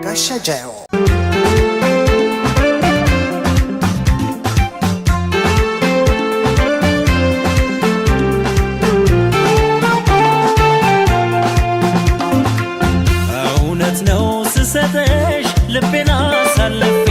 ኣሻጃዮ። እውነት ነው ስሰጥሽ ልቤን አሳልፌ።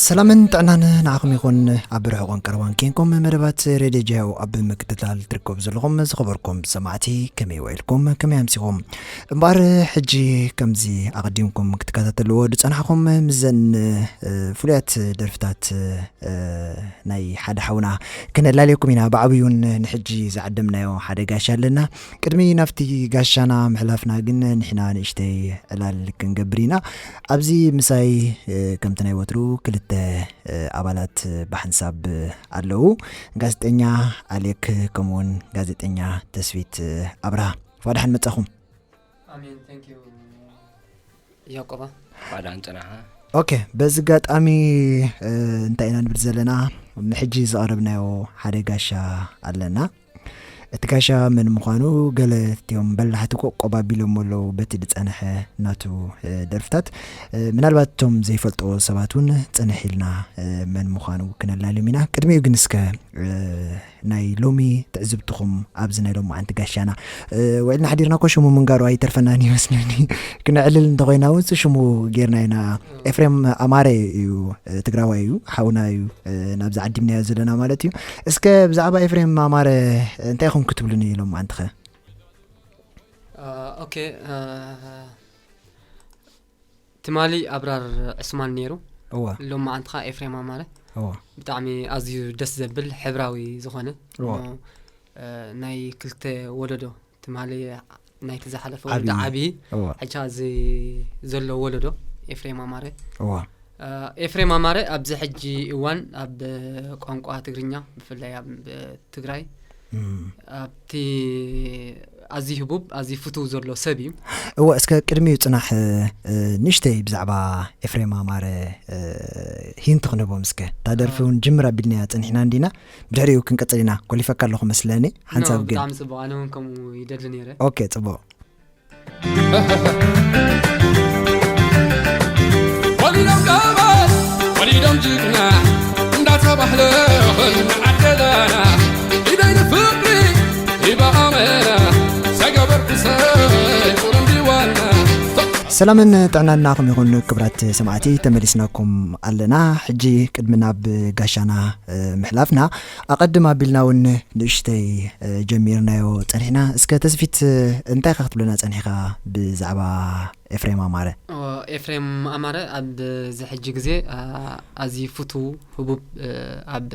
ሰላምን ጥዕናን ንዓኹም ይኹን። ኣብ ርሑቕን ቀረባን ኬንኩም መደባት ሬድዮ ጃዮ ኣብ ምክትታል ትርከቡ ዘለኹም ዝኸበርኩም ሰማዕቲ፣ ከመይ ውዒልኩም? ከመይ ኣምሲኹም? እምበኣር ሕጂ ከምዚ ኣቐዲምኩም ክትከታተልዎ ዝጸናሕኩም፣ ምዘን፣ እ፣ ፍሉያት ደርፍታት፣ እ፣ ናይ ሓደ ሓውና ክነላልየኩም ኢና። ብዓብዩን ንሕጂ ዝዓደምናዮ ሓደ ጋሻ ኣለና። ቅድሚ ናብቲ ጋሻና ምሕላፍና ግን ንሕና ንእሽተይ ዕላል ክንገብር ኢና። ኣብዚ ምሳይ፣ እ፣ ከምቲ ናይ ወትሩ ክልተ፣ እ፣ ኣባላት ብሓንሳብ ኣለዉ። ጋዜጠኛ ኣሌክ ከምኡውን ጋዜጠኛ ተስፊት ኣብርሃ። እንኳዕ ደሓን መጻኹም። ኣሜን። Thank you ያቆባ። እንኳዕ ደሓን ጸናኻ። ኦኬ፣ በዚ ኣጋጣሚ፣ እ፣ እንታይ ኢና ንብል ዘለና? ንሕጂ ዘቕረብናዮ ሓደ ጋሻ ኣለና። እቲ ጋሻ መን ምዃኑ ገለ እቲኦም በላሕቲ ቆቆብ ኣቢሎሞ ኣለዉ በቲ ዝጸንሐ ናቱ፣ እ፣ ደርፍታት። እ፣ ምናልባት እቶም ዘይፈልጥዎ ሰባት እውን ጽንሕ ኢልና፣ እ፣ መን ምዃኑ ክነላልዮም ኢና። ቅድሚኡ ግን እስከ፣ እ፣ ናይ ሎሚ ትዕዝብትኹም ኣብዚ ናይ ሎማዓንቲ ጋሻና፣ እ፣ ውዒልና ሓዲርና እኮ ሽሙ ምንጋሩ ኣይተርፈናን ይመስለኒ። ክነዕልል እንተኾይና እውን ሽሙ ጌርና ኢና። ኤፍሬም ኣማረ እዩ፣ እ፣ ትግራዋይ እዩ፣ ሓውና እዩ፣ እ፣ ናብዚ ዓዲምናዮ ዘለና ማለት እዩ። እስከ ብዛዕባ ኤፍሬም ኣማረ እንታይ ኢኹም ክትብሉኒ ሎማዓንትኸ? አ፣ ኦኬ፣ አ፣ ትማሊ ኣብራር ዕስማን ነይሩ። እወ። ሎማዓንቲ ኸኣ ኤፍሬም ኣማረ። እወ። ብጣዕሚ ኣዝዩ ደስ ዘብል ሕብራዊ ዝኾነ እወ። እሞ፣ እ፣ ናይ ክልተ ወለዶ ትማሊ ናይቲ ዝሓለፈ ወለዶ ዓብዪ። ዓብዪ፣ እወ። ሕጂ ኣብዚ ዘሎ ወለዶ ኤፍሬም ኣማረ። እወ። እ፣ ኤፍሬም ኣማረ ኣብዚ ሕጂ እዋን ኣብ ቋንቋ ትግርኛ ብፍላይ ኣብ ትግራይ እም። ኣብቲ ኣዝዩ ህቡብ፣ ኣዝዩ ፍቱው ዘሎ ሰብ እዩ። እወ፣ እስከ ቅድሚኡ ጽናሕ፣ እ፣ ንእሽተይ ብዛዕባ ኤፍሬም ኣማረ፣ እ፣ ሂንት ክንህቦም እስከ። እታ ደርፊ እ። እውን ጅምር ኣቢልናያ ጸኒሕና እንዲና፣ ብድሕሪኡ ክንቅጽል ኢና። ኮሊፈካ ኣለኹ መስለኒ፣ ሓንሳብ ኖ፣ ግን። ብጣዕሚ ጽቡቕ፣ ኣነ እውን ከምኡ ይደሊ ነይረ። ኦኬ፣ ጽቡቕ። ወሊዶም ቀባጽ፣ ወሊዶም ጅግና፣ እንዳተባህለ ኾን ዓደላና፣ ኢደይ ንፍቕሪ ሂባ ኣመና፣ ሰገበር ክሰይ ቁሩም ዲዋና። ሰላምን ጥዕናን ንዓኹም ይኹን ክቡራት ሰማዕቲ፣ ተመሊስናኩም ኣለና። ሕጂ ቅድሚ ናብ ጋሻና፣ እ፣ ምሕላፍና፣ ኣቐድም ኣቢልና እውን ንእሽተይ፣ እ፣ ጀሚርናዮ ጸኒሕና። እስከ ተስፊት፣ እ፣ እንታይ ኢኻ ክትብለና ጸኒሕካ ብዛዕባ ኤፍሬም ኣማረ? ኦ፣ ኤፍሬም ኣማረ ኣብዚ ሕጂ ግዜ፣ ኣ፣ ኣዝዩ ፍቱው፣ ህቡብ፣ እ፣ ኣብ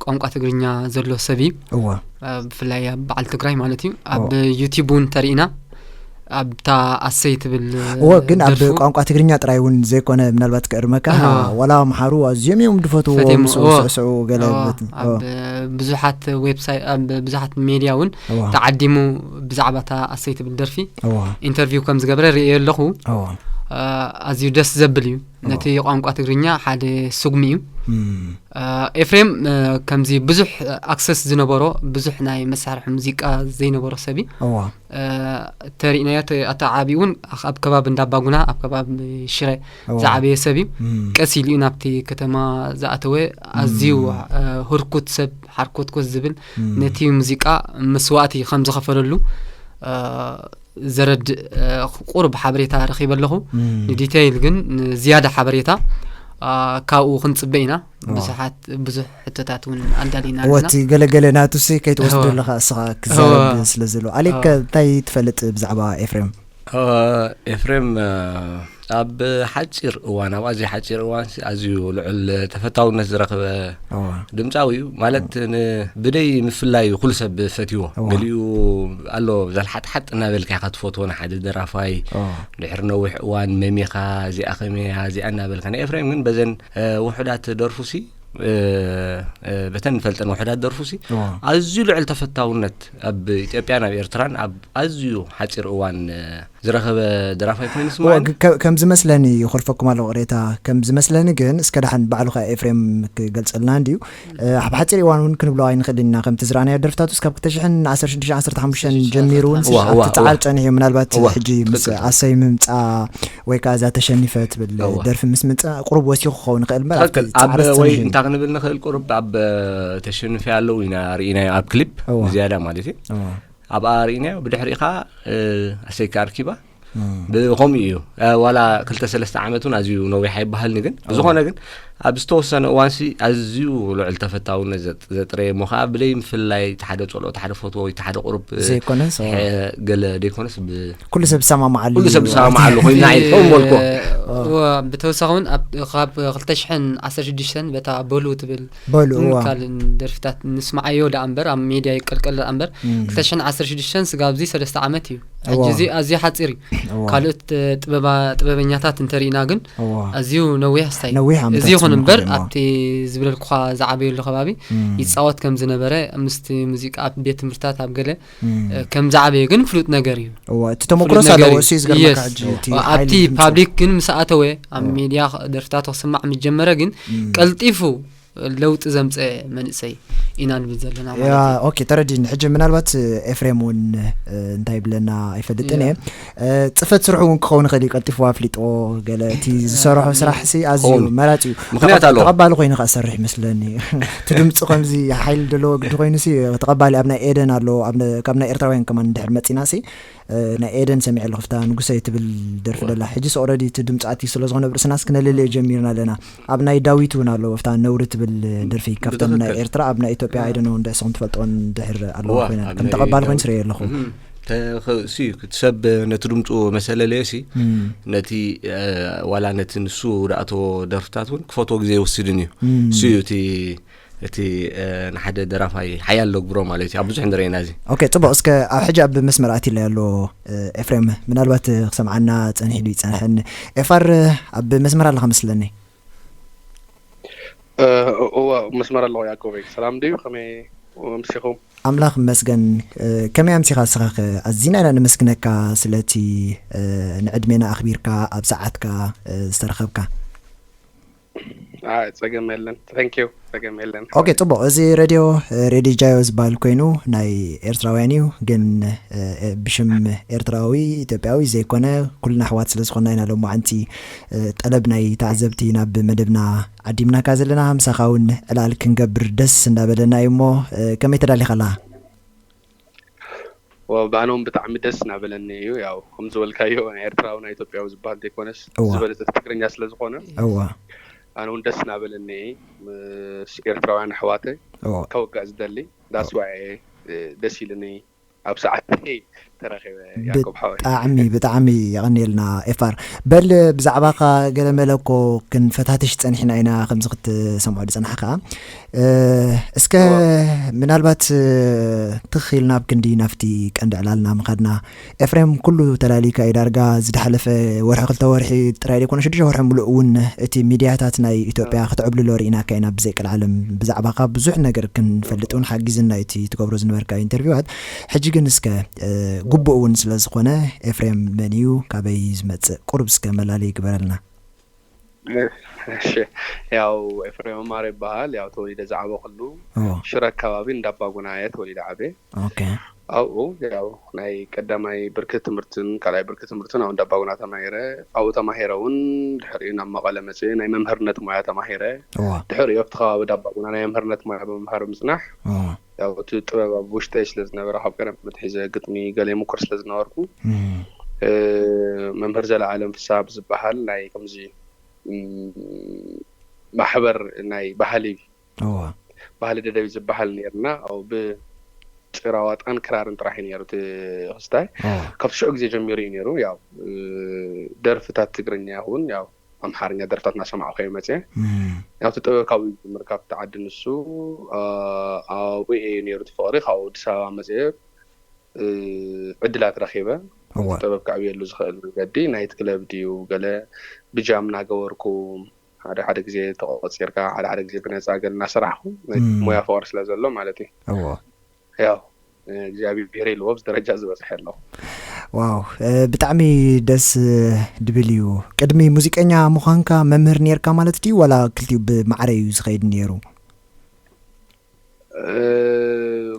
ቋንቋ ትግርኛ ዘሎ ሰብ እዩ። እወ። እ፣ ብፍላይ ኣብ በዓል ትግራይ ማለት እዩ። ኣብ እወ። ዩቲዩብ እውን ተሪኢና፣ ኣብታ ኣሰይ ትብል እወ፣ ግን ኣብ ደርፉ ቋንቋ ትግርኛ ጥራይ እውን ዘይኮነ፣ ምናልባት ክእርመካ፣ እወ። ዋላ ኣምሓሩ ኣዝዮም እዮም ዝፈትውዎ፣ ፈትዮም፣ ምስኡ እወ። ዝስዕስዑ ገለ እወ፣ በት-፣ ኣብ እወ። ብዙሓት ዌብሳይት፣ ኣብ ብዙሓት ሜድያ እውን እወ። ተዓዲሙ ብዛዕባ እታ ኣሰይ ትብል ደርፊ እወ። ኢንተርቪው ከም ዝገበረ ርእየ ኣለኹ። እወ። እ፣ ኣዝዩ ደስ ዘብል እዩ። እወ። ነቲ ቋንቋ ትግርኛ ሓደ ስጉሚ እዩ። እም። እ፣ ኤፍሬም፣ እ፣ ከምዚ ብዙሕ ኣክሰስ ዝነበሮ፣ ብዙሕ ናይ መሳርሒ ሙዚቃ ዘይነበሮ ሰብ እዩ። እወ። እ፣ ተሪእናዮ፣ ተ-፣ ኣተዓባቢኡ እውን ኣብ ከባቢ እንዳባጉና፣ ኣብ ከባቢ ሽረ እወ። ዝዓበየ ሰብ እዩ። እም። ቀስ ኢሉ እዩ ናብቲ ከተማ ዝኣተወ። ኣዝዩ፣ እም። እ፣ ህርኩት ሰብ፣ ሓርኮትኮት ዝብል፣ እም። ነቲ ሙዚቃ መስዋእቲ ከም ዝኸፈለሉ፣ እ፣ ዘረድእ፣ እ፣ ቁሩብ ሓበሬታ ረኺበ ኣለኹ። እም። ንዲቴይል ግን፣ ንዝያዳ ሓበሬታ፣ እ፣ ካብኡ ክንጽበ ኢና። እወ። ብዙሓት፣ ብዙሕ ሕቶታት እውን ኣዳሊና እወ፣ ኣለና። እቲ ገለገለ ናቱሲ ከይትወስዶ እወ። ኣለኻ፣ እስኻ ክዛረብ እወ። ስለ ዘሎ። ኣሌክ፣ እወ። እንታይ ትፈልጥ ብዛዕባ ኤፍሬም? ኤፍሬም ኣብ ሓፂር እዋን ኣብ ኣዝዩ ሓፂር እዋን ኣዝዩ ልዑል ተፈታውነት ዝረኸበ ድምፃዊ እዩ። ማለት ብደይ ምፍላይ ኩሉ ሰብ ፈትዎ። ገሊኡ ኣሎ ዘልሓጥሓጥ እናበልካ ኢኻ ትፈትዎ ንሓደ ደራፋይ። ድሕሪ ነዊሕ እዋን መሚኻ እዚኣ ከመያ እዚኣ እናበልካ፣ ናይ ኤፍሬም ግን በዘን ውሑዳት ደርፉሲ በተን ንፈልጠን ውሑዳት ደርፉሲ ኣዝዩ ልዑል ተፈታውነት ኣብ ኢትዮጵያን ኣብ ኤርትራን ኣብ ኣዝዩ ሓፂር እዋን ዝረኸበ ደራፋይ ኮይኑ ስማዕ። ከም ዝመስለኒ ይኾልፈኩም ኣለዎ ቅሬታ። ከም ዝመስለኒ ግን እስከ ዳሓን ባዕሉ ከ ኤፍሬም ክገልፀልና እንድዩ። ኣብ ሓፂር እዋን እውን ክንብሎ ኣይንኽእል ኢና። ከምቲ ዝረኣናዮ ደርፍታቱ እስካብ ክልተ ሽሕን ዓሰርተ ሽዱሽተን ዓሰርተ ሓሙሽተን ጀሚሩ እውን ኣብቲ ፃዓር ፀኒሑ እዩ። ምናልባት ሕጂ ምስ ኣሰይ ምምፃ ወይ ከዓ እዛ ተሸኒፈ ትብል ደርፊ ምስ ምፃ ቁሩብ ወሲኹ ክኸውን ይኽእል እምበር ኣብቲ ፃዕሪ ወይ እንታይ ክንብል ንኽእል ቁሩብ ኣብ ተሸኒፈ ኣለዉ ኢና ርኢናዮ ኣብ ክሊፕ ዝያዳ ማለት እዩ። ኣብኣ ርኢናዮ ብድሕሪኡ ከዓ ኣሰይካ ኣርኪባ ብኸምኡ እዩ። ዋላ ክልተ ሰለስተ ዓመት እውን ኣዝዩ ነዊሕ ኣይበሃልኒ፣ ግን ብዝኾነ ግን ኣብ ዝተወሰነ እዋንሲ ኣዝዩ ልዑል ተፈታውነት ዘጥረየ እሞ ከዓ ብደይ ምፍላይ እቲ ሓደ ፀልኦ እቲ ሓደ ፈትዎ ወይ እቲ ሓደ ቁሩብ ዘይኮነስ ገለ ዘይኮነስ ኩሉ ሰብ ዝሰማማዓሉ ኩሉ ሰብ ዝሰማማዓሉ ኮይና ይኸውን በልኮ። ብተወሳኺ እውን ካብ ክልተ ሽሕን ዓሰርተ ሽዱሽተን በታ በሉ ትብል በሉ ካልእ ደርፍታት ንስማዓዮ ደኣ እምበር ኣብ ሜድያ ይቀልቀል ደኣ እምበር ክልተ ሽሕን ዓሰርተ ሽዱሽተን ስጋብ እዚ ሰለስተ ዓመት እዩ። ሕጂ እዚ ኣዝዩ ሓፂር እዩ። ካልኦት ጥበበኛታት እንተሪእና ግን ኣዝዩ ነዊሕ ስታይ ነዊሕ ዓመታት እዚ ይኹን እምበር ኣብቲ ዝብለልኩኻ ዝዓበየሉ ከባቢ ይፃወት ከም ዝነበረ ምስቲ ሙዚቃ ኣብ ቤት ትምህርትታት ኣብ ገለ ከም ዝዓበየ ግን ፍሉጥ ነገር እዩ። እዋ እቲ ተመክሮስ ፍሉጥ ነገር ኣለዎ እዩ። እሱ እዩ ዝገርመካ Yes። ሕጂ እቲ ሓይሊ ኣብቲ ድምፂ። ፓብሊክ ግን ምስ ኣተወ ኣብ ሚድያ ደርፍታቱ ክስማዕ ምስ ጀመረ ግን ቀልጢፉ ለውጢ ዘምፀ መንእሰይ ኢና ንብል ዘለና ማለት ያ እዩ። ኦኬ ተረዲኒ። ሕጂ ምናልባት ኤፍሬም እውን እ፣ እንታይ ይብለና ኣይፈልጥን እየ። እ፣ ፅፈት ስርሑ እውን ክኸውን ይኽእል እዩ ቀልጢፉ ኣፍሊጥዎ ገለ እቲ ዝሰርሖ ስራሕ ሲ ኣዝዩ ክኸውን። መራፂ እዩ። ምኽንያት ተቐ- ኣለዎ። ተቐባሊ ኮይኑ ከዓ ዝሰርሕ ይመስለኒ። እቲ ድምፂ ከምዚ ሓይሊ ዘለዎ ግዲ ኮይኑ ሲ ተቐባሊ ኣብ ናይ ኤደን ኣሎ ኣብ ነ- ካብ ናይ ኤርትራውያን ከማን እንድሕር መፂና ሲ እ፣ ናይ ኤደን ሰሚዐ ኣለኹ ፍታ ንጉሰይ ትብል ደርፊ ደላ ሕጂስ ኦረዲ እቲ ድምፂ ኣትዩ ስለ ዝኾነ ብርእስናስ ክነለለዮ ጀሚርና ኣለና። ኣብ ናይ ዳዊት እውን ኣለዎ ፍታ ነውሪ ትብል ደርፊ ካብተን ናይ ብትኽክል። ኤርትራ ኣብ ናይ ኢትዮጵያ ኣይደነ እንደ ስኹም ትፈልጥዎን ድሕር ኣለዎ እዋ ኮይነን ኣብ ከም ናይ ተቐባሊ ኮይኑ ዳዊት ስረየ ኣለኹ። እህም። ተ- ኸ- እሱ እዩ እቲ ሰብ ነቲ ድምፁ መሰለለዮ ሲ እም፣ ነቲ እ፣ ዋላ ነቲ ንሱ ዝኣተዎ ደርፍታት እውን ክፈትዎ ግዜ ይወስድን እዩ። እም፣ እሱ እዩ እቲ እቲ ንሓደ ደራፋይ ሓያል ለግብሮ ማለት እዩ ኣብ ብዙሕ ንረኤና እዚ ኦኬ ጽቡቕ እስከ ኣብ ሕጂ ኣብ መስመር ኣትይለይ ኣሎ ኤፍሬም ምናልባት ክሰምዓና ጸኒሕ ዶ ይጸንሐን ኤፋር ኣብ መስመር ኣለኻ መስለኒ እዋ መስመር ኣለኹ ያዕቆበይ ሰላም ድዩ ከመይ ኣምሲኹም ኣምላኽ ይመስገን ከመይ ኣምሲኻ ንስኻ ኣዚና ኢና ነመስግነካ ስለቲ ንዕድሜና ኣኽቢርካ ኣብ ሰዓትካ ዝተረኸብካ ፀገም የለን። Thank you። ፀገም የለን። Okay፣ ፅቡቕ። እዚ ሬድዮ ሬድዮ ጃዮ ዝበሃል ኮይኑ ናይ ኤርትራውያን እዩ፣ ግን ብሽም ኤርትራዊ ኢትዮጵያዊ ዘይኮነ ኩልና ኣሕዋት ስለ ዝኾንና ኢና ሎማዓንቲ ጠለብ ናይ ተዓዘብቲ ናብ መደብና ዓዲምናካ ዘለና። ምሳኻ እውን ዕላል ክንገብር ደስ እንዳበለና እዩ። እሞ ከመይ ተዳሊኻ ኣለኻ? ዋው ብኣነ እውን ብጣዕሚ ደስ እናበለኒ እዩ። ያው ከም ዝበልካዮ ናይ ኤርትራዊ ናይ ኢትዮጵያዊ ዝበሃል ዘይኮነስ እዋ። ዝበለጸ ትግርኛ ስለ ዝኾነ እዋ ኣነ እውን ደስ እናበለኒ እየ ምስ ኤርትራውያን ኣሕዋተይ እዋ ከወግዕ ዝደሊ that's why ደስ ኢሉኒ ኣብ ሰዓተይ ተረኺበ ያዕቆብ ሓወይ። ብጣዕሚ ብጣዕሚ የቐንየልና ኤፋር። በል ብዛዕባኻ ገለ መለ እኮ ክንፈታትሽ ጸኒሕና ኢና ከምዚ ክትሰምዖ ዝጸናሕካ። እስከ ምናልባት ትኽ ኢልና ኣብ ክንዲ ናብቲ ቀንዲ ዕላልና ምኻድና ኤፍሬም ኩሉ ተላሊካ እዩ ዳርጋ ዝድሓለፈ ወርሒ ክልተ ወርሒ ጥራይ ዘይኮነ ሽዱሽተ ወርሒ ሙሉእ እውን እቲ ሚድያታት ናይ ኢትዮጵያ ክትዕብልሎ ርኢናካ ኢና ብዘይ ቀልዓለም ብዛዕባኻ ብዙሕ ነገር ክንፈልጥ እውን ሓጊዝና እዩ እቲ ትገብሮ ዝነበርካ ኢንተርቪዋት ሕጂ ግን እስከ ግቡእ እውን ስለ ዝኾነ ኤፍሬም መን እዩ ካበይ ዝመፅእ ቁሩብ እስከ መላለይ ግበረልና። እሺ ያው ኤፍሬም ኣማረ ይበሃል። ያው ተወሊደ ዝዓበኹሉ ሽረ ኣካባቢ እንዳባጉና እየ ተወሊደ ዓብየ። ኦኬ። ኣብኡ ያው ናይ ቀዳማይ ብርኪ ትምህርትን ካልኣይ ብርኪ ትምህርትን ኣብ እንዳባጉና ተማሂረ። ኣብኡ ተማሂረ እውን ድሕሪኡ ናብ መቐለ መፅየ ናይ መምህርነት ሞያ ተማሂረ። እዋ። ድሕሪኡ ኣብቲ ከባቢ ዳባጉና ናይ መምህርነት ሞያ ብምምሃር ምፅናሕ እዋ። ያው እቲ ጥበብ ኣብ ውሽጠይ ስለ ዝነበረ ካብ ቀደም ኣትሒዘ ግጥሚ ገለ ይምኩር ስለ ዝነበርኩ እም። እ፣ መምህር ዘለኣለም ፍስሃ ብዝበሃል ናይ ከምዚ እም፣ ማሕበር ናይ ባህሊ እዋ። ባህሊ ደደቢት ዝበሃል ነርና ብ ጭራ ዋጣን ክራርን ጥራሕ እዩ ነይሩ እቲ ክስታይ። ኦ ካብቲ ሽዑ ግዜ ጀሚሩ እዩ ነይሩ። ያው እ፣ ደርፍታት ትግርኛ ይኹን ያው ኣምሓርኛ ደርፍታት እናሰማዕኹ እየ መፅየ። እም፣ ያው እቲ ጥበብ ካብኡ ይጅምር፣ ካብቲ ዓዲ ንሱ እ፣ ኣብኡ እዩ ነይሩ እቲ ፍቕሪ። ካብ ኣዲስ ኣበባ መፅየ እ፣ ዕድላት ረኺበ እወ እቲ ጥበብ ከዕብየሉ ዝኽእል መንገዲ ናይት ክለብ ድዩ ገለ ብጃም እናገበርኩ ሓደ ሓደ ግዜ ተቆፂርካ ሓደ ሓደ ግዜ ብነፃ ገለ እናሰራሕኩ ናይ እም፣ ሞያ ፍቕሪ ስለ ዘሎ ማለት እዩ። እወ ያው እግዚኣብሔር ኢልዎ ኣብዚ ደረጃ ዝበፅሐ ኣለኹ። ዋው እ፣ ብጣዕሚ ደስ እ፣ ድብል እዩ። ቅድሚ ሙዚቀኛ ምዃንካ መምህር ነርካ ማለት ድዩ ዋላ ክልቲኡ ብማዕረ እዩ ዝኸይድ ነይሩ? እ፣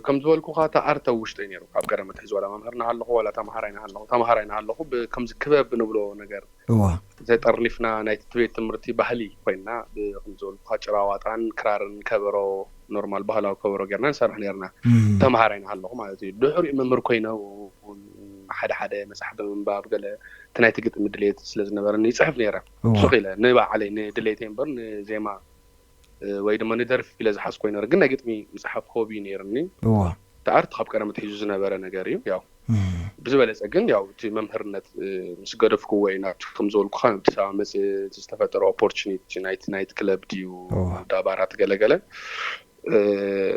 ከም ዝበልኩኻ እታ ኣርት ኣብ ውሽጠይ ነይሩ ካብ ቀደም ኣትሒዙ፣ ዋላ መምህር ናሃለኹ ዋላ ተምሃራይ ናሃለኹ ተምሃራይ ናሃለኹ ብ- ከምዚ ክበብ ንብሎ ነገር እዋ ተጠርኒፍና ናይ ቤት ትምህርቲ ባህሊ ኮይና ብ- ከም ዝበልኩኻ ጭራዋጣን ክራርን ከበሮ ኖርማል ባህላዊ ከበሮ ጌርና ንሰርሕ ነርና። እም፣ ተምሃራይ ናሃለኹ ማለት እዩ። ድሕሪኡ መምህር ኮይነ እውን ሓደ ሓደ መፅሓፍ ብምንባብ ገለ እቲ ናይቲ ግጥሚ ድሌት ስለ ዝነበረኒ ይፅሕፍ ነይረ። እዋ ሱቕ ኢለ ንባዕለይ ንድሌተይ እምበር ንዜማ እ፣ ወይ ድማ ንደርፊ ኢለ ዝሓዝኮ ይነበረ፣ ግን ናይ ግጥሚ ምፅሓፍ ሆቢ ነይርኒ። እዋ እቲ ኣርት ካብ ቀደም ኣትሒዙ ዝነበረ ነገር እዩ። ያው እም፣ ብዝበለፀ ግን ያው እቲ መምህርነት እ፣ ምስ ገደፍክዎ እዩ ናብቲ ከም ዝበልኩኻ ናብቲ ኣዲስ ኣበባ መፅእ እቲ ዝተፈጠረ ኦፖርቹኒቲ ናይቲ ናይት ክለብ ድዩ እዋ ዳባራት ገለገለ እ፣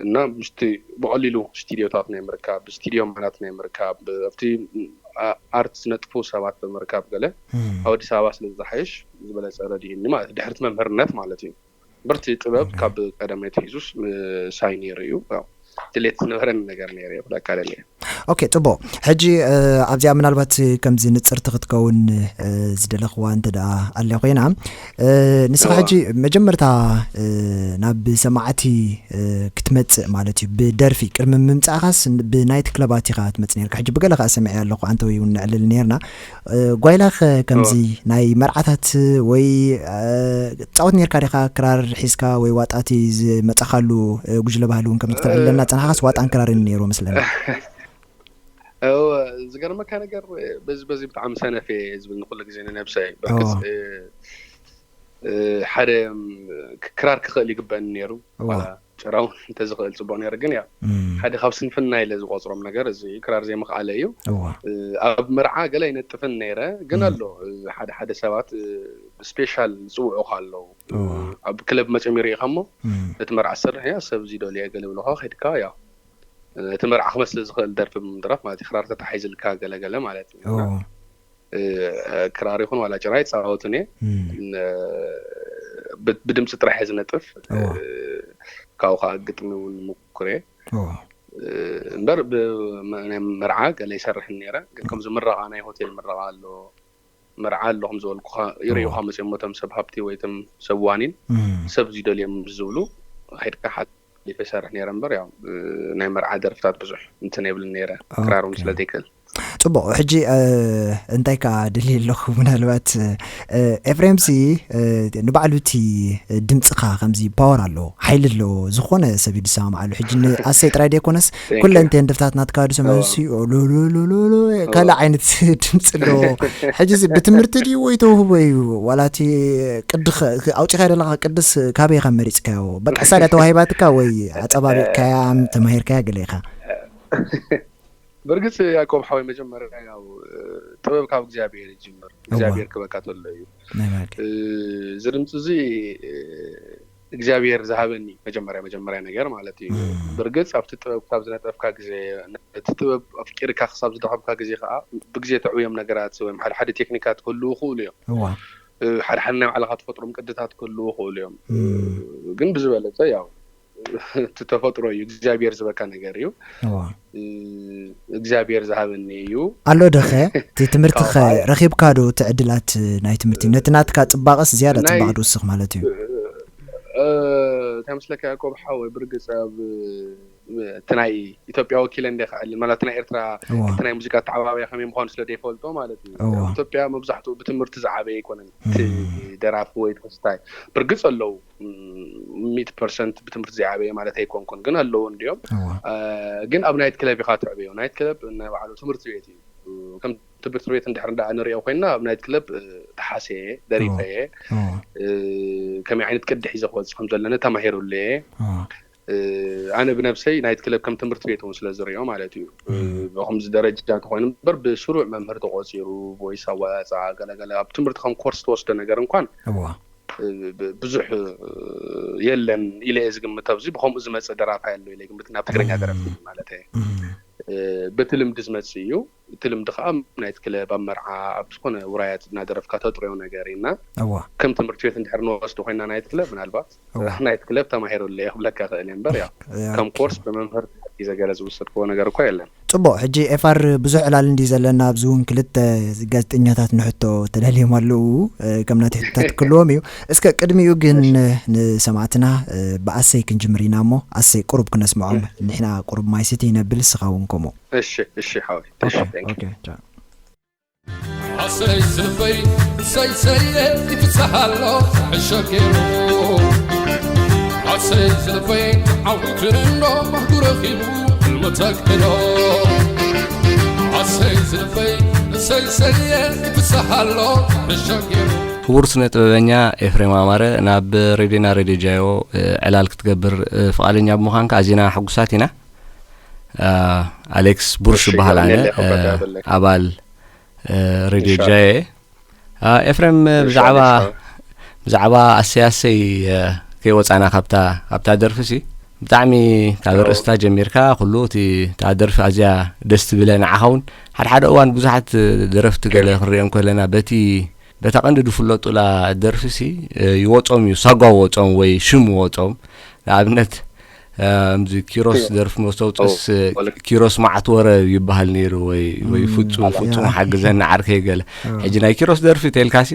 እና ምስቲ ብቐሊሉ ስቱዲዮታት ናይ ምርካብ ስቱዲዮ ማናት ናይ ምርካብ ኣብቲ ኣ- ኣርት ዝነጥፉ ሰባት ብምርካብ ገለ እም፣ ኣብ ኣዲስ ኣበባ ስለ ዝሓይሽ ዝበለፀ ረድኢኒ ማለት ድሕርቲ መምህርነት ማለት እዩ። ብርቲ ጥበብ ካብ ቀደም ኣትሒዙስ ምሳይ ነይሩ እዩ። ያው ድሌት ዝነበረኒ ነገር ነይሩ እየ ክብለካ ደልየ። ኦኬ ጽቡቕ። ሕጂ እ፣ ኣብዚኣ ምናልባት ከምዚ ንጽርቲ ክትከውን እ፣ ዝደለኽዋ እንተ ደኣ ኣልያ ኮይና እ፣ ንስኻ እዋ ሕጂ መጀመርታ እ፣ ናብ ሰማዕቲ እ፣ ክትመጽእ ማለት እዩ ብደርፊ ቅድሚ ምምጻእኻስ ን- ብናይት ክለባት ኢኻ ትመጽእ ነርካ። ሕጂ ብገለ ከኣ ሰሚዐ ኣለኹ ኣንተ ወይ እውን ነዕልል ነርና እ፣ ጓይላኸ እዋ ከምዚ ናይ መርዓታት ወይ እ፣ ትጻወት ነርካ ዲኻ ክራር ሒዝካ ወይ ዋጣቲ ዝመጻኻሉ እ፣ ጉጅለ ባህሊ እውን ከም እ፣ ትተልዕለና ጸናሕካስ ዋጣን ክራርን ነይሩ መስለኒ። እወ፣ ዝገርመካ ነገር በዚ በዚ ብጣዕሚ ሰነፍ እየ ዝብል ንኩሉ ግዜ ንነብሰይ። ብርግፅ እዋ እ፣ እ፣ ሓደ ም፣ ክ- ክራር ክኽእል ይግበእኒ ነይሩ። እዋ ዋላ ጭራ እውን እንተዝኽእል ፅቡቅ ነይሩ፣ ግን ያው እም፣ ሓደ ካብ ስንፍና ኢለ ዝቆፅሮም ነገር እዚ ክራር ዘይምኽኣለ እዩ። እዋ እ፣ ኣብ መርዓ ገለ ይነጥፍን ነይረ፣ ግን እም፣ ኣሎ እ፣ ሓደ ሓደ ሰባት እ፣ ስፔሻል ዝፅውዑኻ ኣለዉ። እ፣ እዋ ኣብ ክለብ መፅዮም ይርኢኻ እሞ እም፣ እቲ መርዓ ዝሰርሕ እያ ሰብ እዚ ደልዮ ገለ ብለኻ ከድካ ያው እቲ መርዓ ክመስል ዝኽእል ደርፊ ብምድራፍ ማለት እዩ። ክራር ተታሒዝልካ ገለገለ ማለት እዩ። እና እዋ እ፣ ክራር ይኹን ዋላ ጭራ ይፃወትን እየ። እም፣ ን- ብ- ብድምፂ ጥራሕ እየ ዝነጥፍ። እ፣ እዋ ካብኡ ከዓ ግጥሚ እውን ምኩር እየ። እዋ እ፣ እምበር ብ- መ- ናይ መርዓ ገለ ይሰርሕን ነይረ። ግን ከምዚ ምረቓ ናይ ሆቴል ምረቓ ኣሎ፣ መርዓ ኣሎ ከም ዝበልኩኻ ይርእዩኻ እዋ መፅኦም እቶም ሰብ ሃብቲ ወይ እቶም ሰብ ዋኒን እም፣ ሰብ ዝደልዮም ምስ ዝብሉ ከይድካ ሓሊፈ ይሰርሕ ነይረ እምበር ያው እ፣ ናይ መርዓ ደርፍታት ብዙሕ እንትን የብልን ነይረ። ክራር እውን ኦኬ ስለ ዘይክእል። ጽቡቕ። ሕጂ እ፣ እንታይ ከኣ ድልየ ኣለኹ ምናልባት እ፣ ኤፍሬምሲ እ፣ ንባዕሉ እቲ ድምፅኻ ከምዚ ፓወር ኣለዎ ሓይሊ ኣለዎ ዝኾነ ሰብ እዩ ዝሰማምዓሉ። ሕጂ ንኣሰይ ጥራይ ደይኮነስ Thank you። ኩለን እተን ደፍታት ናትካ ዝሰምዑ እዋ ሲ ሎሎሎሎሎ እዋ ካልእ ዓይነት ድምፂ ኣለዎ። ሕጂ እዚ ብትምህርቲ ድዩ ወይ ተውህቦ እዩ ዋላ እቲ ቅዲ ኸ- ኣውፂኻ ዘለኻ ቅድስ ካበይ ኢኻ መሪፅካዮ? በቃ እሳ ድያ ተዋሂባትካ ወይ ኣፀባቢቕካያ ተማሂርካያ ገለ ኢኻ? ብርግፅ ያዕቆብ ሓወይ መጀመርያ ያው እ፣ ጥበብ ካብ እግዚኣብሔር ይጅምር። እዋ እግዚኣብሔር ክበካ ተሎ እዩ ናይ ማግ እ፣ እዚ ድምፂ እዚ እ፣ እግዚኣብሔር ዝሃበኒ መጀመርያ መጀመርያ ነገር ማለት እዩ። እም፣ ብርግፅ ኣብቲ ጥበብ ካብ ዝነጠፍካ ግዜ እቲ ጥበብ ኣፍቂርካ ክሳብ ዝደኸምካ ግዜ ከዓ ብግዜ ተዕብዮም ነገራት ወይ ሓደ ሓደ ቴክኒካት ክህልዉ ይኽእሉ እዮም። እዋ እ፣ ሓደ ሓደ ናይ ባዕልኻ ትፈጥሮም ቅድታት ክህልዉ ይኽእሉ እዮም። እ፣ እም፣ ግን ብዝበለፀ ያው እቲ ተፈጥሮ እዩ እግዚኣብሔር ዝበካ ነገር እዩ። እዋ እ፣ እግዚኣብሔር ዝሃበኒ እዩ። ኣሎ ደኸ እቲ ትምህርቲ ካብ ኸ ከዓ ረኺብካ ዶ እቲ ዕድላት ናይ ትምህርቲ ነቲ ናትካ ጽባቐስ ዝያዳ ናይ ጽባቐ ትውስኽ ማለት እዩ። እ፣ እንታይ መስለካ ያዕቆብ ሓወይ ብርግፅ ኣብ እቲ ናይ ኢትዮጵያ ወኪለ እንደ ክዕልል ማለት ናይ ኤርትራ እዋ እቲ ናይ ሙዚቃ ኣተዓባብያ ከመይ ምዃኑ ስለ ዘይፈልጦ ማለት እዩ። እዋ ኣብ ኢትዮጵያ መብዛሕትኡ ብትምህርቲ ዝዓበየ ኣይኮነን። እቲ እም፣ ደራፊ ወይ እቲ ክስታይ ብርግፅ ኣለዉ ሚእቲ ፐርሰንት ብትምህርቲ ዘይዓበየ ማለት ኣይኮንኩን፣ ግን ኣለዉ እንዲዮም። እዋ እ፣ ግን ኣብ ናይት ክለብ ኢኻ ትዕበዮ። ናይት ክለብ ናይ ባዕሉ ትምህርቲ ቤት እዩ። ከም ትምህርቲ ቤት እንድሕር እንዳ ንሪኦ ኮይና ኣብ ናይት ክለብ እ፣ ተሓስየ ደሪፈ እዋ እየ። እዋ እ፣ ከመይ ዓይነት ቅዲ ሒዘ ክወፅእ ከም ዘለኒ ተማሂሩሉ እየ። እዋ እ፣ ኣነ ብነብሰይ ናይት ክለብ ከም ትምህርቲ ቤት እውን ስለ ዝሪኦ ማለት እዩ። ብከምዚ ደረጃ እንተኮይኑ እምበር ብስሩዕ መምህር ተቆፂሩ፣ ቮይስ ኣወፃፃ፣ ገለገለ ኣብ ትምህርቲ ከም ኮርስ ተወስዶ ነገር እንኳን እዋ ብዙሕ የለን ኢለ እየ ዝግምት። ኣብዚ ብከምኡ ዝመፅእ ደራፋይ ኣሎ ኢለ ግምት ናብ ትግርኛ ደረፍቲ ማለት እየ። ብቲ ልምዲ ዝመፅእ እዩ። እቲ ልምዲ ከዓ ናይት ክለብ ኣብ መርዓ ኣብ ዝኾነ ውራያት እናደረፍካ ተጥርዮ ነገር እዩ እና እዋ ከም ትምህርቲ ቤት እንድሕር ንወስዶ ኮይና ናይት ክለብ ምናልባት እዋ ናይት ክለብ ተማሂረሉ እየ ክብለካ ክእል እየ እምበር ያው ከም ኮርስ ብመምህር እዩ ዘገለ ዝወሰድክዎ ነገር እኳ የለን። ፅቡቕ። ሕጂ ኤፋር ብዙሕ ዕላል እንዲ ዘለና ኣብዚ እውን ክልተ ጋዜጠኛታት ንሕቶ ተዳልዮም ኣለዉ። ከም ናተይ ሕቶታት ክህልዎም እዩ። እስከ ቅድሚኡ ግን ንሰማዕትና ብኣሰይ ክንጅምር ኢና እሞ ኣሰይ ቁሩብ ክነስምዖም። ንሕና ቁሩብ ማይ ስቲ ነብል እስኻ እውን ከምኡ። እሺ እሺ ሓወይ እሺ thank you። ኦኬ ቻው። ኣሰይ ዝልበይ ሰይሰየ ይፍስሓሎ ሕሸ ገይሩ ኣሰይ ዝልበይ ዓዊቱ እንዶ ባህጉ ረኺቡ ሕልሙ ተግሕዶ ኣሰይ ዝልበይ ሰይሰየ ይፍስሓሎ ሕሸ ገይሩ ክቡር ስነ ጥበበኛ ኤፍሬም ኣማረ ናብ ሬድዮና ሬድዮ ጃዮ ዕላል ክትገብር ፍቓደኛ ብምዃንካ ኣዚና ሕጉሳት ኢና። ኣሌክስ ቡርሽ ይበሃል ኣነ ኣባል ሬድዮ ጃየ። ኤፍሬም ብዛዕባ ብዛዕባ ኣሰይ ኣሰይ ከይወፃና ካብታ ካብታ ደርፊ ሲ ብጣዕሚ ካብ ርእስታ ጀሚርካ ኩሉ እቲ እታ ደርፊ ኣዝያ ደስ ትብለ ንዓኻ እውን ሓደ ሓደ እዋን ብዙሓት ደረፍቲ ገለ ክንሪኦም ከለና በቲ በታ ቀንዲ ዝፍለጡላ ደርፊ ሲ ይወፆም እዩ ሳጓ ወፆም ወይ ሽም ወፆም ንኣብነት እምዚ ኪሮስ ደርፊ መስተውፅስ ኪሮስ ማዓት ወረ ይበሃል ነይሩ ወይ ወይ ፍፁም ፍፁም ሓግዘኒ ዓርከይ ገለ ሕጂ ናይ ኪሮስ ደርፊ ተልካሲ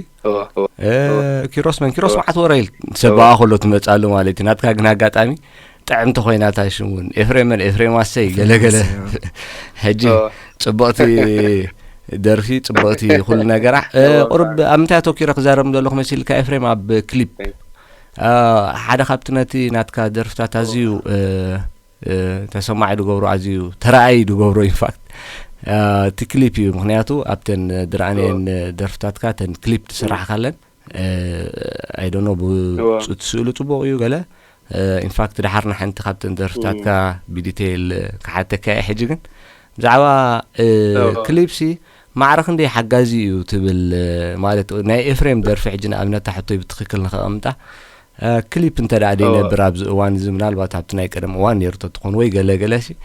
ኪሮስ መን ኪሮስ ማዓት ወረ ኢል ትሰበኣ ከሎ ትመፃሉ ማለት እዩ ናትካ ግን ኣጋጣሚ ጥዕምቲ ኮይና እታ ሽም እውን ኤፍሬም መን ኤፍሬም ኣሰይ ገለገለ ሕጂ ፅብቕቲ ደርፊ ፅብቕቲ ኩሉ ነገራ ቁሩብ ኣብ ምንታይ ኣተኪረ ክዛረብ ዘለኹ መሲልካ ኤፍሬም ኣብ ክሊፕ ሓደ ካብቲ ነቲ ናትካ ደርፍታት ኣዝዩ ተሰማዒ ዝገብሮ ኣዝዩ ተረኣይ ዝገብሮ ኢንፋክት እቲ ክሊፕ እዩ ምክንያቱ ኣብተን ድርኣነየን ደርፍታትካ ተን ክሊፕ ትስራሕካለን ኣይዶኖ ብፅቲ ስእሉ ፅቡቅ እዩ ገለ ኢንፋክት ድሓር ንሓንቲ ካብተን ደርፍታትካ ብዲቴይል ክሓተካ እየ ሕጂ ግን ብዛዕባ ክሊፕሲ ማዕረ ክንደይ ሓጋዚ እዩ ትብል ማለት ናይ ኤፍሬም ደርፊ ሕጂ ንኣብነታ ሕቶይ ብትክክል ንኸቐምጣ ክሊፕ እንተ ደኣ ደይነብር ኣብዚ እዋን እዚ ምናልባት ኣብቲ ናይ ቀደም እዋን ነይሩ ተትኾን ወይ ገለ ገለ ሲ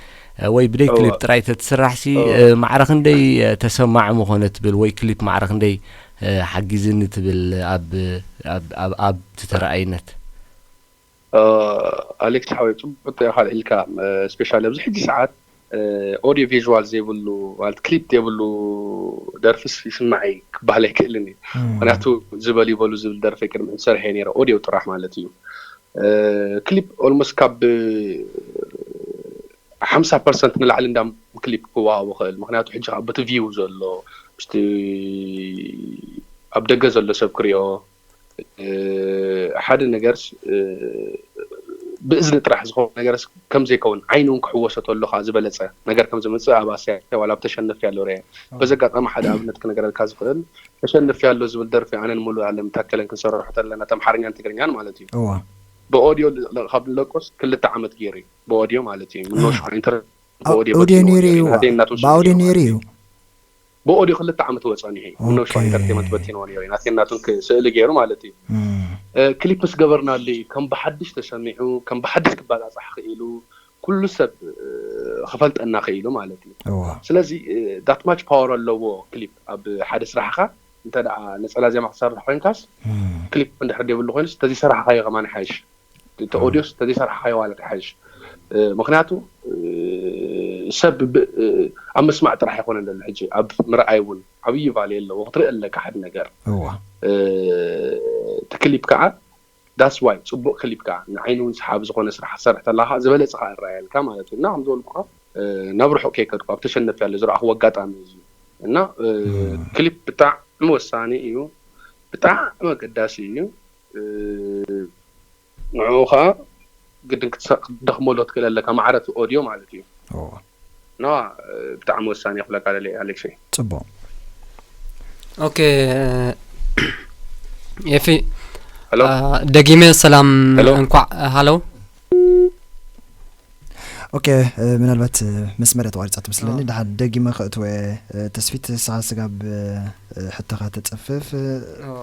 ወይ ብደይ ክሊፕ ጥራይ ተትስራሕ ሲ ማዕረ ክንደይ ተሰማዕ ምኾነ ትብል ወይ ክሊፕ ማዕረ ክንደይ ሓጊዝኒ ትብል ኣብ ኣብ ኣብ ኣብ ትተረኣይነት ኣሌክስ ሓወይ ፅቡቅ ኢኻ ኢልካ ስፔሻሊ ኣብዚ ሕጂ ሰዓት ኦዲዮ ቪዥዋል ዘይብሉ ማለት ክሊፕ ዘይብሉ ደርፍስ ይስማዕ ክበሃል ኣይክእልን እዩ ምክንያቱ ዝበል ይበሉ ዝብል ደርፊ ቅድሚ ሕጂ ሰርሐ ነይረ ኦዲዮ ጥራሕ ማለት እዩ ክሊፕ ኦልሞስት ካብ ሓምሳ ፐርሰንት ንላዕሊ እንዳ ክሊፕ ክወሃቦ ክእል ምክንያቱ ሕጂ ካብ በቲ ቪው ዘሎ ምስቲ ኣብ ደገ ዘሎ ሰብ ክሪኦ ሓደ ነገር ብእዝኒ ጥራሕ ዝኸውን ነገር ከም ዘይከውን ዓይኒ እውን ክሕወሶ ተሎ ከዓ ዝበለፀ ነገር ከም ዝመፅእ ኣብ ኣስያ ዋላ ኣብ ተሸነፍ ያለው ርያ በዚ ኣጋጣሚ ሓደ ኣብነት ክነገረልካ ዝኽእል ተሸነፍ ያለው ዝብል ደርፊ ኣነን ሙሉ ኣለም ታከለን ክንሰርሖ ተለና ተምሓርኛን ትግርኛን ማለት እዩ ብኦዲዮ ካብ ንለቆስ ክልተ ዓመት ገይሩ እዩ ብኦዲዮ ማለት እዩ ምኖሽ ኢንተር ብኦዲዮ ነይሩ እዩ ብኦዲዮ ነይሩ እዩ ብኦዲዮ ክልተ ዓመት ወፀ ኒሄ ምነው ሸዋ ኢንተርቴመንት በቲንዎ ነይሩ ናቴናቱን ስእሊ ገይሩ ማለት እዩ ክሊፕ ምስ ገበርናሉ እዩ ከም ብሓድሽ ተሰሚዑ ከም ብሓድሽ ክባፃፃሕ ክኢሉ ኩሉ ሰብ ክፈልጠና ክኢሉ ማለት እዩ ስለዚ ዳትማች ፓወር ኣለዎ ክሊፕ ኣብ ሓደ ስራሕካ እንተ ነፀላ ዜማ ክሰርሕ ኮይንካስ ክሊፕ እንድሕር ዘይብሉ ኮይኑስ ተዘይሰራሕካዮ ከማን ሓይሽ እቲ ኦዲዮስ ተዘይሰራሕካዮ ማለት ይሓይሽ ምክንያቱ ሰብ ኣብ ምስማዕ ጥራሕ ኣይኮነን ዘሎ ሕጂ ኣብ ምርኣይ እውን ዓብዪ ቫልዩ ኣለዎ ክትርኢ ኣለካ ሓደ ነገር እቲ ክሊፕ ከዓ that's why ፅቡቅ ክሊፕ ከዓ ንዓይኒ እውን ሰሓቢ ዝኮነ ስራሕ ክትሰርሕ ተለካ ዝበለፀ ከዓ ይረኣየልካ ማለት እዩ እና ከም ዝበልኩካ ናብ ርሑቅ ከይከድኩ ኣብ ተሸነፍ ያለ ዝረኣክዎ ኣጋጣሚ እዩ እና ክሊፕ ብጣዕሚ ወሳኒ እዩ ብጣዕሚ ኣገዳሲ እዩ ንዕኡ ከዓ ግድን ክትደኽመሉ ክትክእል ኣለካ ማዕረ እቲ ኦድዮ ማለት እዩ ና ብጣዕሚ ወሳኒ ክብለካ ደለ ኣሌክሰይ ፅቡቅ ኦኬ ኤፊ ደጊመ ሰላም እንኳዕ ሃሎ ኦኬ፣ እ፣ ምናልባት፣ እ፣ መስመር ተቋሪጻ ትመስለኒ። ኦ። ድሓን ደጊመ ከእትወ፣ እ፣ ተስፊት፣ ንስኻ ስጋብ፣ እ፣ ሕቶኻ ተጸፍፍ። ኦ።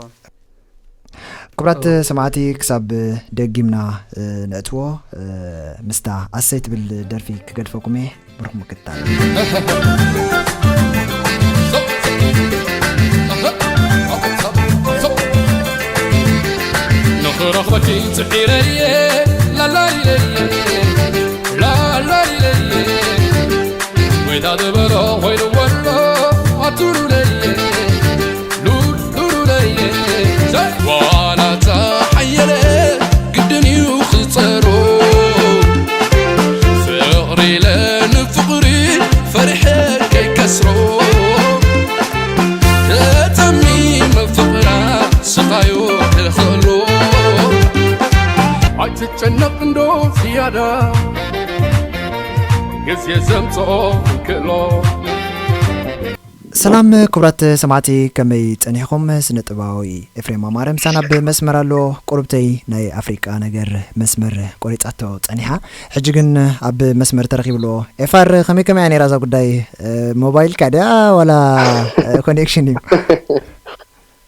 ክቡራት ኦ። ሰማዕቲ፣ ክሳብ ደጊምና፣ እ፣ ነእትዎ፣ እ፣ ምስታ ኣሰይ ትብል ደርፊ ክገድፈኩም እየ። ብሩኽ ምክትታል። ንኽረኽበኪ ጽዒረየ፣ ላላይለየ፣ ላላይለየ፣ ወይታ ዝበሎ ኮይኑ ወሎ፣ ኣቱሉለየ፣ ሉሉለየ፣ ዋላ ተሓየለ፣ ግድን እዩ ክጸሮ። ፍቕሪ ኢለ ንፍቕሪ ፈሪሐ ከይከስሮ። ተጸሚመ ፍቕራ ስቓዩ ክኽእሎ። ኣይትጨነቕ እንዶ ዝያዳ ግዜ ዘምጽኦ ክእሎ። ሰላም ክቡራት ሰማዕቲ፣ ከመይ ጸኒሕኹም? ስነ ጥበባዊ ኤፍሬም ኣማረ ምሳና ኣብ መስመር ኣሎ። ቁሩብተይ ናይ ኣፍሪቃ ነገር መስመር ቆሪጻቶ ጸኒሓ። ሕጂ ግን ኣብ መስመር ተረኺቡ ኣሎ። ኤፋር፣ ከመይ ከመይ እያ ነይራ እዛ ጉዳይ? እ፣ ሞባይልካ ድያ ዋላ፣ እ፣ ኮኔክሽን እዩ?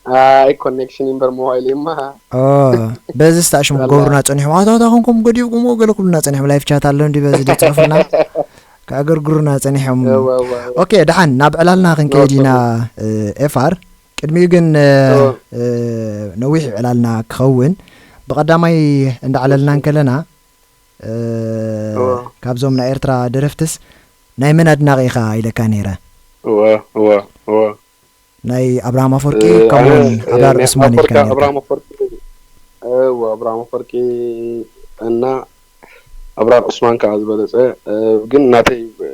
ኣይ፣ ኮኔክሽን እምበር ሞባይል እዩማ። ኦ፣ በዚ ስታሽም ክገብሩና ጸኒሖም። ኣታ፣ ኣታ፣ ኮንኩም ገዲፍኩምዎ ገለ ክብሉና ጸኒሖም። ላይፍ ቻት ኣሎ እንዲ በዚ ድጽሑፉና። ከኣገርግሩና ጸኒሖም። እወ፣ እወ፣ እወ። ኦኬ፣ ደሓን ናብ ዕላልና ክንከይድ እወ፣ ኢና፣ እወ። እ፣ ኤፋር። ቅድሚኡ ግን፣ እ፣ እወ። እ፣ ነዊሕ ዕላልና ክኸውን፣ ብቐዳማይ እንዳዕለልና እሺ። እንከለና፣ እ፣ እወ። ካብዞም ናይ ኤርትራ ደረፍትስ ናይ መን ኣድናቒ ኢኻ ኢለካ ነይረ? እወ፣ እወ፣ እወ። ናይ ኣብርሃም ኣፈወርቂ፣ እ፣ ከምኡውን ኣነ፣ እ፣ ኣብራር ናይ ዑስማን ኢልካ ኣፈወርቂ፣ ነይርካ። ኣብርሃም ኣፈወርቂ፣ እወ፣ ኣብርሃም ኣፈወርቂ እና ኣብራር ዑስማን ከኣ ዝበለጸ፣ እ፣ ግን ናተይ፣ እ፣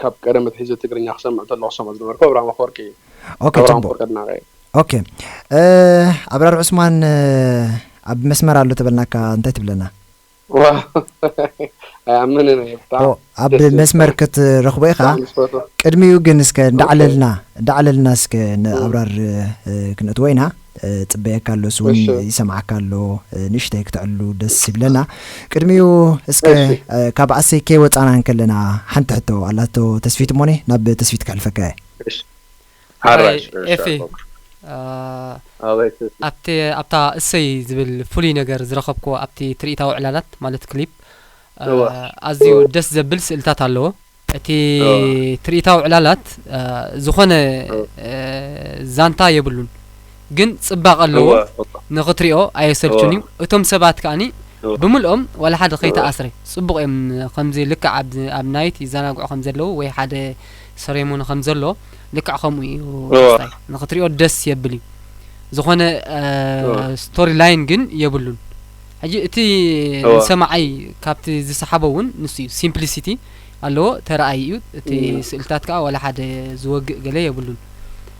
ካብ ቀደም ኣትሒዘ ትግርኛ ክሰምዕ እንተለኹ ክሰምዖ ዝነበርኩ ኣብርሃም ኣፈወርቂ እዩ። ኦኬ፣ ኣብርሃም ጽቡቕ። ኣፈወርቂ ኣድናቒ እየ። ኦኬ። እ፣ ኣብራር ዑስማን፣ እ፣ ኣብ መስመር ኣሎ ተበልናካ፣ እንታይ ትብለና? ዋው። ኣይኣምንን እየ፣ ብጣዕሚ ኦ፣ ኣብ ደስ ዝብል መስመር ስራሕ። ክትረኽቦ ኢኻ። ብጣዕሚ ዝፈትዎ። ቅድሚኡ ግን እስከ ኦኬ። እንዳዕለልና፣ እንዳዕለልና እስከ ን-፣ እ። ኣብራር፣ እ፣ ክነእትዎ ኢና። እ፣ ጽበየካ ኣሎ፣ እሱ እውን እሺ። ይሰምዓካ ኣሎ። እ፣ ንእሽተይ ክተዕልሉ ደስ ይብለና። ቅድሚኡ እስከ፣ እሺ። እ፣ ካብ ኣሰይ ከይወጻና እንከለና ሓንቲ ሕቶ ኣላቶ ተስፊት እሞኒ፣ ናብ ተስፊት ከሕልፈካ እየ። እሺ። ሓራይ፣ ሓራይ፣ እሺ፣ ኤፊ፣ ኣቦ። አ፣ ኣበይ ትብል? ኣብቲ፣ ኣብታ እሰይ ዝብል ፍሉይ ነገር ዝረኸብክዎ ኣብቲ ትርኢታዊ ዕላላት፣ ማለት ክሊፕ፣ አ፣ እወ። ኣዝዩ እወ። ደስ ዘብል ስእልታት ኣለዎ። እቲ እወ። ትርኢታዊ ዕላላት፣ አ፣ ዝኾነ፣ እወ። አ፣ ዛንታ የብሉን፣ ግን ጽባቐ ኣለዎ። እወ፣ እወ። ንኽትሪኦ ኣየሰልቹን እወ። እዩ። እቶም ሰባት ከኣኒ እወ። ብምልኦም ዋላ ሓደ እወ። ከይተኣስረ ጽቡቕ እዮም። ከምዚ ልክዕ ኣብ፣ ኣብ ናይት ይዘናግዑ ከም ዘለዉ ወይ ሓደ ሰሬሞኒ ከም ዘሎ ልክዕ ከምኡ እዩ እወ። ክስታይ። ንኽትሪኦ ደስ የብል እዩ። ዝኾነ፣ እ፣ እወ። ስቶሪ ላይን ግን የብሉን። ሕጂ እቲ እወ። ንሰማዓይ ካብቲ ዝሰሓቦ እውን ንሱ እዩ። ሲምፕሊሲቲ ኣለዎ፣ ተረኣይ እዩ። እቲ እም። ስእልታት ከኣ ዋላ ሓደ ዝወግእ ገለ የብሉን።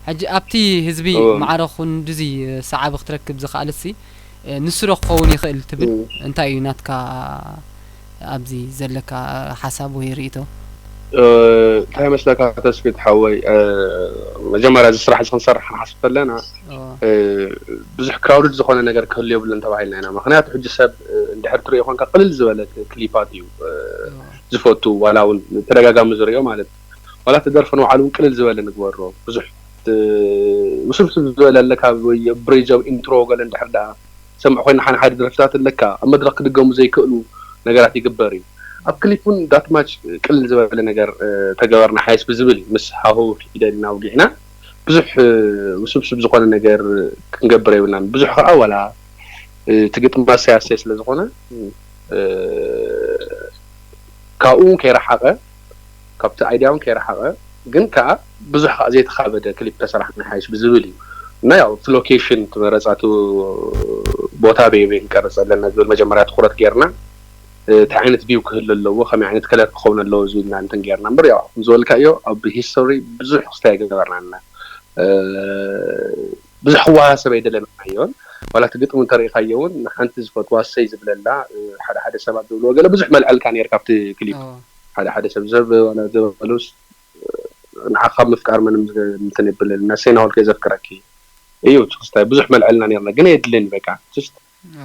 ሕጂ ኣብቲ ህዝቢ እወ። ማዕረ ክንድዚ ሰዓቢ ክትረክብ ዝኸኣለሲ፣ እ፣ ንሱ ዶ ክኸውን ይኽእል ትብል? እም። እንታይ እዩ ናትካ ኣብዚ ዘለካ ሓሳብ ወይ ርእይቶ? እ፣ እንታይ መስለካ ተስፊት ሓወይ፣ እ፣ መጀመርያ እዚ ስራሕ እዚ ክንሰርሕ ክንሓስብ ከለና፣ እወ። እ፣ ብዙሕ ክራውድድ ዝኾነ ነገር ክህሉ የብሉን ተባሂልና ኢና። ምኽንያቱ ሕጂ ሰብ፣ እ፣ እንድሕር ትሪኦ ኮንካ ቅልል ዝበለ ክሊፓት እዩ፣ እ፣ እወ። ዝፈቱ፣ ዋላ እውን ተደጋጋሚ ዝሪኦ ማለት እዩ። ዋላ እቲ ደርፊ ንባዕሉ እውን ቅልል ዝበለ ንግበሮ። ብዙሕ፣ እ፣ ውስብስብ ዝበለ ኣለካ፣ ወይ ብሬጅ ኣብ ኢንትሮ ገለ እንድሕር ደኣ ሰምዕ ኮይና ሓነ ሓደ ደርፍታት ኣለካ ኣብ መድረኽ ክድገሙ ዘይክእሉ ነገራት ይግበር እዩ። ኣብ ክሊፕ እውን ዳት ማች ቅልል ዝበለ ነገር፣ እ፣ ተገበርና ሓይስ ብዝብል እዩ። ምስ ሃሁ ፊደል ኢና ውጊዕና። ብዙሕ፣ እ፣ ውስብስብ ዝኾነ ነገር ክንገብር የብልናን። ብዙሕ ከዓ ዋላ፣ እ፣ እቲ ግጥሚ ኣሰይ ኣሰይ ስለ ዝኾነ፣ እ፣ ካብኡ እውን ከይረሓቐ፣ ካብቲ ኣይድያ እውን ከይረሓቐ፣ ግን ከዓ ብዙሕ ከዓ ዘይተኻበደ ክሊፕ ተሰራሕና ሓይሽ ብዝብል እዩ። እና ያው እቲ ሎኬሽን፣ እቲ መረፃ፣ እቲ ቦታ በየበይ ክንቀርፅ ኣለና ዝብል መጀመርያ ትኹረት ጌርና፣ እ፣ እንታይ ዓይነት ቪው ክህሉ ኣለዎ፣ ከመይ ዓይነት ከለር ክኸውን ኣለዎ ዝብል ኢና እንትን ጌርና። እምበር ያው ከም ዝበልካዮ ኣብ ሂስቶሪ ብዙሕ ክስታይ ኣይገበርናን ኢና። እ፣ ብዙሕ ክወሃሰብ ኣይደለናዮን። ዋላ እቲ ግጥሚ እንተሪኢኻዮ እውን ንሓንቲ ዝፈትዋ ሰይ ዝብለላ፣ እ፣ ሓደ ሓደ ሰባት ዝብልዎ ገለ ብዙሕ መልዐልካ ኔርካ ኣብቲ ክሊፕ። ኣዎ። ሓደ ሓደ ሰብ፣ ሰብ ዋላ ዝበሉስ ንዓኻ ምፍቃር ምንም ዝ-፣ እንትን የብለልና። ሰይ ናወልከ ዘፍቅረኪ እዩ ትክስታይ ብዙሕ መልዐልና ኔርና፣ ግን የድልን በቃ። ጅስት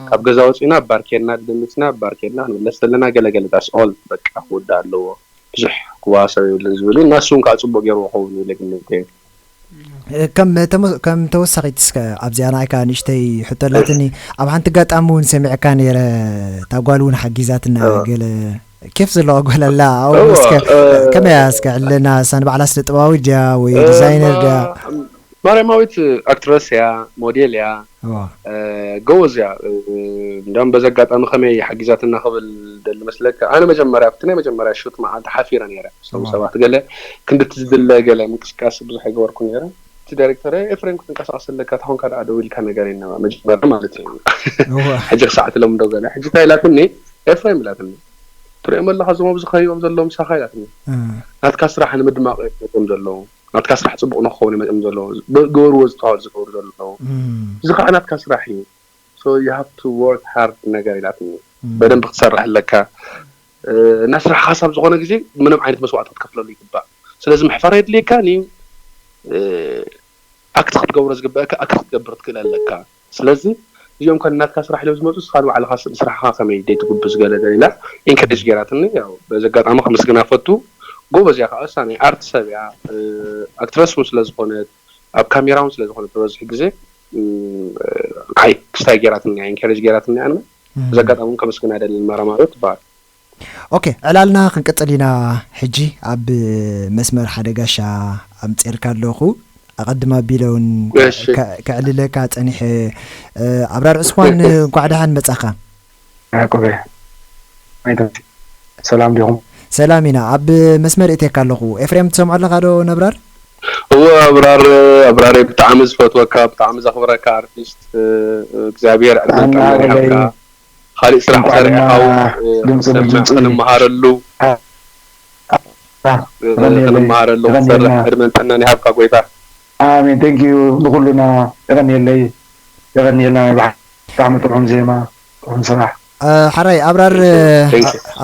ካብ ገዛ ወፂና ባር ኬድና፣ ድንስ ና ባር ኬድና ክንምለስ ዘለና ገለገለ፣ that's all፣ በቃ ክውዳእ ኣለዎ፣ ብዙሕ ክወሳሰብ የብሉን ዝብል እዩ። እና እሱ እውን ከዓ ፅቡቅ ገይርዎ ክኸውን ኢለ ግምት እየ። ከም ተወሳኺት እስከ ኣብዚኣ ንዓይካ ንእሽተይ ሕቶ ኣላትኒ። ኣብ ሓንቲ ኣጋጣሚ እውን ሰሚዕካ ነይረ፣ እታ ጓል እውን ሓጊዛትና፣ ገለ ኬፍ ዘለዋ ጓል ኣላ። ኣብኡ እስከ ከመይ እያ እስከ ዕለና? እሳ ንባዕላ ስነ ጥበባዊት ድያ ወይ ዲዛይነር ድያ? ማርያማዊት ኣክትረስ እያ፣ ሞዴል እያ፣ ጎበዝ እያ። እንዲያውም በዚ ኣጋጣሚ ከመይ ሓጊዛትና ክብል ደሊ መስለካ፣ ኣነ መጀመርያ ኣብቲ ናይ መጀመርያ ሹት መዓልቲ ሓፊረ ነይረ። ሰው ሰባት ገለ ክንድቲ ዝድለ ገለ ምንቅስቃስ ብዙሕ ኣይገበርኩ ነይረ። እቲ ዳይሬክተር "ኤፍሬም ክትንቀሳቀስ ኣለካ፣ ተኾንካ ደኣ ደው ኢልካ ነገር ኢና መጀመርያ" ማለት እዩ። ሕጂ ክሳዕ ትለምዶ ገለ። ሕጂ እንታይ ኢላትኒ? "ኤፍሬም" ኢላትኒ፣ "ትሪኦም ኣለኻ እዞም ኣብዚ ከይቦም ዘለዉ ምሳኻ?" ኢላትኒ። "ናትካ ስራሕ ንምድማቕ እዮም መፅኦም ዘለዉ፣ ናትካ ስራሕ ፅቡቕ ንክኸውን እዮም መፅኦም ዘለዉ፣ ግበርዎ ዝተባህሉ ዝገብሩ ዘለዉ፣ እዚ ከዓ ናትካ ስራሕ እዩ፣ so you have to work hard" ነገር ኢላትኒ። "በደንብ ክትሰርሕ ኣለካ፣ እና ስራሕ ሓሳብ ዝኾነ ግዜ ምንም ዓይነት መስዋእቲ ክትከፍለሉ ይግባእ። ስለዚ ምሕፋር የድልየካን እዩ፣ ኣክት ክትገብሮ ዝግበአካ ኣክት ክትገብር ክትክእል ኣለካ። ስለዚ እዚኦም ከ ናትካ ስራሕ ኢሎም ዝመፁ፣ ንስኻ ንባዕልኻ ስራሕኻ ከመይ ደይ ትጉብዝ?" ገለ ገለ ኢላ ኢንከሬጅ ገይራትኒ። ያው በዚ ኣጋጣሚ ከመስግና ፈቱ። ጎበዝ እያ ከዓ፣ እሳ ናይ ኣርት ሰብ እያ፣ ኣክትረስ እውን ስለ ዝኾነት፣ ኣብ ካሜራ እውን ስለ ዝኾነት ዝበዝሕ ግዜ ንዓይ ክስታይ ገይራትኒ እያ፣ ኢንከሬጅ ገይራትኒ እያ። ኣነ በዚ ኣጋጣሚ እውን ከመስግና ደሊ። ማራማሮ ትበሃል። ኦኬ፣ ዕላልና ክንቅጽል ኢና። ሕጂ ኣብ መስመር ሓደ ጋሻ ኣምጺኤልካ ኣለኹ። ኣቐድም ኣቢለ እውን ከዕልለካ ጸኒሐ። ኣብራር ዑስማን፣ እንኳዕ ደሓን መጻኻ። ያዕቆበ፣ ሰላም ዲኹም? ሰላም ኢና። ኣብ መስመር እቴካ ኣለኹ። ኤፍሬም፣ ትሰምዖ ኣለኻ ዶ ነብራር? እወ ኣብራር፣ ኣብራረይ ብጣዕሚ ዝፈትወካ፣ ብጣዕሚ ዘኽብረካ ኣርቲስት፣ እግዚኣብሔር ዕድመን ጥዕናን ይሃብካ። ካሊእ ስራሕ ሰሪሕካ እውን ድምፂ ክንመሃረሉ ክንመሃረሉ ክትሰርሕ ዕድመን ጥዕናን ይሃብካ ጎይታ። ኣሜን። Thank you ንኩሉና። የቐንየለይ፣ የቐንየልና። ናይ ብሓቂ ብጣዕሚ ጥዑም ዜማ፣ ጥዑም ስራሕ። ሓራይ ኣብራር፣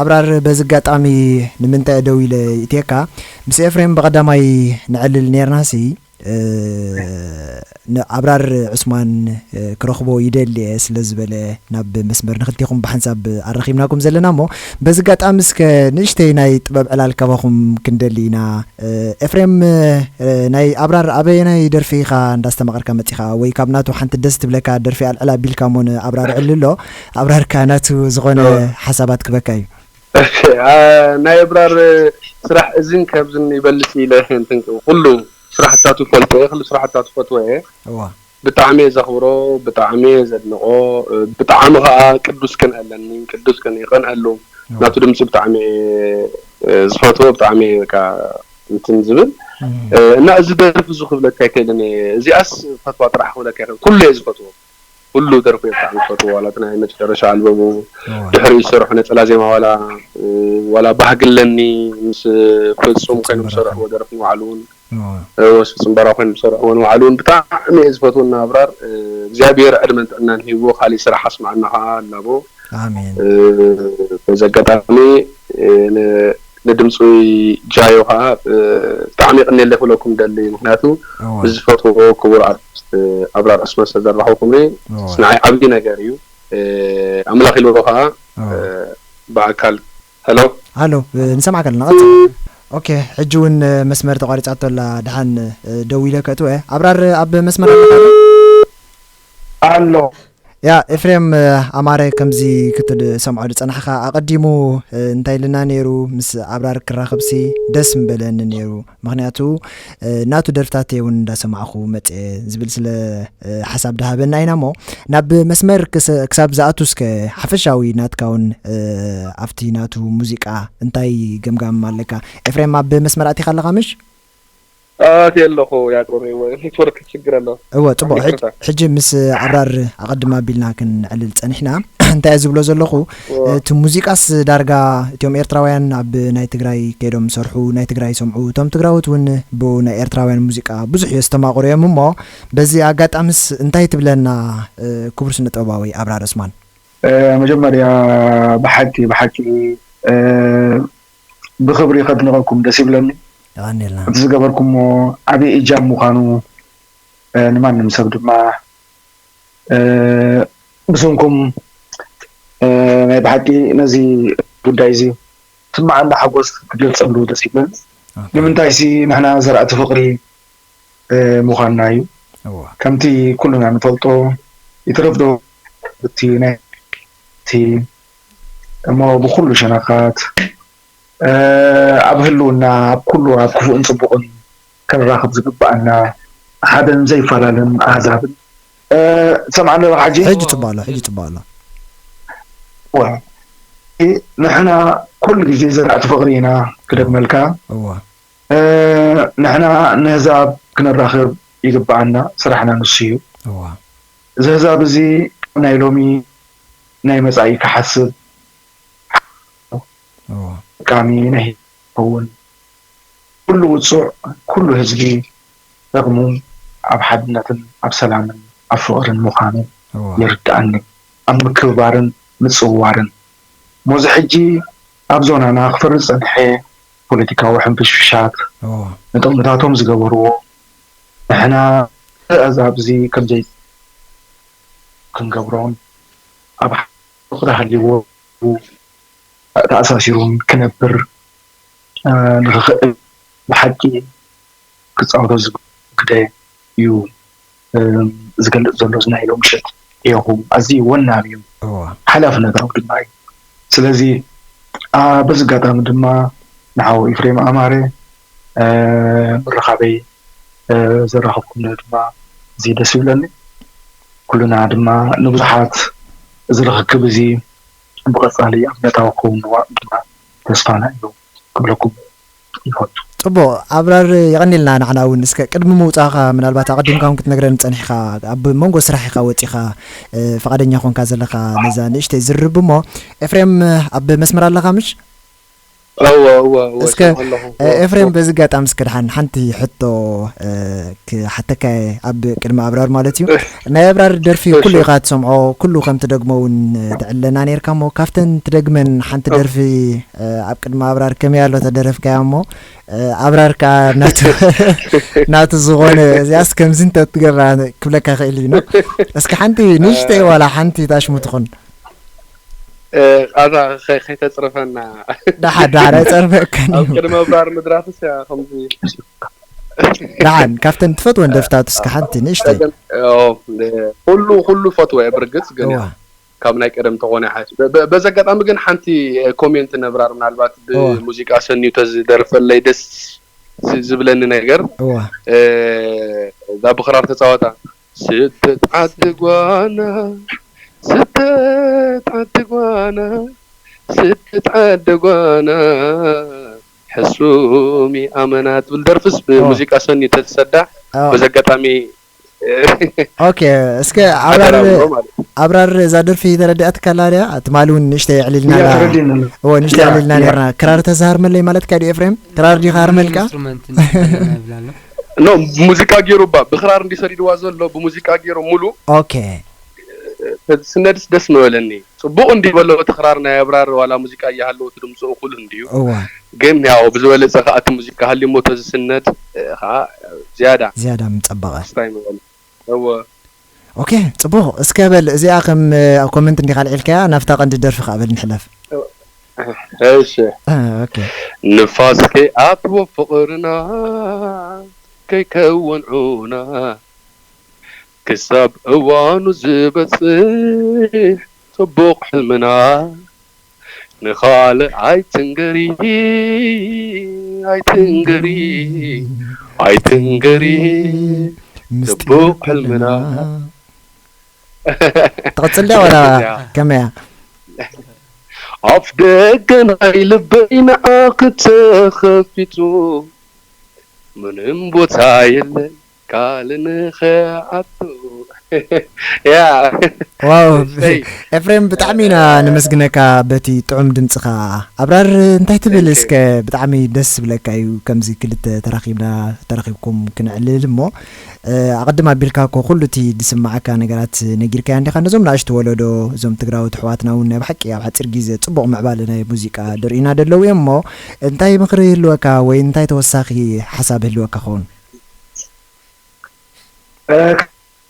ኣብራር በዚ ኣጋጣሚ ንምንታይ ደው ኢለ ይእትየካ፣ ምስ ኤፍሬም ብቐዳማይ ንዕልል ኔርናሲ፣ ኣብራር ዑስማን ክረኽቦ ይደሊ እየ ስለ ዝበለ ናብ መስመር ንክልቴኹም ብሓንሳብ ኣረኺብናኩም ዘለና። እሞ በዚ ኣጋጣሚ እስከ ንእሽተይ ናይ ጥበብ ዕላል ካባኹም ክንደሊ ኢና። ኤፍሬም፣ ናይ ኣብራር ኣበየናይ ደርፊ ኢኻ እንዳስተማቐርካ መጺኻ? ወይ ካብ ናቱ ሓንቲ ደስ ትብለካ ደርፊ ኣልዕል ኣቢልካ እሞ ንኣብራር ዕልሎ፣ ኣብራርካ ናቱ ዝኾነ ሓሳባት ክበካ እዩ። ናይ ኣብራር ስራሕ እዝን ከብዝን ይበልጽ ኢለ እንትን ኩሉ ስራሕታቱ ይፈልጦ እየ፣ ኩሉ ስራሕታቱ ፈትወ እየ። እዋ። ብጣዕሚ እየ ዘኽብሮ፣ ብጣዕሚ እየ ዘድንቖ፣ ብጣዕሚ ኸዓ ቅዱስ ቅንኢ ኣለኒ፣ ቅዱስ ቅንኢ ይቐንኣሉ። እዋ። ናቱ ድምፂ ብጣዕሚ እየ ዝፈትዎ፣ ብጣዕሚ እየ በቃ እንትን ዝብል። እም። እና እዚ ደርፊ እዚ ክብለካ ኣይክእልን እየ፣ እዚኣስ ፈትዋ ጥራሕ ክብለካ ይኽእል፣ ኩሉ እየ ዝፈትዎ። ኩሉ ደርፉ እየ ብጣዕሚ ዝፈትዎ፣ ዋላ እቲ ናይ መጨረሻ ኣልበሙ፣ እዋ። ድሕሪኡ ዝሰርሑ ነፀላ ዜማ፣ ዋላ፣ ዋላ ባህጊ ኣለኒ ምስ ፍጹም ፍጹም ኮይኖም በራኺ። ዝሰርሕዎ ደርፊ ንባዕሉ እውን፣ እዋ። እዎ፣ ምስ ፍጹም በራኺ ኮይኖም ዝሰርሕዎ ንባዕሉ እውን ብጣዕሚ እየ ዝፈትዎ። እና ኣብራር እግዚኣብሔር ዕድመን ጥዕናን ሂብዎ ካሊእ ስራሕ ኣስምዓና ከዓ ኣላቦ። ኣሜን። በዚ ኣጋጣሚ ን- ንድምፂ ጃዮ ከዓ ብጣዕሚ የቐንየለይ ክብለኩም ደሊ፣ ምክንያቱ እዋ። ምስ ዝፈትዎ ክቡር ኣርቲስት ኣብራር ዑስማን ስለ ዘራኸብኩምኒ እዋ። ንዓይ ዓብዪ ነገር እዩ። ኣምላኽ ኢልዎ ከዓ እዋ። ብኣካል። ሄሎ። ሃሎ፣ ንሰማዕካ ኣለና፣ ቀጽል። ኦኬ፣ ሕጂ እውን መስመር ተቋሪጻቶ ኣላ፣ ደሓን ደው ኢለ ከእትወ። ኣብራር ኣብ መስመር ኣለካ ዶ? ኣሎ። ያ ኤፍሬም ኣማረ፣ ከምዚ ክትሰምዖ ዝጸናሕካ ኣቐዲሙ እንታይ ኢልና ነይሩ? ምስ ኣብራር ክራኸብሲ ደስ ምበለኒ ነይሩ፣ ምኽንያቱ ናቱ ደርፍታት እየ እውን እንዳሰማዕኹ መጽየ ዝብል ስለ ሓሳብ ድሃበና ኢና እሞ፣ ናብ መስመር ክሳብ ዝኣቱ እስከ ሓፈሻዊ ናትካ እውን ኣብቲ ናቱ ሙዚቃ እንታይ ገምጋም ኣለካ? ኤፍሬም፣ ኣብ መስመር ኣቲኻ ኣለኻ ምሽ? ኣትየ ኣለኹ ያቆበይ፣ ኔትወርክ ችግር ኣሎ። እወ፣ ጽቡቕ። ሕጂ፣ ይቅርታ። ሕጂ ምስ ኣብራር ኣቐድም ኣቢልና ክንዕልል ጸኒሕና። እንታይ እየ ዝብሎ ዘለኹ፣ እወ። እቲ ሙዚቃስ ዳርጋ እቶም ኤርትራውያን ኣብ ናይ ትግራይ ከይዶም ዝሰርሑ፣ ናይ ትግራይ ይሰምዑ፣ እቶም ትግራዎት እውን ብኡ ናይ ኤርትራውያን ሙዚቃ ብዙሕ የስተማቕሩ እዮም እሞ፣ በዚ ኣጋጣምስ እንታይ ትብለና፣ እ፣ ክቡር ስነ ጥበባዊ ኣብራር ዑስማን? እ፣ መጀመርያ ብሓቂ፣ ብሓቂ፣ እ፣ ብኽብሪ ከድንቐኩም ደስ ይብለኒ። የቐንየልና። እቲ ዝገበርኩሞ ዓብዪ እጃም ምዃኑ፣ እ፣ ንማንም ሰብ ድማ፣ እ፣ ብስንኩም ናይ ብሓቂ ነዚ ጉዳይ እዚ ስማዓና ሓጎስ ክገልጸሉ ደስ ይብለን። ንምንታይሲ ንሕና ዘራእቲ ፍቕሪ ምዃንና እዩ። ከምቲ ኩሉና ንፈልጦ ይትረፍዶ እቲ ናይ እቲ እሞ ብኩሉ ሸነኻት ኣብ ህልውና ኣብ ኩሉ ኣብ ክፉእን ፅቡቕን ክንራኽብ ዝግባኣና ሓደን ዘይፈላለን ኣህዛብን ሰምዓኒ ኣለኻ ሓጂ? ሕጂ ፅቡቕ ኣሎ፣ ሕጂ ፅቡቕ ኣሎ። ንሕና ኩሉ ግዜ ዘራእቲ ፍቕሪ ኢና ክደግመልካ። ንሕና ንህዛብ ክነራኽብ ይግባኣና፣ ስራሕና ንሱ እዩ። እዚ ህዛብ እዚ ናይ ሎሚ ናይ መጻኢ ክሓስብ ጠቃሚ ናይ ክኸውን ኩሉ ውጹዕ ኩሉ ህዝቢ ጥቕሙ ኣብ ሓድነትን ኣብ ሰላምን ኣብ ፍቕርን ምዃኑ ይርድኣኒ። ኣብ ምክብባርን ምጽውዋርን ሞዚ ሕጂ ኣብ ዞናና ክፈሪ ዝጸንሐ ፖለቲካዊ ሕንፍሽፍሻት ንጥቕምታቶም ዝገበርዎ ንሕና ኣዛብዚ ከምዘይ ክንገብሮን ኣብ ፍቕሪ ሃልይዎ ተኣሳሲሩን ክነብር ንኽኽእል ብሓቂ ክፃወቶ ዝግደ እዩ ዝገልፅ ዘሎ እዚ ናይ ሎሚ ምሸት ዕዮኹም ኣዝዩ ወናም እዩ፣ ሓላፍነታዊ ድማ እዩ። ስለዚ በዚ ኣጋጣሚ ድማ ንሓው ኢፍሬም ኣማረ ምርኻበይ ዘራኸብኩምኒ ድማ እዚ ደስ ይብለኒ። ኩልና ድማ ንብዙሓት እዚ ርኽክብ እዚ ብቐጻሊ ኣብነታዊ ክኸውን ድማ ተስፋና እዩ ክብለኩም ይፈቱ። ጽቡቕ ኣብራር፣ የቐኒልና። ንዓና እውን እስከ ቅድሚ ምውጻእኻ ምናልባት ኣቐዲምካ እውን ክትነግረኒ ጸኒሕካ፣ ኣብ መንጎ ስራሕ ኢኻ ወጺኻ፣ ፍቓደኛ ኮንካ ዘለኻ ነዛ ንእሽተይ ዝርርብ እሞ፣ ኤፍሬም ኣብ መስመር ኣለኻ ምሽ? እወ እወ እወ እስከ ሰምዖ ኣለኹ። እወ፣ ኤፍሬም እወ። በዚ ኣጋጣሚ እስከ ደሓን ሓንቲ ሕቶ ክሓተካ እየ ኣብ ቅድሚ ኣብራር ማለት እዩ። ናይ ኣብራር ደርፊ ኩሉ ኢኻ ትሰምዖ፣ ኩሉ ከም ትደግሞ እውን ትዕለና ነርካ እሞ ካብተን ትደግመን ሓንቲ ደርፊ ኣብ ቅድሚ ኣብራር ከመይ ኣሎ ተደረፍካያ እሞ ኣብራር ከዓ ናቱ ናቱ ዝኾነ እዚኣስ ከምዚ እንተ ትገብራ ክብለካ ክእል እዩ። እስከ ሓንቲ ንእሽተይ ዋላ ሓንቲ ታሽሙ ትኹን። ኣዛ ከይተፅርፈና። ደሓን ደሓን ኣይፀርፈካን። ኣብ ቅድሚ ኣብራር ምድራፍስ ከምዚ። ደሓን ካብተን ትፈትወን ደርፍታት እስከ ሓንቲ ንእሽተይ። ኩሉ ኩሉ ፈትወ ብርግፅ ግን ካብ ናይ ቀደም ተኾነ ሓሽ በዚ ኣጋጣሚ ግን ሓንቲ ኮሜንት ነብራር ምናልባት ብሙዚቃ ሰንዩ ተዝደርፈለይ ደስ ዝብለኒ ነገር እዛ ብክራር ተፃወታ ስትት ዓዲ ጓና ስትት ዓዲ ጓና ስትት ዓዲ ጓና ሕሱሚ ኣመና ትብል ደርፍስ ብሙዚቃ ሰኒ ተትሰዳሕ በዚ ኣጋጣሚ ኦኬ እስከ ኣብራር ኣብራር እዛ ደርፊ ተረዲኣትካ ኣላ ድያ ትማሊ እውን ንእሽተይ የዕሊልና እያ ተረዲእና እዎ ንእሽተይ የዕሊልና ነርና ክራር ተዛሃርመለይ ማለት ካዲ ኤፍሬም ክራር ዲኻ ሃርመልካ ኖ ሙዚቃ ገይሩ ባ ብክራር እንዲሰዲድዋ ዘሎ ብሙዚቃ ገይሩ ሙሉ ኦኬ ስነድስ ደስ ምበለኒ ጽቡቕ እንዲ በሎ እቲ ክራር ናይ ኣብራር ዋላ ሙዚቃ እያሃለዎ እቲ ድምፅኡ እኹል እንድዩ እዋ ግን ያው ብዝበለፀ ከዓ እቲ ሙዚቃ ሃልዩሞ ተዝስነድ ከዓ ዝያዳ ዝያዳ ምፀበቐ ስታይ ምበል እወ ኦኬ ፅቡቕ እስከ በል እዚኣ ከም ኣብ ኮመንት እንዲኻ ልዒልካያ ናብታ ቀንዲ ደርፊ ከዓ በል ንሕለፍ እሺ ንፋስ ከይኣትዎ ፍቕርና ከይከውን ዑና ክሳብ እዋኑ ዝበፅሕ ፅቡቕ ሕልምና ንኻልእ ኣይትንገሪ ኣይትንገሪ ኣይትንገሪ ፅቡቕ ሕልምና ትቕፅል ድያ ወላ ከመያ ኣፍ ደገ ናይ ልበይ ንዓኺ ተኸፊቱ ምንም ቦታ የለን ካልእ ንኽኣቱ ያ ዋው እሰይ ኤፍሬም ብጣዕሚ ኢና ነመስግነካ በቲ ጥዑም ድምፅኻ ኣብራር እንታይ ትብል እሺ። እስከ ብጣዕሚ ደስ ዝብለካ እዩ ከምዚ ክልተ ተራኺብና ተራኺብኩም ክነዕልል እሞ ኣቐድም ኣቢልካ እኮ ኩሉ እቲ ዝስማዓካ ነገራት ነጊርካያ እንዲኻ ነዞም ንኣሽቱ ወለዶ እዞም ትግራዎት ኣሕዋትና እውን ናይ ብሓቂ ኣብ ሓፂር ግዜ ፅቡቕ ምዕባለ ናይ ሙዚቃ ደርእዩና ደለዉ እዮም እሞ እንታይ ምኽሪ ይህልወካ ወይ እንታይ ተወሳኺ ሓሳብ ህልወካ ኸውን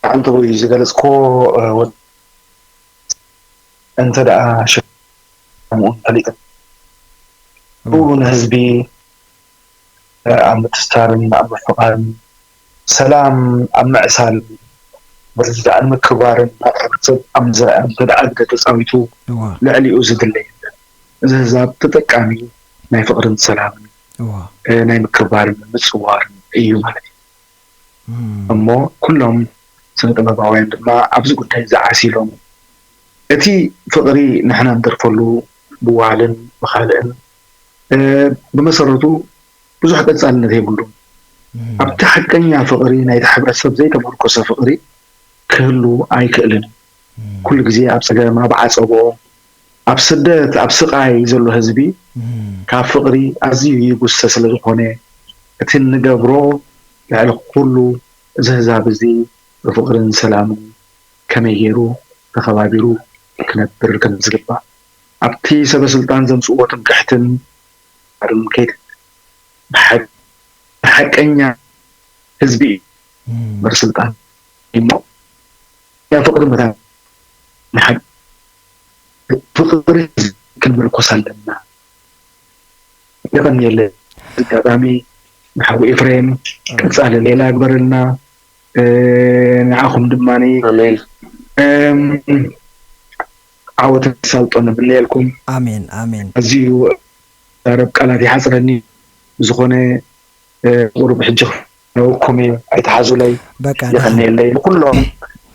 ሓንቲ ዝገለፅኮ እንተ ደኣ ሽምኡን ፈሊጥን፣ እዎ። ብኡ ንህዝቢ ኣብ ምትስታርን ኣብ ምፍቓርን፣ ሰላም ኣብ ምዕሳል፣ ምርድዳእን ምክብባርን ናብ ሕብረተሰብ ኣብ ምዝራእ እንተ ደኣ ግደ ተጻዊቱ፣ እዎ። ልዕሊኡ ዝድለ የለን። እዚ ህዛብ ተጠቃሚ ናይ ፍቕርን ሰላምን፣ እዎ። እ፣ ናይ ምክብባርን ምጽዋርን እዩ ማለት እዩ። እም። እሞ ኩሎም ስነ ጥበባውያን ድማ ኣብዚ ጉዳይ ዝዓሲሎም፣ እቲ ፍቕሪ ንሕና ንደርፈሉ ብዋልን ብኻልእን፣ እ፣ ብመሰረቱ ብዙሕ ቀጻልነት የብሉን። እም። ኣብቲ ሓቀኛ ፍቕሪ ናይቲ ሕብረተሰብ ዘይተመርኮሰ ፍቕሪ ክህሉ ኣይክእልን። እም። ኩሉ ግዜ ኣብ ጸገም፣ ኣብ ዓጸቦ፣ ኣብ ስደት፣ ኣብ ስቓይ ዘሎ ህዝቢ እም። ካብ ፍቕሪ ኣዝዩ ይጉሰ ስለ ዝኾነ፣ እቲ እንገብሮ ልዕሊ ኩሉ እዚ ህዛብ እዚ ብፍቕርን ሰላምን ከመይ ገይሩ ተኸባቢሩ ክነብር ከም ዝግባእ፣ ኣብቲ ሰበ ስልጣን ዘምጽእዎ ትምክሕትን ኣድምኬት ብሓቅ-፣ ብሓቀኛ ህዝቢ እዩ እም። እምበር ስልጣን እሞ፣ ያ ፍቕሪ መታ ንሓቅ-፣ ፍቕሪ ክንምርኮስ ኣለና። የቐንየለይ። ኣጋጣሚ ንሓው ኤፍሬም እም። ቀጻሊ ሌላ ግበረልና። እ፣ ንዓኹም ድማ ኣሜን። እም፣ ዓወትን ሳልጦን ንምነየልኩም። ኣሜን፣ ኣሜን። ኣዝዩ ዘረብ ቃላት ይሓጽረኒ። ዝኾነ፣ እ፣ ቁሩብ ሕጂ ክነውኩም እየ፣ ኣይትሓዙለይ። በቃ፣ ደሓን። የቐንየለይ። ንኩሎም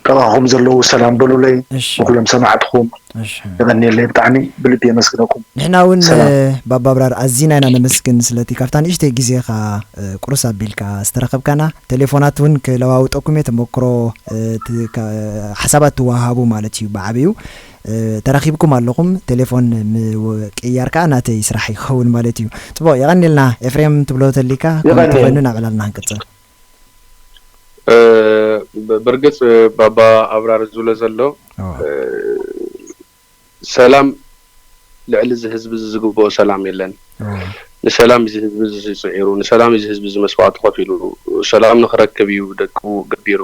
ጥቓኹም ዘለዉ ሰላም በሉለይ። እሺ። ንኩሎም ሰማዕትኹም እሺ። የቐንየለይ። ብጣዕሚ ብልቢ የመስግነኩም። ንሕና እውን፣ ሰላም። እ፣ ባባ ኣብራር ኣዚና ኢና ነመስግን ስለቲ ካብታ ንእሽተይ ግዜኻ፣ እ፣ ቁርስ ኣቢልካ ዝተረኸብካና። ቴሌፎናት እውን ክለዋውጠኩም እየ፣ ተመክሮ፣ እ፣ ት-፣ ካ-፣ ሓሳባት ትወሃሃቡ ማለት እዩ ብዓብዩ። እ፣ ተራኺብኩም ኣለኹም። ቴሌፎን ምቅያር ከኣ ናተይ ስራሕ ይኸውን ማለት እዩ። ጽቡቕ፣ የቐንየልና ኤፍሬም ትብሎ ተሊካ፣ ከምኡ የቐንየልና። ተኾይኑ ናብ ዕላልና ክንቅጽል። እ፣ ብ-፣ ብርግጽ ባባ ኣብራር ዝብሎ ዘሎ፣ ኦ። እ፣ ሰላም ልዕሊ እዚ ህዝቢ እዚ ዝግብኦ ሰላም የለን። ኦ። ንሰላም እዚ ህዝቢ እዚ ጽዒሩ፣ ንሰላም እዚ ህዝቢ እዚ መስዋእቲ ከፊሉ፣ ሰላም ንኽረክብ እዩ ደቁ ገቢሩ።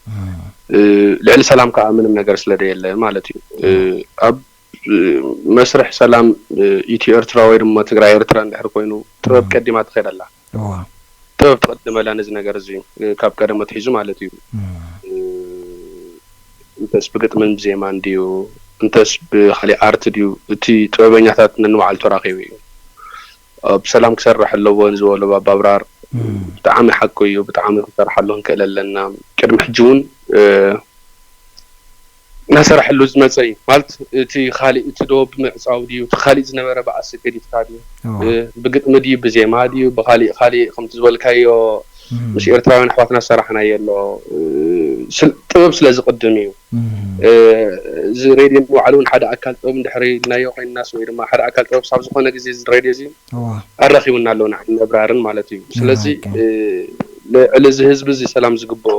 እም። እ፣ ልዕሊ ሰላም ከኣ ምንም ነገር ስለ ደየለ ማለት እዩ። እ፣ እም። ኣብ፣ እ፣ መስርሕ ሰላም፣ እ፣ ኢትዮ ኤርትራ ወይ ድማ ትግራይ ኤርትራ እንድሕር ኮይኑ ጥበብ እም። ቀዲማ ትኸይድ ኣላ። እዋ። ጥበብ ትቕድም ኣላ ነዚ ነገር እዚ፣ እ፣ ካብ ቀደም ኣትሒዙ ማለት እዩ። እም። እ፣ እንተስ ብግጥምን ብዜማን ድዩ፣ እንተስ ብኻሊእ ኣርት ድዩ፣ እቲ ጥበበኛታት ነንባዕሉ ተራኺቡ እዩ። ኣብ ሰላም ክሰርሕ ኣለዎ ንዝበሎ ባባ ኣብራር እም። ብጣዕሚ ሓቁ እዩ። ብጣዕሚ ክንሰርሓሉ ክንክእል ኣለና። ቅድሚ ሕጂ እውን፣ እ፣ እናሰራሕሉ ዝመጸ እዩ። ማለት እቲ ካሊእ፣ እቲ ዶ ብምዕጻው ድዩ፣ እቲ ካሊእ ዝነበረ ባእሲ ገዲፍካ ድዩ፣ ኦ። እ፣ ብግጥሚ ድዩ፣ ብዜማ ድዩ፣ ብኻሊእ፣ ካሊእ ከምቲ ዝበልካዮ እም። ምስ ኤርትራውያን ኣሕዋትና ዝሰራሕናዮ ኣሎ። እ፣ ስል-፣ ጥበብ ስለ ዝቕድም እዩ። እም። እ፣ እዚ ሬድዮ ምውዓሉ እውን ሓደ ኣካል ጥበብ እንድሕር ኢልናዮ ኮይንናስ፣ ወይ ድማ ሓደ ኣካል ጥበብ ሳብ ዝኾነ ግዜ እዚ ሬድዮ እዚ እዋ። ኣራኺቡና ኣሎ ንዓን ነብራርን ማለት እዩ። ስለዚ፣ ሓቂ። እ፣ ልዕሊ እዚ ህዝቢ እዚ ሰላም ዝግብኦ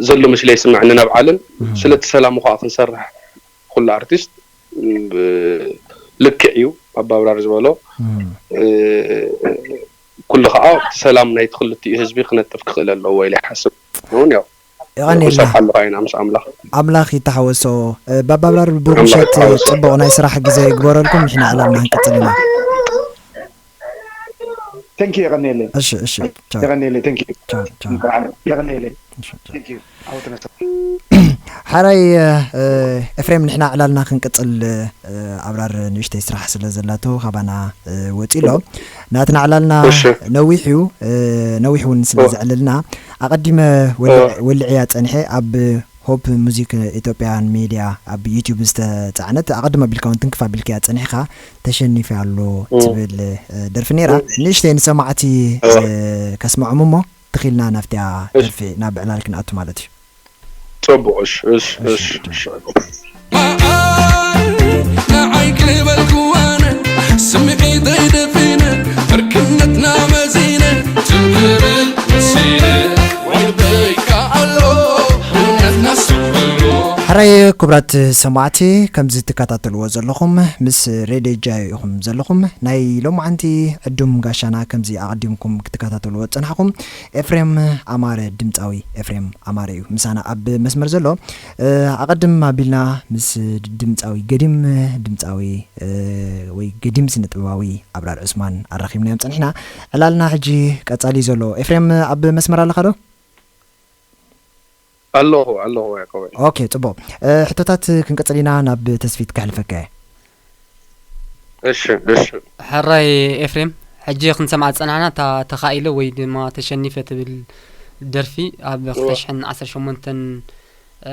ዘሎ መስለ ይስምዐኒ ናብ ዓለም። እም። ስለቲ ሰላም ኸዓ ክንሰርሕ ኩሉ ኣርቲስት፣ ብ-፣ ልክዕ እዩ ኣባብራር ዝበሎ። እም። እ፣ ኩሉ ኸዓ እቲ ሰላም ናይቲ ክልቲኡ ህዝቢ ክነጥፍ ክኽእል ኣለዎ ኢለ ይሓስብ። እውን ያው የቐንየልና። ክሰርሓሉ ኸዓ ኢና ምስ ኣምላኽ። ኣምላኽ ይተሓወሶ። እ፣ ባባብራር ኣምላኽ ብርምሸት ይተሓወሶ። ጽቡቕ ናይ ስራሕ ግዜ ይግበረልኩም። ንሕና ዕላልና ክንቅጽል ኢና። Thank you፣ የቐንየለይ። እሺ፣ እሺ። ቻው። የቐንየለይ። Thank you። ቻው፣ ቻው። የቐንየለይ። እሺ፣ ቻው። Thank you። ዓወት ነሳ። ሓራይ፣ እ፣ ኤፍሬም፣ ንሕና ዕላልና ክንቅጽል፣ እ፣ ኣብራር ንእሽተይ ስራሕ ስለ ዘላቶ ካባና፣ እ፣ ወጺ ኣሎ። ናትና ዕላልና እሺ። ነዊሕ እዩ፣ እ፣ ነዊሕ እውን ስለ ኦ። ዘዕለልና፣ ኣቐዲመ ወልዕ-፣ ኦ። ወልዕያ ጸኒሐ ኣብ ሆፕ ሙዚክ ኢትዮጵያን ሜድያ ኣብ ዩቲዩብ ዝተጻዕነት፣ ኣቐድም ኣቢልካ እውን ትንክፍ ኣቢልካያ ጸኒሕካ፣ ተሸኒፈ ኣሎ ኦ። ትብል፣ እ፣ ደርፊ ነይራ። ኦ። ንእሽተይ ንሰማዕቲ፣ ኦ። እ፣ ከስምዖም እሞ፣ ትኺልና ናብቲያ እሺ። ደርፊ ናብ ዕላል ክንኣቱ ማለት እዩ። ጽቡቕ፣ እሺ፣ እሺ፣ እሺ፣ እሺ፣ እሺ። እሺ። ንዓይ ክበልኩ ኣነ ስምዒተይ ደፊነ፣ ዕርክነትና መዚነ፣ ትብብል መሲነ፣ ወይ በይካ ኣሎ፣ እውነትና ስብሎ። ሕራይ ክቡራት ሰማዕቲ፣ ከምዚ ትከታተልዎ ዘለኹም ምስ ሬድዮ ጃዮ ኢኹም ዘለኹም። ናይ ሎማዓንቲ ዕዱም ጋሻና ከምዚ ኣቐዲምኩም ክትከታተልዎ ዝጸናሕኩም ኤፍሬም ኣማረ፣ ድምጻዊ ኤፍሬም ኣማረ እዩ ምሳና ኣብ መስመር ዘሎ። እ፣ ኣቐድም ኣቢልና ምስ ድምጻዊ ገዲም፣ ድምጻዊ፣ እ፣ ወይ ገዲም ስነ ጥበባዊ ኣብራር ዑስማን ኣራኺብናዮም ጸኒሕና። ዕላልና ሕጂ ቀጻሊ እዩ ዘሎ። ኤፍሬም ኣብ መስመር ኣለኻ ዶ? ኣለኹ፣ ኣለኹ ያዕቆበይ። ኦኬ፣ ጽቡቕ። እ፣ ሕቶታት ክንቅጽል ኢና፣ ናብ ተስፊት ከሕልፈካ እየ። እሺ፣ እሺ። ሕራይ ኤፍሬም፣ ሕጂ ክንሰምዓ ዝጸናሕና እታ ተኻኢለ ወይ ድማ ተሸኒፈ ትብል ደርፊ ኣብ እወ። ክልተ ሽሕን ዓሰርተ ሸሞንተን፣ እ፣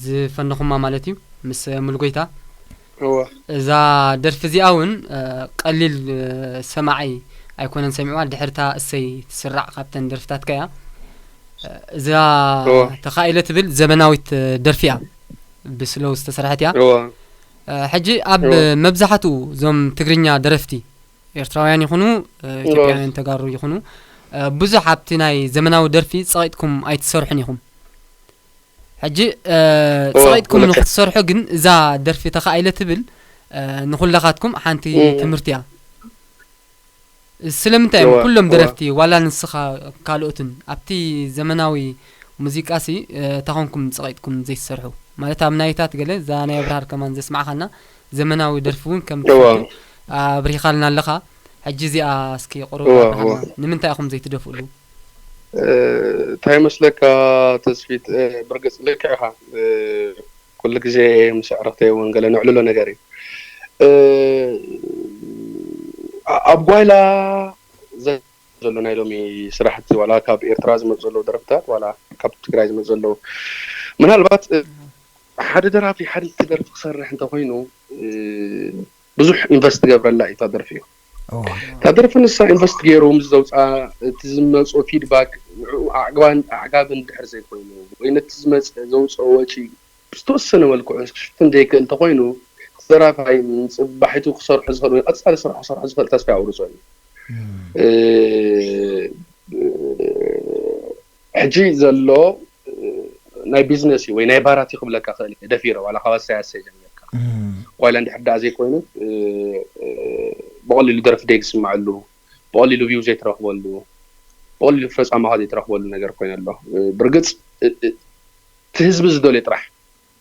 ዝፈነኹማ ማለት እዩ፣ ምስ ሙሉጎይታ። እወ። እዛ ደርፊ እዚኣ እውን፣ እ፣ ቀሊል፣ እ፣ ሰማዒ ኣይኮነን ሰሚዕዋ፣ ድሕርታ እሰይ ትስራዕ ካብተን ደርፍታትካ እያ። እ፣ እዛ እወ። ተኻኢለ ትብል ዘመናዊት፣ እ፣ ደርፊ እያ፣ ብስሎው ዝተሰርሐት እያ። እወ። እ፣ ሕጂ ኣብ እወ። መብዛሕትኡ እዞም ትግርኛ ደረፍቲ ኤርትራውያን ይኹኑ፣ እ፣ እወ። ኢትዮጵያውያን ተጋሩ ይኹኑ፣ እ፣ ብዙሕ ኣብቲ ናይ ዘመናዊ ደርፊ ጸቒጥኩም ኣይትሰርሑን ኢኹም። ሕጂ፣ እ፣ እወ፣ ጸቒጥኩም ብልክዕ። ንኽትሰርሑ ግን እዛ ደርፊ ተኻኢለ ትብል፣ እ፣ ንኹላኻትኩም ሓንቲ እም። ትምህርቲ እያ። ስለምንታይ እዮም እወ፣ ኩሎም እወ። ደረፍቲ፣ ዋላ ንስኻ ካልኦትን፣ ኣብቲ ዘመናዊ ሙዚቃሲ፣ እ፣ እንታይ ኮንኩም ጸቒጥኩም ዘይትሰርሑ? ማለት ኣብ ናይታት ገለ፣ እዛ ናይ ኣብርሃር ከማን ዘስማዕኻና ዘመናዊ ደርፊ እውን ከም እወ። ትፈቱ ኣብሪኻልና ኣለኻ። ሕጂ እዚኣ እስኪ ቁሩብ እወ፣ ኣብርሃልና። እወ። ንምንታይ ኢኹም ዘይትደፍእሉ? እ፣ እንታይ ይመስለካ ተስፊት፣ እ፣ ብርግጽ ልክዕ ኢኻ። እ፣ ኩሉ ግዜ ምስ ኣዕርኽተይ እውን ገለ ነዕልሎ ነገር እዩ። እ፣ ኣ-፣ ኣብ ጓይላ ዘ-፣ ዘሎ ናይ ሎሚ ስራሕቲ፣ ዋላ ካብ ኤርትራ ዝመጽኡ ዘለዉ ደረፍታት፣ ዋላ ካብ ትግራይ ዝመጽኡ ዘለዉ፣ ምናልባት፣ እ፣ ሓደ ደራፊ ሓንቲ ደርፊ ክሰርሕ እንተኾይኑ፣ እ፣ ብዙሕ ኢንቨስት ትገብረላ እዩ እታ ደርፊ እዩ። እዋ። እታ ደርፊ ንሳ ኢንቨስት ገይሩ ምስ ዘውፅኣ፣ እቲ ዝመፅኦ ፊድባክ ንዕኡ ኣዕግባን ኣዕጋብን ድሕር ዘይኮይኑ፣ ወይ ነቲ ዝመፅእ ዘውፅኦ ወጪ ብዝተወሰነ መልክዑ ክሽፍን ዘይክእል እንተኾይኑ፣ ደራፋይ ንፅባሒቱ ክሰርሖ ዝኽእል ወይ ቀፃሊ ስራሕ ክሰርሖ ዝኽእል ተስፋ የቑርፆ እዩ። እም። እ፣ ሕጂ ዘሎ፣ እ፣ ናይ ቢዝነስ እዩ ወይ ናይ ባራት እዩ ክብለካ ክእል እየ፣ ደፊረ ዋላ ካብ ኣሰያሰ ጀሚርካ። እም። ጓይላ እንድሕር ደኣ ዘይኮይኑ፣ እ፣ እ፣ ብቐሊሉ ደርፊ ዘይትስምዐሉ፣ ብቐሊሉ ቪው ዘይትረኽበሉ፣ ብቐሊሉ ፍረ ጻማኻ ዘይትረኽበሉ ነገር ኮይኑ ኣሎ። እ፣ ብርግጽ፣ እ፣ እ፣ እቲ ህዝቢ ዝደልዮ ጥራሕ፣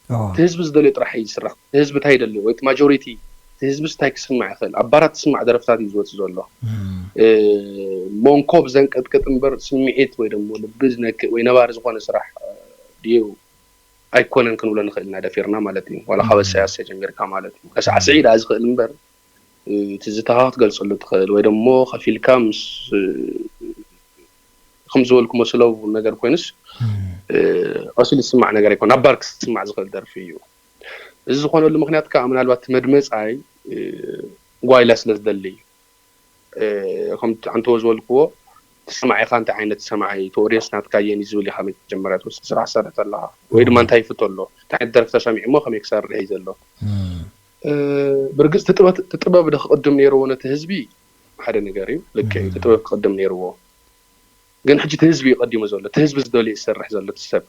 ኦ። እቲ ህዝቢ ዝደልዮ ጥራሕ እዩ ዝስራሕ። እቲ ህዝቢ እንታይ ይደሊ? ወይ እቲ ማጆሪቲ፣ እቲ ህዝብስ እንታይ ክስማዕ ይኽእል? ኣብ ባራት ዝስማዕ ደርፍታት እዩ ዝወጽእ ዘሎ። እም። እ፣ መንኮብ ዘንቀጥቅጥ እምበር ስምዒት ወይ ደሞ ልቢ ዝነክእ ወይ ነባሪ ዝኾነ ስራሕ፣ እ፣ ድዩ ኣይኮነን ክንብሎ ንኽእል ኢና ደፊርና ማለት እዩ። ዋላ ካብ እም። ኣሰያሰ ጀሚርካ ማለት እዩ። ከስዓስዒ እም። ደኣ ዝኽእል እምበር፣ እ፣ ትዝታኻ ክትገልጸሉ ትኽእል ወይ ደሞ ከፊልካ ምስ፣ እ፣ ከም ዝበልኩ መስለው ነገር ኮይኑስ፣ እም። እ፣ ቀሲሉ ዝስማዕ ነገር ኣይኮን። ኣብ ባር ክስማዕ ዝኽእል ደርፊ እዩ። እዚ ዝኾነሉ ምኽንያት ከኣ ምናልባት እቲ መድመጻይ፣ እ፣ ጓይላ ስለ ዝደሊ እዩ። እ፣ ከምቲ ኣንተዎ ዝበልክዎ፣ እቲ ሰማዒኻ እንታይ ዓይነት ሰማዒ፣ እቲ ኦድየንስ ናትካ የን እዩ ዝብል ኢኻ መጀመርያ ትወስድ ስራሕ ትሰርሕ ዘለኻ። ወይ ድማ እም። እንታይ ይፍቶ ኣሎ፣ እንታይ ዓይነት ደርፊ ተሰሚዑ እሞ ከመይ ክሰርሕ እዩ ዘሎ። እም። እ፣ ብርግጽ እቲ ጥበብ፣ እቲ ጥበብ ዶ ክቕድም ነይርዎ ነቲ ህዝቢ? ሓደ ነገር እዩ። ልክዕ እዩ፣ እቲ እም። ጥበብ ክቕድም ነይርዎ። ግን ሕጂ እቲ ህዝቢ እዩ ቀዲሙ ዘሎ። እቲ ህዝቢ ዝደልዮ እዩ ዝሰርሕ ዘሎ እቲ ሰብ።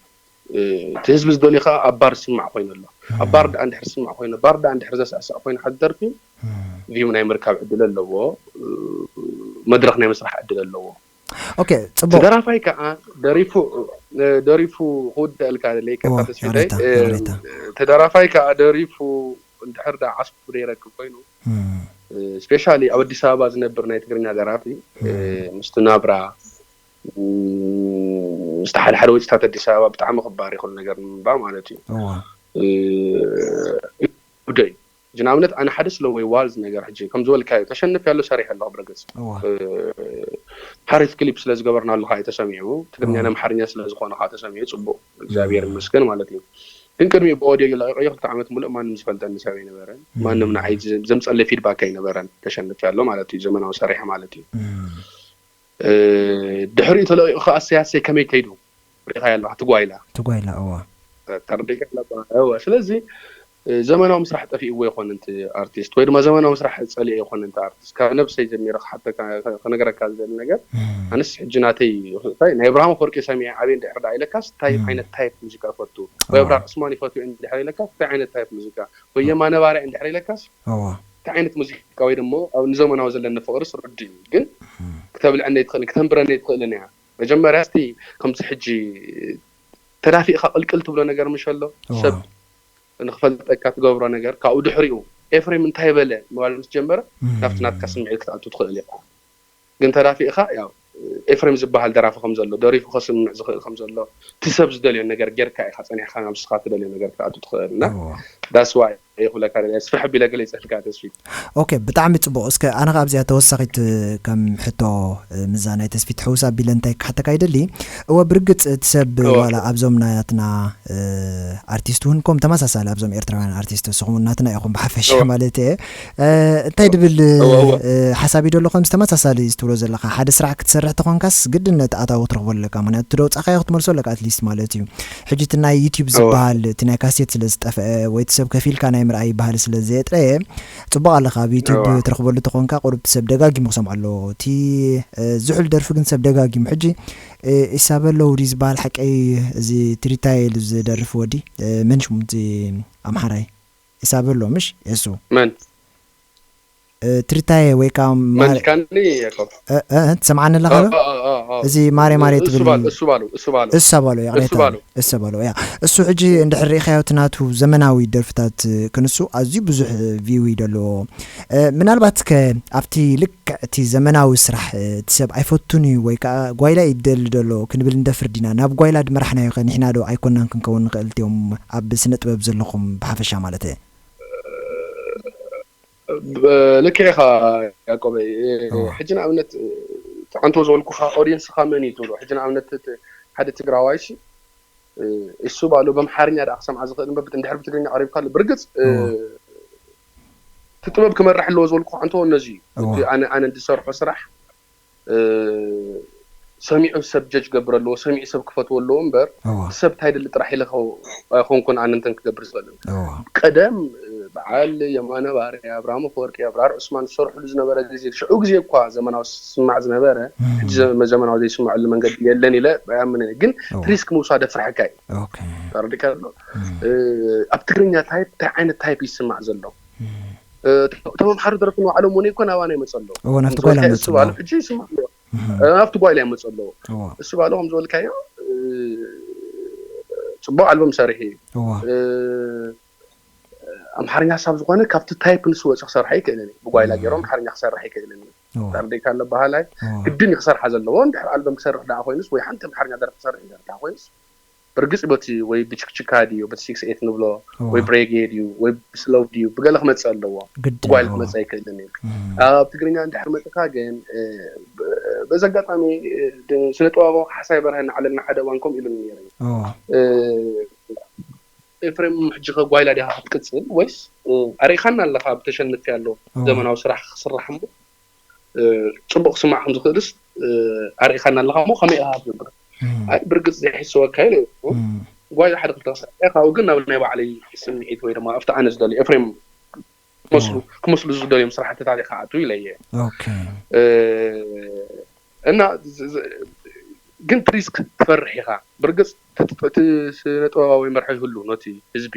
እ፣ እቲ ህዝቢ ዝደልዮ ከኣ ኣብ ባር ዝስማዕ ኮይኑ ኣሎ። ኣብ ባር እም። ደኣ እንድሕር ዝስማዕ ኮይኑ፣ ባር ደኣ እንድሕር ዘሳዕስዕ ኮይኑ ሓደ ደርፊ፣ እም። ቪው ናይ ምርካብ ዕድል ኣለዎ። እ፣ መድረኽ ናይ ምስራሕ ዕድል ኣለዎ። ኦኬ፣ እቲ ጽቡቕ። ደራፋይ ከኣ ደሪፉ፣ እ፣ ደሪፉ ክውድኣልካ ደለይ፣ እወ፣ ይቅርታ ተስፊተይ። ይቕሬታ፣ እ፣ ይቕሬታ። እቲ ደራፋይ ከኣ ደሪፉ እንድሕር ደኣ ዓስቡ ዘይረክብ ኮይኑ፣ እም። እ፣ ስፔሻሊ ኣብ ኣዲስ ኣበባ ዝነብር ናይ ትግርኛ ደራፊ፣ እ፣ እም። ምስቲ ናብራ፣ እ፣ ምስቲ ሓደ ሓደ ወጪታት ኣዲስ ኣበባ ብጣዕሚ ክባር እዩ፣ ኩሉ ነገር ንምንባር ማለት እዩ። እዋ። እ፣ ይጉደ እዩ። ሕጂ ንኣብነት ኣነ ሓደ ስለ ወይ ዋልዝ ነገር ሕጂ ከም ዝበልካዮ ተሸንፍ ያለው ሰሪሕ ኣለኹ ብርግጽ። እዋ። እ፣ ሓሪፍ ክሊፕ ስለ ዝገበርናሉ ከኣ እዩ ተሰሚዑ። ትግርኛ እዋ። ንኣምሓርኛ ስለ ዝኾነ ከኣ ተሰሚዑ ጽቡቕ። እግዚኣብሔር እም። ይመስገን ማለት እዩ። ግን ቅድሚኡ ብኦድዮ ለቒቐዮ ክልተ ዓመት ሙሉእ ማንም ዝፈልጠኒ ሰብ ኣይነበረን። እም። ማንም ንዓይ ዘ-፣ ዘምጸለይ ፊድባክ ኣይነበረን። ተሸንፍ ያለው ማለት እዩ። ዘመናዊ ሰሪሕ ማለት እዩ። እም። እ፣ ድሕሪኡ ተለቒቑ ከኣ ኣሰይ ኣሰይ ከመይ ከይዱ ርኢኻዮ ኣለኻ፣ እቲ ጓይላ። እቲ ጓይላ፣ እዋ። ተረዲእካ ኣለኻ። እወ፣ ስለዚ ዘመናዊ ምስራሕ ጠፊእዎ ይኮን እቲ ኣርቲስት ወይ ድማ ዘመናዊ ምስራሕ ፀሊኦ ይኮን እቲ ኣርቲስት? ካብ ነብሰይ ጀሚረ ክሓተካ፣ ክነገረካ ዝደሊ ነገር፣ ኣነስ ሕጂ ናተይ፣ እንታይ፣ ናይ ኣብርሃም ኣፈወርቂ ሰሚዐ ዓብየ እንድሕር ደኣ ኢለካስ እንታይ ዓይነት ታይፕ ሙዚቃ ይፈቱ? ወይ ኣብራር ዕስማን ይፈትው እንድሕር ኢለካስ እንታይ ዓይነት ታይፕ ሙዚቃ? ወይ የማነ ባርያ እንድሕር ኢለካስ እንታይ ዓይነት ሙዚቃ ወይ ደሞ ኣብ ንዘመናዊ ዘለኒ ፍቅርስ ርዱእ እዩ። ግን ክተብልዐኒ ኣይትኽእልን፣ ክተንብረኒ ኣይትኽእልን እያ። መጀመርያ እስቲ ከምዚ ሕጂ ተዳፊእካ ቅልቅል ትብሎ ነገር ምሽ ኣሎ ሰብ ንክፈልጠካ ትገብሮ ነገር፣ ካብኡ ድሕሪኡ ኤፍሬም እንታይ በለ ምባል ምስ ጀመረ ናብቲ ናትካ ስምዒት ክትኣቱ ትኽእል ኢኻ። ግን ተዳፊእካ ያው ኤፍሬም ዝበሃል ደራፊ ከም ዘሎ፣ ደሪፉ ከስምዕ ዝኽእል ከም ዘሎ፣ እቲ ሰብ ዝደልዮ ነገር ጌርካ ኢኻ ጸኒሕካ ናብ ንስኻ ትደልዮ ነገር ክትኣቱ ትኽእል እና ዳስዋ ይኹለካ ደለ ስፍሕ ቢለ ገለ ይጸልካ ተስፊት። ኦኬ፣ ብጣዕሚ ጽቡቕ። እስከ ኣነ ካብ እዚኣ ተወሳኺት ከም ሕቶ ምዛ ናይ ተስፊት ሕውስ ኣቢለ እንታይ ክሓተካ ይደሊ? እወ፣ ብርግጽ እቲ ሰብ ዋላ ኣብዞም ናትና ኣርቲስት እውን ከም ተመሳሳሊ ኣብዞም ኤርትራውያን ኣርቲስት ንስኹም ናትና ኢኹም ብሓፈሻ ማለት እየ። እንታይ ድብል ሓሳብ ይደሎ ከምዚ ተመሳሳሊ እዚ ትብሎ ዘለካ ሓደ ስራሕ ክትሰርሕ ተኾንካስ ግድነት ኣታዊ ክትረኽበሉ ኣለካ። ምክንያቱ እቲ ደውፃእካዮ ክትመልሶ ኣለካ ኣትሊስት ማለት እዩ። ሕጂ እቲ ናይ ዩቲዩብ ዝበሃል እቲ ናይ ካሴት ስለ ዝጠፍአ ወይ እቲ ሰብ ከፊልካ ናይ ምርኣይ ባህሊ ስለ ዘየጥረየ ጽቡቕ ኣለካ። ኣብ ዩቲዩብ ትረኽበሉ ተኾንካ ቁሩብ እቲ ሰብ ደጋጊሙ ክሰምዖ ኣለዎ። እቲ ዝሑል ደርፊ ግን ሰብ ደጋጊሙ ሕጂ ኢሳበሎ ውዲ ዝበሃል ሓቀይ እዚ ትሪታይ ኢሉ ዝደርፍ ወዲ መን ሽሙ እቲ ኣምሓራይ ኢሳበሎ ምሽ የሱ መን ትሪታየ ወይ ከዓ መንካኒ ያዕቆብ ትሰምዓኒ ኣለካ ዶ? እዚ ማሬ ማሬ ትብል እሱ ባሉ እሳ ባሉ ያቅሬታ እሳ ባሉ ያ እሱ ሕጂ እንድሕር ርኢኻዮ እቲ ናቱ ዘመናዊ ደርፍታት ክንሱ ኣዝዩ ብዙሕ ቪው እዩ ዘለዎ። ምናልባት ከ ኣብቲ ልክዕ እቲ ዘመናዊ ስራሕ እቲ ሰብ ኣይፈቱን እዩ ወይ ከዓ ጓይላ ይደሊ ደሎ ክንብል እንደፍር ዲና? ናብ ጓይላ ድመራሕናዮ ከ ንሕና ዶ ኣይኮናን ክንከውን ንኽእል እቲኦም ኣብ ስነ ጥበብ ዘለኹም ብሓፈሻ ማለት እየ? ልክዕ ኢኻ ያቆበይ። ሕጂ ንኣብነት ትዓንቶ ዝበልኩኻ ኦዲየንስኻ መን እዩ ትብሎ? ሕጂ ንኣብነት ሓደ ትግራዋይ ሲ እሱ ባሉ በምሓርኛ ደኣ ክሰምዓ ዝኽእል እምበር እንድሕር ብትግርኛ ቀሪብካ ኣሎ ብርግፅ እቲ ጥበብ ክመርሕ ኣለዎ ዝበልኩ ዓንቶ ነዚ እዩ። እቲ ኣነ ኣነ እንድሰርሖ ስራሕ ሰሚዑ ሰብ ጀጅ ገብር ኣለዎ፣ ሰሚዑ ሰብ ክፈትዎ ኣለዎ እምበር ሰብ እንታይ ደሊ ጥራሕ ኢለ ኣይኮንኩን ኣነ እንተን ክገብር ዝኽእል። ቀደም በዓል የማነ ባርያ፣ ኣብርሃም ኣፈወርቂ፣ ኣብራር ዑስማን ዝሰርሕሉ ዝነበረ ግዜ ሽዑ ግዜ እኳ ዘመናዊ ዝስማዕ ዝነበረ ሕጂ ዘመናዊ ዘይስማዐሉ መንገዲ የለን ኢለ ኣይኣምንን። ግን ሪስክ ምውሳድ የፍርሐካ እዩ። ተረዲእካ ኣሎ ኣብ ትግርኛ ታይፕ እንታይ ዓይነት ታይፕ ይስማዕ ዘሎ ተመምሓሪ ደረፍቲ ንባዕሎም እውን እኮ ናባና ይመፁ ኣለዉ። እዎ ናብቲ ጓይላ ይመፁ ኣለዉ። ሕጂ ይስማዕ ኣለዎ ናብቲ ጓይላ ይመፁ ኣለዉ። እሱ ባሉ ከም ዝበልካዮ ፅቡቅ ኣልበም ሰሪሑ እዩ። ኣምሓርኛ ሳብ ዝኾነ ካብቲ ታይፕ ንሱ ወፂ ክሰርሖ ይክእልን እዩ። ብጓይላ ገይሮም ኣምሓርኛ ክሰርሕ ይክእልን እዩ። ተርዲካ ኣሎ ባህላይ ግድን እዩ ክሰርሓ ዘለዎ። እንድሕር ኣልበም ክሰርሕ ደኣ ኮይኑስ ወይ ሓንቲ ኣምሓርኛ ደርፊ ክሰርሕ ይደርፍ ደኣ ኮይኑስ ብርግፅ በቲ ወይ ብችክችካ ድዩ በቲ ሲክስ ኤት ንብሎ ወይ ብሬጌ ድዩ ወይ ብስሎው ድዩ ብገለ ክመፅእ ኣለዎ። ብጓይል ክመፅእ ኣይክእልን እዩ። ኣብ ትግርኛ እንድሕር መፅካ ግን በዚ ኣጋጣሚ ስነ ጥበባዊ ካሕሳይ በርሀ እናዓለልና ሓደ እዋን ከምኡ ኢሉኒ ነይሩ። ኤፍሬም ሕጂ ከ ጓይላ ዲኻ ክትቅፅል ወይስ ኣሪእኻና ኣለኻ ብተሸንፍ ኣሎ ዘመናዊ ስራሕ ክስራሕ እሞ ፅቡቅ ክስማዕ ከም ዝኽእልስ ኣሪእኻና ኣለኻ እሞ ከመይ ኢኻ ክትገብር? ኣይ ብርግፅ ዘይሕስወካ ኢለ ጓይላ ሓደ ክልተ ክሰርሕ እየ ካብኡ ግን ናብ ናይ ባዕለይ ስምዒት ወይ ድማ ኣብቲ ኣነ ዝደልዮ ኤፍሬም ክመስሉ ዝደልዮም ስራሕትታት ኢኻ ኣቱ ኢለ እየ። እና ግን ሪስክ ትፈርሕ ኢኻ። ብርግፅ እቲ ስነ ጥበባዊ መርሒ ይህሉ ነቲ ህዝቢ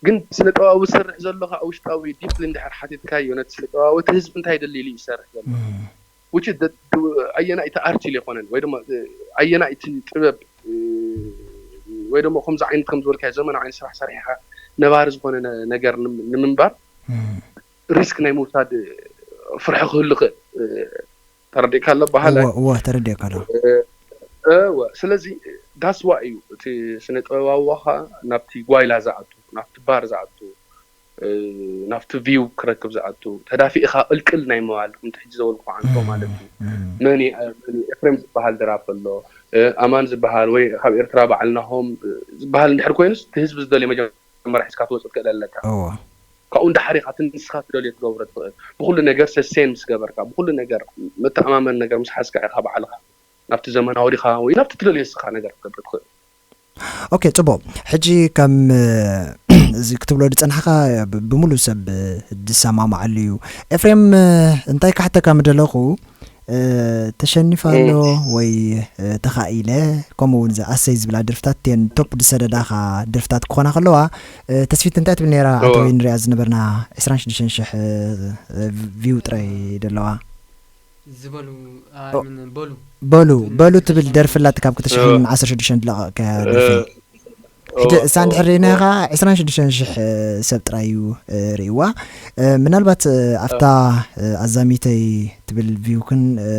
ግን ስነ ጥበባዊ ዝሰርሕ ዘሎ ከዓ ውሽጣዊ ዲፕሊ እንድሕር ሓቲትካዮ ነቲ ስነ ጥበባዊ እቲ ህዝቢ እንታይ ደሊ ኢሉ ይሰርሕ ዘሎ which is the- ኣየናይ እቲ ኣርት ኢሉ ይኮነን ወይ ድማ ኣየናይ እቲ ጥበብ ወይ ደሞ ከምዚ ዓይነት ከም ዝበልካዮ ዘመናዊ ዓይነት ስራሕ ሰሪሕካ ነባሪ ዝኾነ ነ- ነገር ንም- ንምንባር ሪስክ ናይ ምውሳድ ፍርሒ ክህሉ ይኽእል ተረዲእካ ኣሎ በሃላይ እወ እወ ተረዲእካ ኣሎ እወ ስለዚ that's why እዩ እቲ ስነ ጥበባዊ ከዓ ናብቲ ጓይላ ዝኣቱ ናብቲ ባር ዝኣቱ ናብቲ ቪው ክረክብ ዝኣቱ ተዳፊእኻ ቅልቅል ናይ ምባል ከምቲ ሕጂ ዘበልኩ ዓንቶ ማለት እዩ መን መን ኤፍሬም ዝበሃል ደራፊ ኣሎ ኣማን ዝበሃል ወይ ካብ ኤርትራ በዓል ናሆም ዝበሃል እንድሕር ኮይኑስ እቲ ህዝቢ ዝደልዮ መጀመርያ ሒዝካ ትወፅእ ትክእል ኣለካ እወ ካብኡ እንዳሓሪኻ እቲ ንስኻ ትደልዮ ትገብሮ ትኽእል ብኩሉ ነገር ሰስቴን ምስ ገበርካ ብኩሉ ነገር መተኣማመን ነገር ምስ ሓዝካ ኢኻ ባዕልኻ ናብቲ ዘመናዊ ዲኻ ወይ ናብቲ ትደልዮ ንስኻ ነገር ክትገብር ትኽእል ኦኬ ጽቡቅ ሕጂ ከም እዚ ክትብሎ ዝጸናሕካ ብ-፣ ብምሉእ ሰብ ዝሰማማዓሉ እዩ። ኤፍሬም፣ እንታይ ክሓተካ ምደለኹ፣ እ፣ ተሸኒፋ ኣሎ ወይ፣ እ፣ ተኻኢለ፣ ከምኡ እውን እዛ ኣሰይ ዝብላ ደርፍታት እተን ቶፕ ዝሰደዳኻ ደርፍታት ክኾና ከለዋ፣ እ፣ ተስፊት እንታይ ትብል ነይራ? እወ። ኣቶ ንሪኣ ዝነበርና ዕስራን ሽዱሽተን ሽሕ፣ እ፣ እ፣ ቪው ጥራይ ደለዋ። ዝበሉ፣ ኦ። ኣይ፣ ምን በሉ። በሉ፣ ትብል በሉ ደርፊ። ትብል ደርፊ ኣላትካ፣ ካብ ክልተ ሽሕን ዓሰርተ ሽዱሽተን ዝለቐቕካያ እ፣ ደርፊ። ሕጂ ኦ፣ እሳ ኦ፣ እንድሕር ኦ። ርኢናኻ፣ ዕስራን ሽዱሽተን ሽሕ ሰብ ጥራይ እዩ፣ እ፣ ርእይዋ። እ፣ ምናልባት፣ እ፣ ኣብታ፣ እ፣ ኣዛሚተይ ትብል ቪውክን፣ እ፣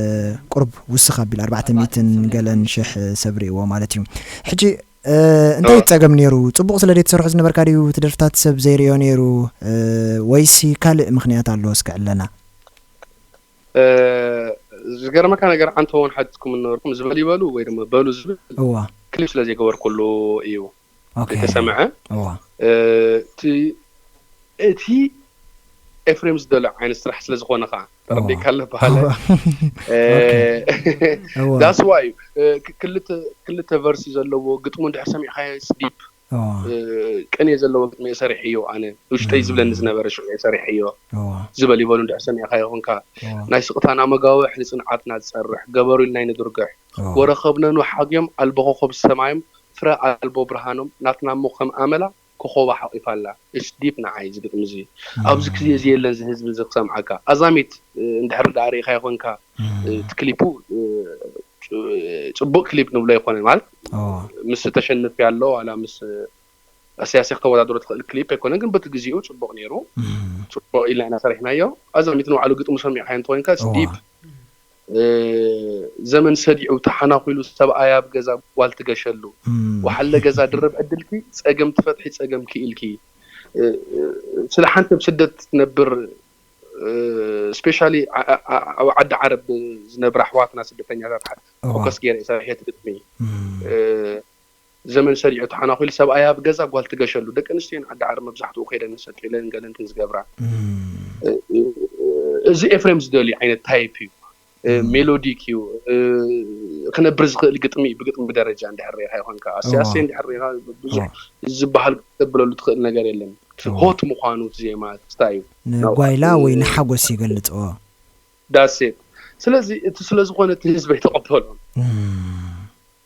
ቁሩብ ውስኽ ኣቢሉ፣ ኣርባዕተ ሚእትን ገለን ሽሕ ሰብ ርእይዎ ማለት እዩ። ሕጂ፣ እ፣ እንታይ እዩ ጸገም ነይሩ? ጽቡቕ ስለ ዘይትሰርሖ ዝነበርካ ድዩ እቲ ደርፍታት ሰብ ዘይርእዮ ነይሩ? እ፣ ወይሲ ካልእ ምኽንያት ኣሎ? እስከ ዕለና። እ፣ ዝገርመካ ነገር፣ ዓንተ እውን ሓቲትኩም ነበርኩም፣ ዝበል ይበሉ ወይ ድማ በሉ ዝብል እዋ። ክሊፕ ስለ ዘይገበርኩሉ እዩ ኦኬ። ዝተሰምዐ። እዋ። እ፣ እቲ፣ እቲ ኤፍሬም ዝደልዮ ዓይነት ስራሕ ስለ ዝኾነ ኸዓ፣ እዋ። ተረዲእካ ኣሎ በሃለ። እዋ። እ፣ ኦኬ። እዋ። That's why እዩ። እ፣ ክ-፣ ክልተ፣ ክልተ ቨርሲ ዘለዎ ግጥሙ እንድሕር ሰሚዕካዮ፣ it's deep። እዋ። እ፣ ቅኔ ዘለዎ ግጥሚ እየ ሰሪሐዮ ኣነ። ውሽጠይ እም። ዝብለኒ ዝነበረ ሽዑ እየ ሰሪሐዮ። እዋ። ዝበል ይበሉ እንድሕር ሰሚዕካዮ ኹንካ። እዋ። ናይ ስቕታና መጋውሕ ንጽንዓትና ዝጸርሕ፣ ገበሩ ኢልና ኣይንድርግሕ። እዋ። ወረኸብነኑ ሓግዮም ኣልቦ ኮኸብ ሰማዮም፣ ፍረ ኣልቦ ብርሃኖም፣ ናትና እሞ ከም ኣመላ ኮኸባ ሓቒፋ ኣላ። It's deep ንዓይ እዚ ግጥሚ እዚ። እም። ኣብዚ ግዜ እዚ የለን እዚ ህዝቢ እዚ ክሰምዓካ። ኣዛሚት፣ እ፣ እንድሕር ደኣ ርኢኻዮ ኾንካ፣ እም። እ፣ እቲ ክሊፑ፣ እ፣ ጽ-፣ ጽቡቕ ክሊፕ ንብሎ ኣይኮነን፣ ማለት እዋ። ምስ ተሸንፍ ያሎ ዋላ ምስ ኣሰያሲ ክተወዳድሮ ትኽእል ክሊፕ ኣይኮነን፣ ግን በቲ ግዜኡ ጽቡቕ ነይሩ። እም። ጽቡቕ ኢልና ኢና ሰሪሕናዮ። ኣዛሚት ንባዕሉ ግጥሙ ሰሚዕካዮ እንተኾይንካ፣ it's እዋ። Deep። እ፣ ዘመን ሰዲዑ ተሓናኺሉ ሰብኣይ ኣብ ገዛ ጓል ትገሸሉ። እም። ወሓለ ገዛ ድርብ ዕድልኪ፣ ጸገም ትፈትሒ ጸገምኪ ኢልኪ። እ፣ እ፣ ስለ ሓንቲ ኣብ ስደት ትነብር፣ እ፣ ስፔሻሊ ዓ-፣ ዓ-፣ ዓ-፣ ኣብ ዓዲ ዓረብ ዝነብራ ኣሕዋትና ስደተኛታት ሓ-፣ እዋ። ፎከስ ገይረ እየ ሰሪሐ እቲ ግጥሚ። እም። እ፣ ዘመን ሰሪዑ ተሓናኺሉ ሰብኣይ ኣብ ገዛ ጓል ትገሸሉ። ደቂ ኣንስትዮን ዓዲ ዓረብ መብዛሕትኡ ከይደን ሰጥ ኢለን ገለንትን ዝገብራ። እም። እ፣ እ፣ እዚ ኤፍሬም ዝደልዩ ዓይነት ታይፕ እዩ። እ፣ እም። ሜሎዲክ እዩ። እ፣ ክነብር ዝኽእል ግጥሚ እዩ፣ ብግጥሚ ደረጃ እንድሕር ርኢኻ ይኾንካ። ኣሰይ፣ እዋ። ኣሰይ እንድሕር ርኢኻ ብዙሕ እዋ። ዝበሃል ክትብለሉ ትኽእል ነገር የለን። እዋ። ሆት ምዃኑ እቲ ዜማ ክስታይ እዩ። ንጓይላ ወይ እ፣ ንሓጎስ ይገልጽ። እዋ። That's it። ስለዚ እቲ ስለ ዝኾነ እቲ ህዝቢ ኣይተቐበሎን። እም።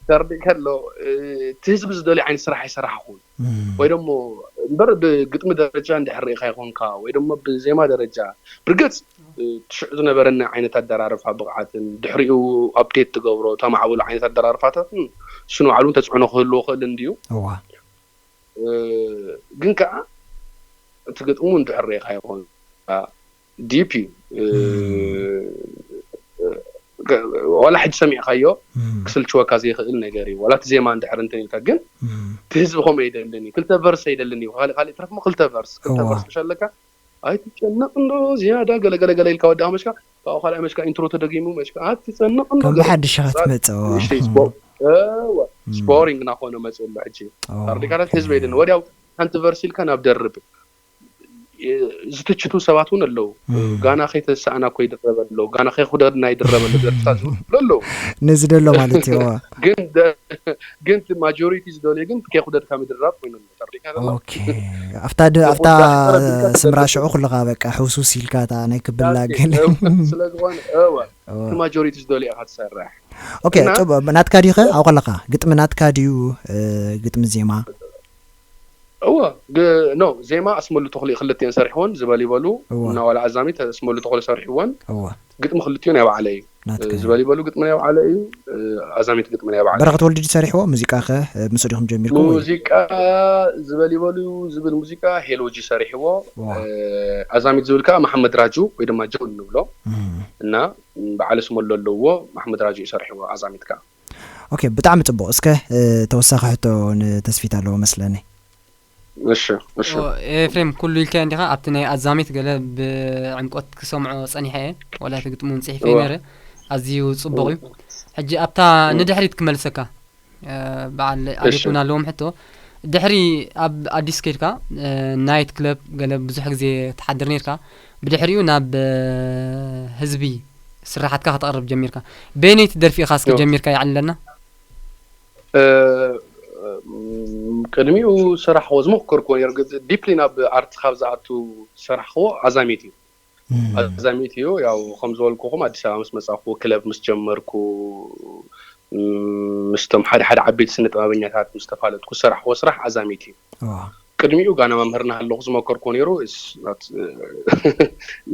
ተረዲእካ ኣሎ፣ እ፣ እቲ ህዝቢ ዝደልዮ ዓይነት ስራሕ ኣይሰራሕኹን። እም። ወይ ደሞ እምበር ብግጥሚ ደረጃ እንድሕር ርኢኻ ይኾንካ፣ ወይ ደሞ ብዜማ ደረጃ፣ ብርግጽ፣ እ፣ እቲ ሽዑ ዝነበረኒ ዓይነት ኣደራርፋ ብቕዓትን፣ ድሕሪኡ ኣፕዴት ትገብሮ፣ ተማዕብሎ ዓይነት ኣደራርፋታትን፣ እሱ ንባዕሉ ተጽዕኖ ክህልዎ ክእል እንድዩ። እዋ። እ፣ ግን ከኣ እቲ ግጥሙ እንድሕር ርኢኻ ይኾንካ፣ ዲፕ እዩ። እ፣ እም። እ፣ ዋላ ሕጂ ሰሚዕካዮ እም። ክስልችወካ ዘይኽእል ነገር እዩ። ዋላ እቲ ዜማ እንድሕር እንትን ኢልካ፣ ግን እም። እቲ ህዝቢ ከምኡ ኣይደልን እዩ። ክልተ ቨርስ ኣይደልን እዩ። ካልእ፣ ካልእ ትረፍ እሞ ክልተ ቨርስ፣ ክልተ እዋ። ቨርስ ምሽ ኣለካ፣ ኣይትጨነቕ እንዶ ዝያዳ ገለ፣ ገለ፣ ገለ ኢልካ ወዲእኻ መሽካ፣ ካብኡ ካልኣይ መሽካ ኢንትሮ ተደጊሙ መሽካ፣ ኣይትጨነቕ እንዶ ከም ገለ ብሓድሽ ኢኻ ትመጽእ፣ እዋ። ንእሽተይ እም። ስፖ-፣ እዋ፣ እም። ስፖሪንግ እናኾነ መጽእ ኣሎ ሕጂ። ኦ፣ ተረዲእካ ዶ? ኦኬ። ህዝቢ ኣይደልን። ወዲያው ሓንቲ ቨርስ ኢልካ ናብ ደርብ። እ፣ ዝትችቱ ሰባት እውን ኣለዉ። እም። ጋና ከይተሳእና እኮ ይድረበ ኣሎ፣ ጋና ከይኹደድና ይድረበ ኣሎ፣ ደርፍታት ዝብሉ ኣለዉ። ነዚ ደሎ ማለት እዩ፣ እዋ። ግን ደ-፣ ግን እቲ ማጆሪቲ ዝደልዮ ግን ከይኹደድካ ምድራብ ኮይኑ ኣሎ። ተረዲእካ ዘሎ? ኦኬ። ኣብታ ድ-፣ ኣብታ ዝኹዳ ክረብ ኢልካ ስምራ ትደርፍ ሽዑ ኩልኻ በቃ ሕውስውስ ኢልካ እታ ናይ ክብላ ዳሴ፣ ገለ። እወ፣ ስለ ዝኾነ፣ እወ፣ እወ። እቲ ማጆሪቲ ዝደልዮ ኢኻ ትሰርሕ። ኦኬ፣ እና ጽቡቕ። ናትካ ድዩ ኸ? ኣብኡ ከለኻ ግጥሚ ናትካ ድዩ፣ እ፣ ግጥሚ ዜማ? እወ፣ ግ-፣ ኖ፣ ዜማ ኣስመሉ ተኽሊ ክልቲኤን ሰሪሕወን፣ ዝበል ይበሉ፣ እወ። እና ዋላ ኣዛሚት ኣስመሉ ተኽሊ ሰሪሕወን። እወ። ግጥሚ ክልቲኡ ናይ ባዕለይ እዩ። ናትካ እዩ። ዝበል ይበሉ ግጥሚ ናይ ባዕለይ እዩ፣ እ፣ ኣዛሚት ግጥሚ ናይ ባዕለይ። በረኸት ወልዱ ድዩ ሰሪሕዎ? ሙዚቃ ኸ፣ እ፣ ምስኡ ዲኹም ጀሚርኩም ወይ? ሙዚቃ ዝበል ይበሉ ዝብል ሙዚቃ ሄሎጂ ሰሪሕዎ። እወ። እ፣ ኣዛሚት ዝብል ከኣ መሓመድ ራጁ ወይ ድማ ጆን ንብሎ። እም። እና በዓል ኣስመሉ ኣለዎ፣ መሓመድ ራጁ እዩ ሰሪሕዎ ኣዛሚት ከኣ። ኦኬ፣ ብጣዕሚ ጽቡቕ። እስከ፣ እ፣ ተወሳኺ ሕቶ ንተስፊት ኣለዎ መስለኒ። እሺ፣ እሺ። ኦ፣ ኤፍሬም፣ ኩሉ ኢልካዮ እንዲኻ፣ ኣብቲ ናይ ኣዛሚት ገለ ብዕምቆት ክሰምዖ ጸኒሐ እየ፣ ዋላ እቲ ግጥሙ እውን ጽሒፈ እወ። ነይረ፣ ኣዝዩ ጽቡቕ እዩ። እወ። ሕጂ ኣብታ እወ። ንድሕሪት ክመልሰካ፣ እ፣ በዓል እሺ። ኣዴት እውን ኣለዎም ሕቶ። ድሕሪ ኣብ ኣዲስ ከይድካ፣ እ፣ ናይት ክለብ ገለ ብዙሕ ግዜ ትሓድር ነይርካ፣ ብድሕሪኡ ናብ፣ እ፣ ህዝቢ ስራሓትካ ከተቕርብ ጀሚርካ። በየነይቲ ደርፊ ኢኻ እስከ እወ። ጀሚርካ የዕልለና? እ፣ ቅድሚኡ ዝሰራሕክዎ ዝሞከርክዎ ነይሩ፣ ግን ዲፕሊ ናብ ኣርት ካብ ዝኣቱ ዝሰራሕክዎ ኣዛሚት እዩ። ኣዛሚት እዩ። ያው ከም ዝበልኩኹም ኣዲስ ኣበባ ምስ መጻኹ፣ ክለብ ምስ ጀመርኩ፣ ምስቶም ሓደ ሓደ ዓበይቲ ስነ ጥበበኛታት ምስ ተፋለጥኩ ዝሰራሕክዎ ስራሕ ኣዛሚት እዩ። ቅድሚኡ ጋና መምህር እናሃለኹ ዝሞከርኩዎ ነይሩ።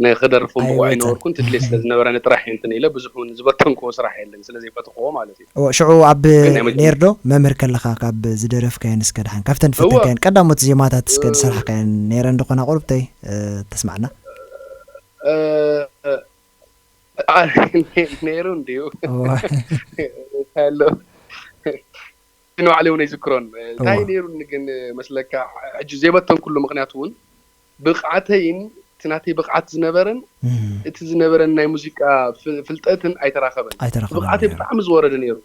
ንክደርፍ ብቑዕ ኣይነበርኩን። ትድልየ ስለ ዝነበረኒ ጥራሕ እንትን ኢለ ብዙሕ እውን ዝበተንክዎ ስራሕ የለን፣ ስለ ዘይፈትኽዎ ማለት እዩ። ሽዑ ኣብ ኔርዶ መምህር ከለኻ ካብ ዝደረፍካየን እስከ ድሓን ካብተን ዝፈተንካየን ቀዳሞት ዜማታት እስከ ዝሰራሕካየን ኔረን ዶ ኾና ቁሩብተይ ተስማዕና? ነይሩ እንድዩ። እንታይ ኣሎ? ንባዕለይ እውን ኣይዝክሮን። እንታይ ነይሩኒ ግን መስለካ፣ ሕጂ ዘይበተንኩሉ ምኽንያት እውን ብቕዓተይን እቲ ናተይ ብቕዓት ዝነበረን እቲ ዝነበረን ናይ ሙዚቃ ፍልጠትን ኣይተራኸበን። ብቕዓተይ ብጣዕሚ ዝወረደ ነይሩ።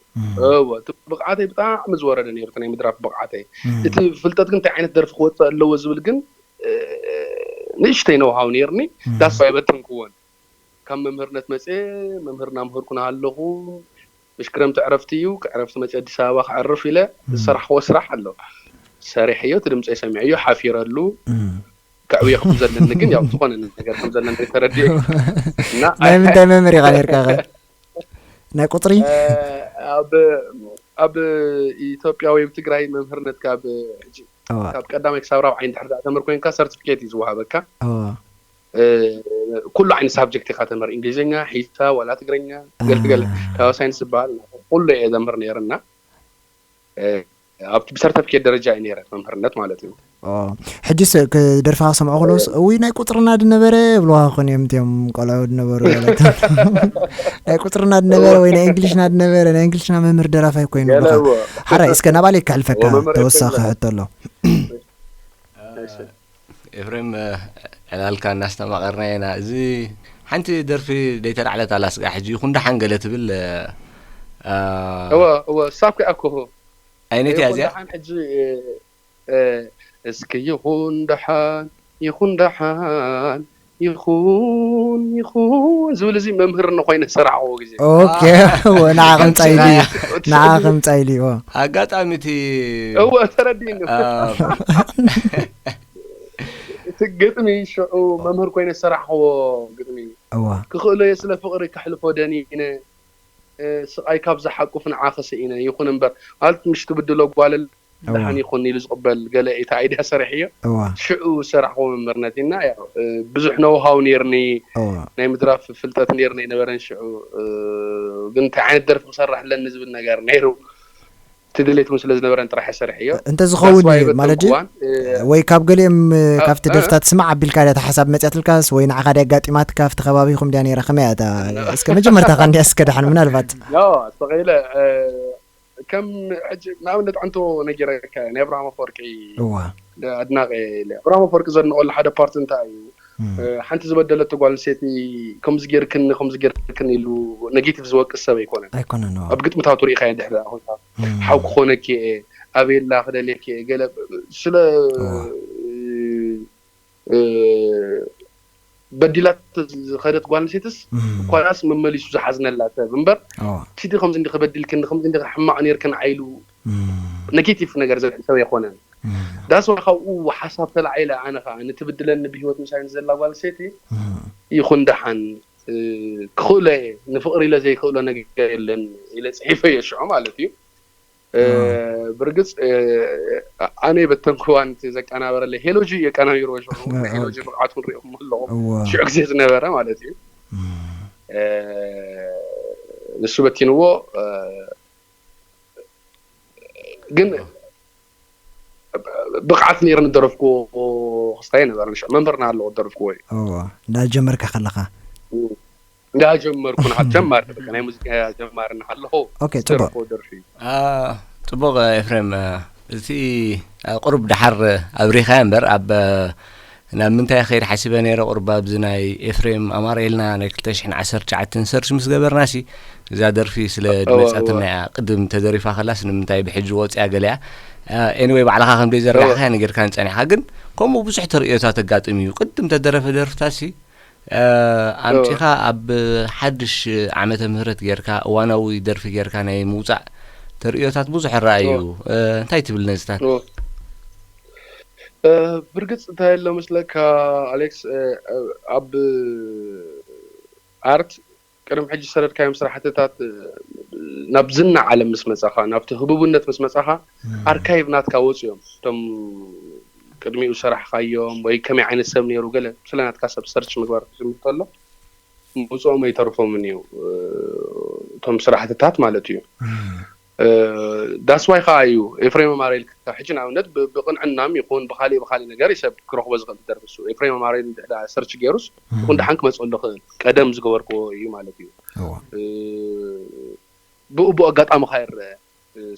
እወ፣ እቲ ብቕዓተይ ብጣዕሚ ዝወረደ ነይሩ፣ እቲ ናይ ምድራፍ ብቕዓተይ። እቲ ፍልጠት ግን እንታይ ዓይነት ደርፊ ክወፅእ ኣለዎ ዝብል ግን ንእሽተይ ነውሃው ነይርኒ። ዳስ ኣይበተንክዎን። ካብ መምህርነት መፅየ፣ መምህር እናምሃርኩ እናሃለኹ፣ ምሽ ክረምቲ ዕረፍቲ እዩ፣ ክዕረፍቲ መፅየ ኣዲስ ኣበባ ከዕርፍ ኢለ ዝሰራሕክዎ ስራሕ ኣሎ። ሰሪሐዮ፣ እቲ ድምፀይ ሰሚዐዮ፣ ሓፊረሉ። ከዕብዮ ከም ዘለኒ ግን ያው ዝኾነ ነገር ከም ዘለኒ ተረዲኤ። እና ናይ ምንታይ መምህር ኢኻ ነይርካ ኸ? ናይ ቁፅሪ? ኣብ ኣብ ኢትዮጵያ ወይ ኣብ ትግራይ መምህርነት ካብ ሕጂ ካብ ቀዳማይ ክሳብ ራብዓይ እንድሕር ደኣ ተምህር ኮይንካ ሰርቲፊኬት እዩ ዝወሃበካ። ኩሉ ዓይነት ሳብጀክት ኢኻ ተምህር፣ እንግሊዝኛ፣ ሒሳብ፣ ዋላ ትግርኛ፣ ገለ ገለ ካብ ሳይንስ ዝበሃል ኩሉ እየ ዘምህር ነይርና። ኣብቲ ብሰርተፍኬት ደረጃ እዩ ነይረ መምህርነት ማለት እዩ። ሕጅስ ደርፍኻ ክሰምዖ ከለውስ እውይ ናይ ቁፅርና ድነበረ ይብልዋ ኾን እዮም እቲኦም ቆልዑ ድነበሩ ማለት ናይ ቁፅርና ድነበረ ወይ ናይ እንግሊሽና ድነበረ ናይ እንግሊሽና መምህር ደራፋይ ኮይኑ ሓራይ እስከ ናባለይ ከሕልፈካ ተወሳኺ ሕቶ ኣሎ። ኤፍሬም ዕላልካ እናስተማቐርና ኢና። እዚ ሓንቲ ደርፊ ደይተላዕለት ኣላ ስጋ ሕጂ ይኹን ደሓን ገለ ትብል እወ እወ ሳብ ከኣ ኮሆ ኣይነት እያ እዚኣ ሕጂ እስኪ ይኹን ደሓን ይኹን ደሓን ይኹን ይኹን ዝብል እዚ መምህር ንኾይነ ሰራሕዎ ግዜ ኦኬ ንዓ ከምፃ ኢሉ ንዓ ከምፃ ኢሉ እዎ ኣጋጣሚ እቲ እወ ተረዲእኒ እቲ ግጥሚ ሽዑ መምህር ኮይነ ዝሰራሕክዎ ግጥሚ እዩ። እዋ። ክኽእሎ እየ ስለ ፍቕሪ ከሕልፎ ደኒነ፣ እ፣ ስቓይ ካብ ዝሓቁፍ ንዓኺ ስኢነ። ይኹን እምበር፣ ማለት ምሽ ትብድሎ ጓል እዋ። ደሓን ይኹን ኢሉ ዝቕበል ገለ እቲ ኣይድያ ሰሪሐዮ። እዋ። ሽዑ ዝሰራሕክዎ መምህርነት እና፣ ያው፣ እ፣ ብዙሕ ኖውሃው ነይርኒ፣ እዋ። ናይ ምድራፍ ፍልጠት ነይርኒ ኣይነበረን ሽዑ። እ፣ ግን እንታይ ዓይነት ደርፊ ክሰርሕ ኣለኒ ዝብል ነገር ነይሩ። እቲ ድሌት እውን ስለ ዝነበረን ጥራሕ እየ ሰሪሐዮ። እንተዝኸውን ማለት ድዩ? ወይ ካብ ገሊኦም ካብቲ ደርፍታት ስማዕ ኣቢልካ ድያ እታ ሓሳብ መፅያትልካስ ወይ ንዓኻ ድያ ኣጋጢማትካ ኣብቲ ከባቢኹም ድያ ነይራ ከመይ እያ እታ እስከ መጀመርታ ካ እንድያ እስከ ደሓን ምናልባት ኖ ተኸኢለ ከም ሕጂ ንኣብነት ኣንቶ ነጊረካ ናይ ኣብርሃም ኣፈወርቂ እዋ ኣድናቂ እየ ኢለ ኣብርሃም ኣፈወርቂ ዘድንቀሉ ሓደ ፓርት እንታይ እዩ ሓንቲ ዝበደለቶ ጓል ኣንስተይቲ ከምዚ ጌርክኒ ከምዚ ጌርክኒ ኢሉ ኔጌቲቭ ዝወቅስ ሰብ ኣይኮነን። ኣይኮነን። ኣብ ግጥምታቱ ርኢኻዮ ድሕሪ ዳ ኮይንካ ሓው ክኾነኪ እየ ኣቤላ ክደልየኪ እየ ገለ ስለ በዲላት ዝኸደት ጓል ኣንስተይትስ ኮናስ መመሊሱ ዝሓዝነላ ሰብ እምበር ቲቲ ከምዚ እንዲ ክበድልክኒ ከምዚ እንዲ ሕማቕ ኔርክን ዓይሉ ኔጌቲቭ ነገር ዘርኢ ሰብ ኣይኮነን። ዳስ ዋይ ካብኡ ሓሳብ ተላዒለ ኣነ ከዓ ንትብድለኒ ብሂወት ምሳይ ንዘላ ጓል ኣንስተይቲ ይኹን ደሓን ክኽእሎ እየ ንፍቕሪ ኢለ ዘይክእሎ ነገር የለን ኢለ ፅሒፈዮ ሽዑ ማለት እዩ። ብርግፅ ኣነ የበተንክዋን ዘቀናበረለይ ሄሎጂ የቀናቢርዎ ሽዑ ሄሎጂ ብቕዓቱ ንሪኢኹም ኣለኹም ሽዑ ግዜ ዝነበረ ማለት እዩ። ንሱ በቲንዎ ግን ብቕዓት ነይሩ ንደረፍኩዎ ክስታይ ነበረ ንሽ መምህርና ኣለዎ ደረፍኩዎ እዩ እዋ እንዳጀመርካ ከለኻ እንዳጀመርኩ ንሓ ጀማሪ በቃ ናይ ሙዚቃ ጀማሪ ንሓለኹ ኦኬ ጽቡቅ ደርፊ ጽቡቅ ኤፍሬም እቲ ቁሩብ ድሓር ኣብሪኻያ እምበር ኣብ ናብ ምንታይ ክኸይድ ሓሲበ ነይረ ቁሩብ ኣብዚ ናይ ኤፍሬም ኣማረ ኢልና ናይ ክልተ ሽሕን ዓሰርተ ትሽዓተን ሰርች ምስ ገበርና ሲ እዛ ደርፊ ስለ ድመጻትና እያ ቅድም ተደሪፋ ከላስ ንምንታይ ብሕጂ ወጽያ ገሊያ ኤኒወይ ባዕልኻ ከም ደይ ዘርጋሕካ ነጊርካን ጸኒሕካ ግን ከምኡ ብዙሕ ተርእዮታት ኣጋጥም እዩ ቅድም ተደረፈ ደርፍታት ሲ ኣምጺኻ ኣብ ሓድሽ ዓመተ ምህረት ጌርካ እዋናዊ ደርፊ ጌርካ ናይ ምውጻእ ተርእዮታት ብዙሕ ይረኣዩ። እ፣ እንታይ ትብል ነዚታት? ኦ። እ፣ ብርግጽ እንታይ ኣሎ መስለካ ኣሌክስ፣ እ፣ እ፣ ኣብ ኣርት ቅድሚ ሕጂ ዝሰደድካዮም ስራሕትታት፣ እ፣ ናብ ዝና ዓለም ምስ መጻኻ፣ ናብቲ ህቡብነት ምስ መጻኻ፣ ኣርካይቭ ናትካ ወጽኡ እዮም። እቶም ቅድሚኡ ዝሰራሕካዮም ወይ ከመይ ዓይነት ሰብ ነይሩ፣ ገለ ስለ ናትካ ሰብ ሰርች ምግባር ክጅምር ከሎ፣ ምውጽኦም ኣይተርፎምን እዩ፣ እ፣ እቶም ስራሕትታት ማለት እዩ። ዳስዋይ ከዓ እዩ ኤፍሬም ኣማረ ኢልካ ሕጂ ንኣብነት ብ- ብቕንዕናም ይኹን ብካሊእ ብካሊእ ነገር እዩ ሰብ ክረኽቦ ዝኽእል ትደርፊ እሱ ኤፍሬም ኣማረ ኢሉ እንድሕዳ ሰርች ገይሩስ ይኹን ደሓን ክመፅእ ኣሎ ክእል ቀደም ዝገበርክዎ እዩ ማለት እዩ። እዋ እ፣ ብኡ ብኡ ኣጋጣሚ ካይረአ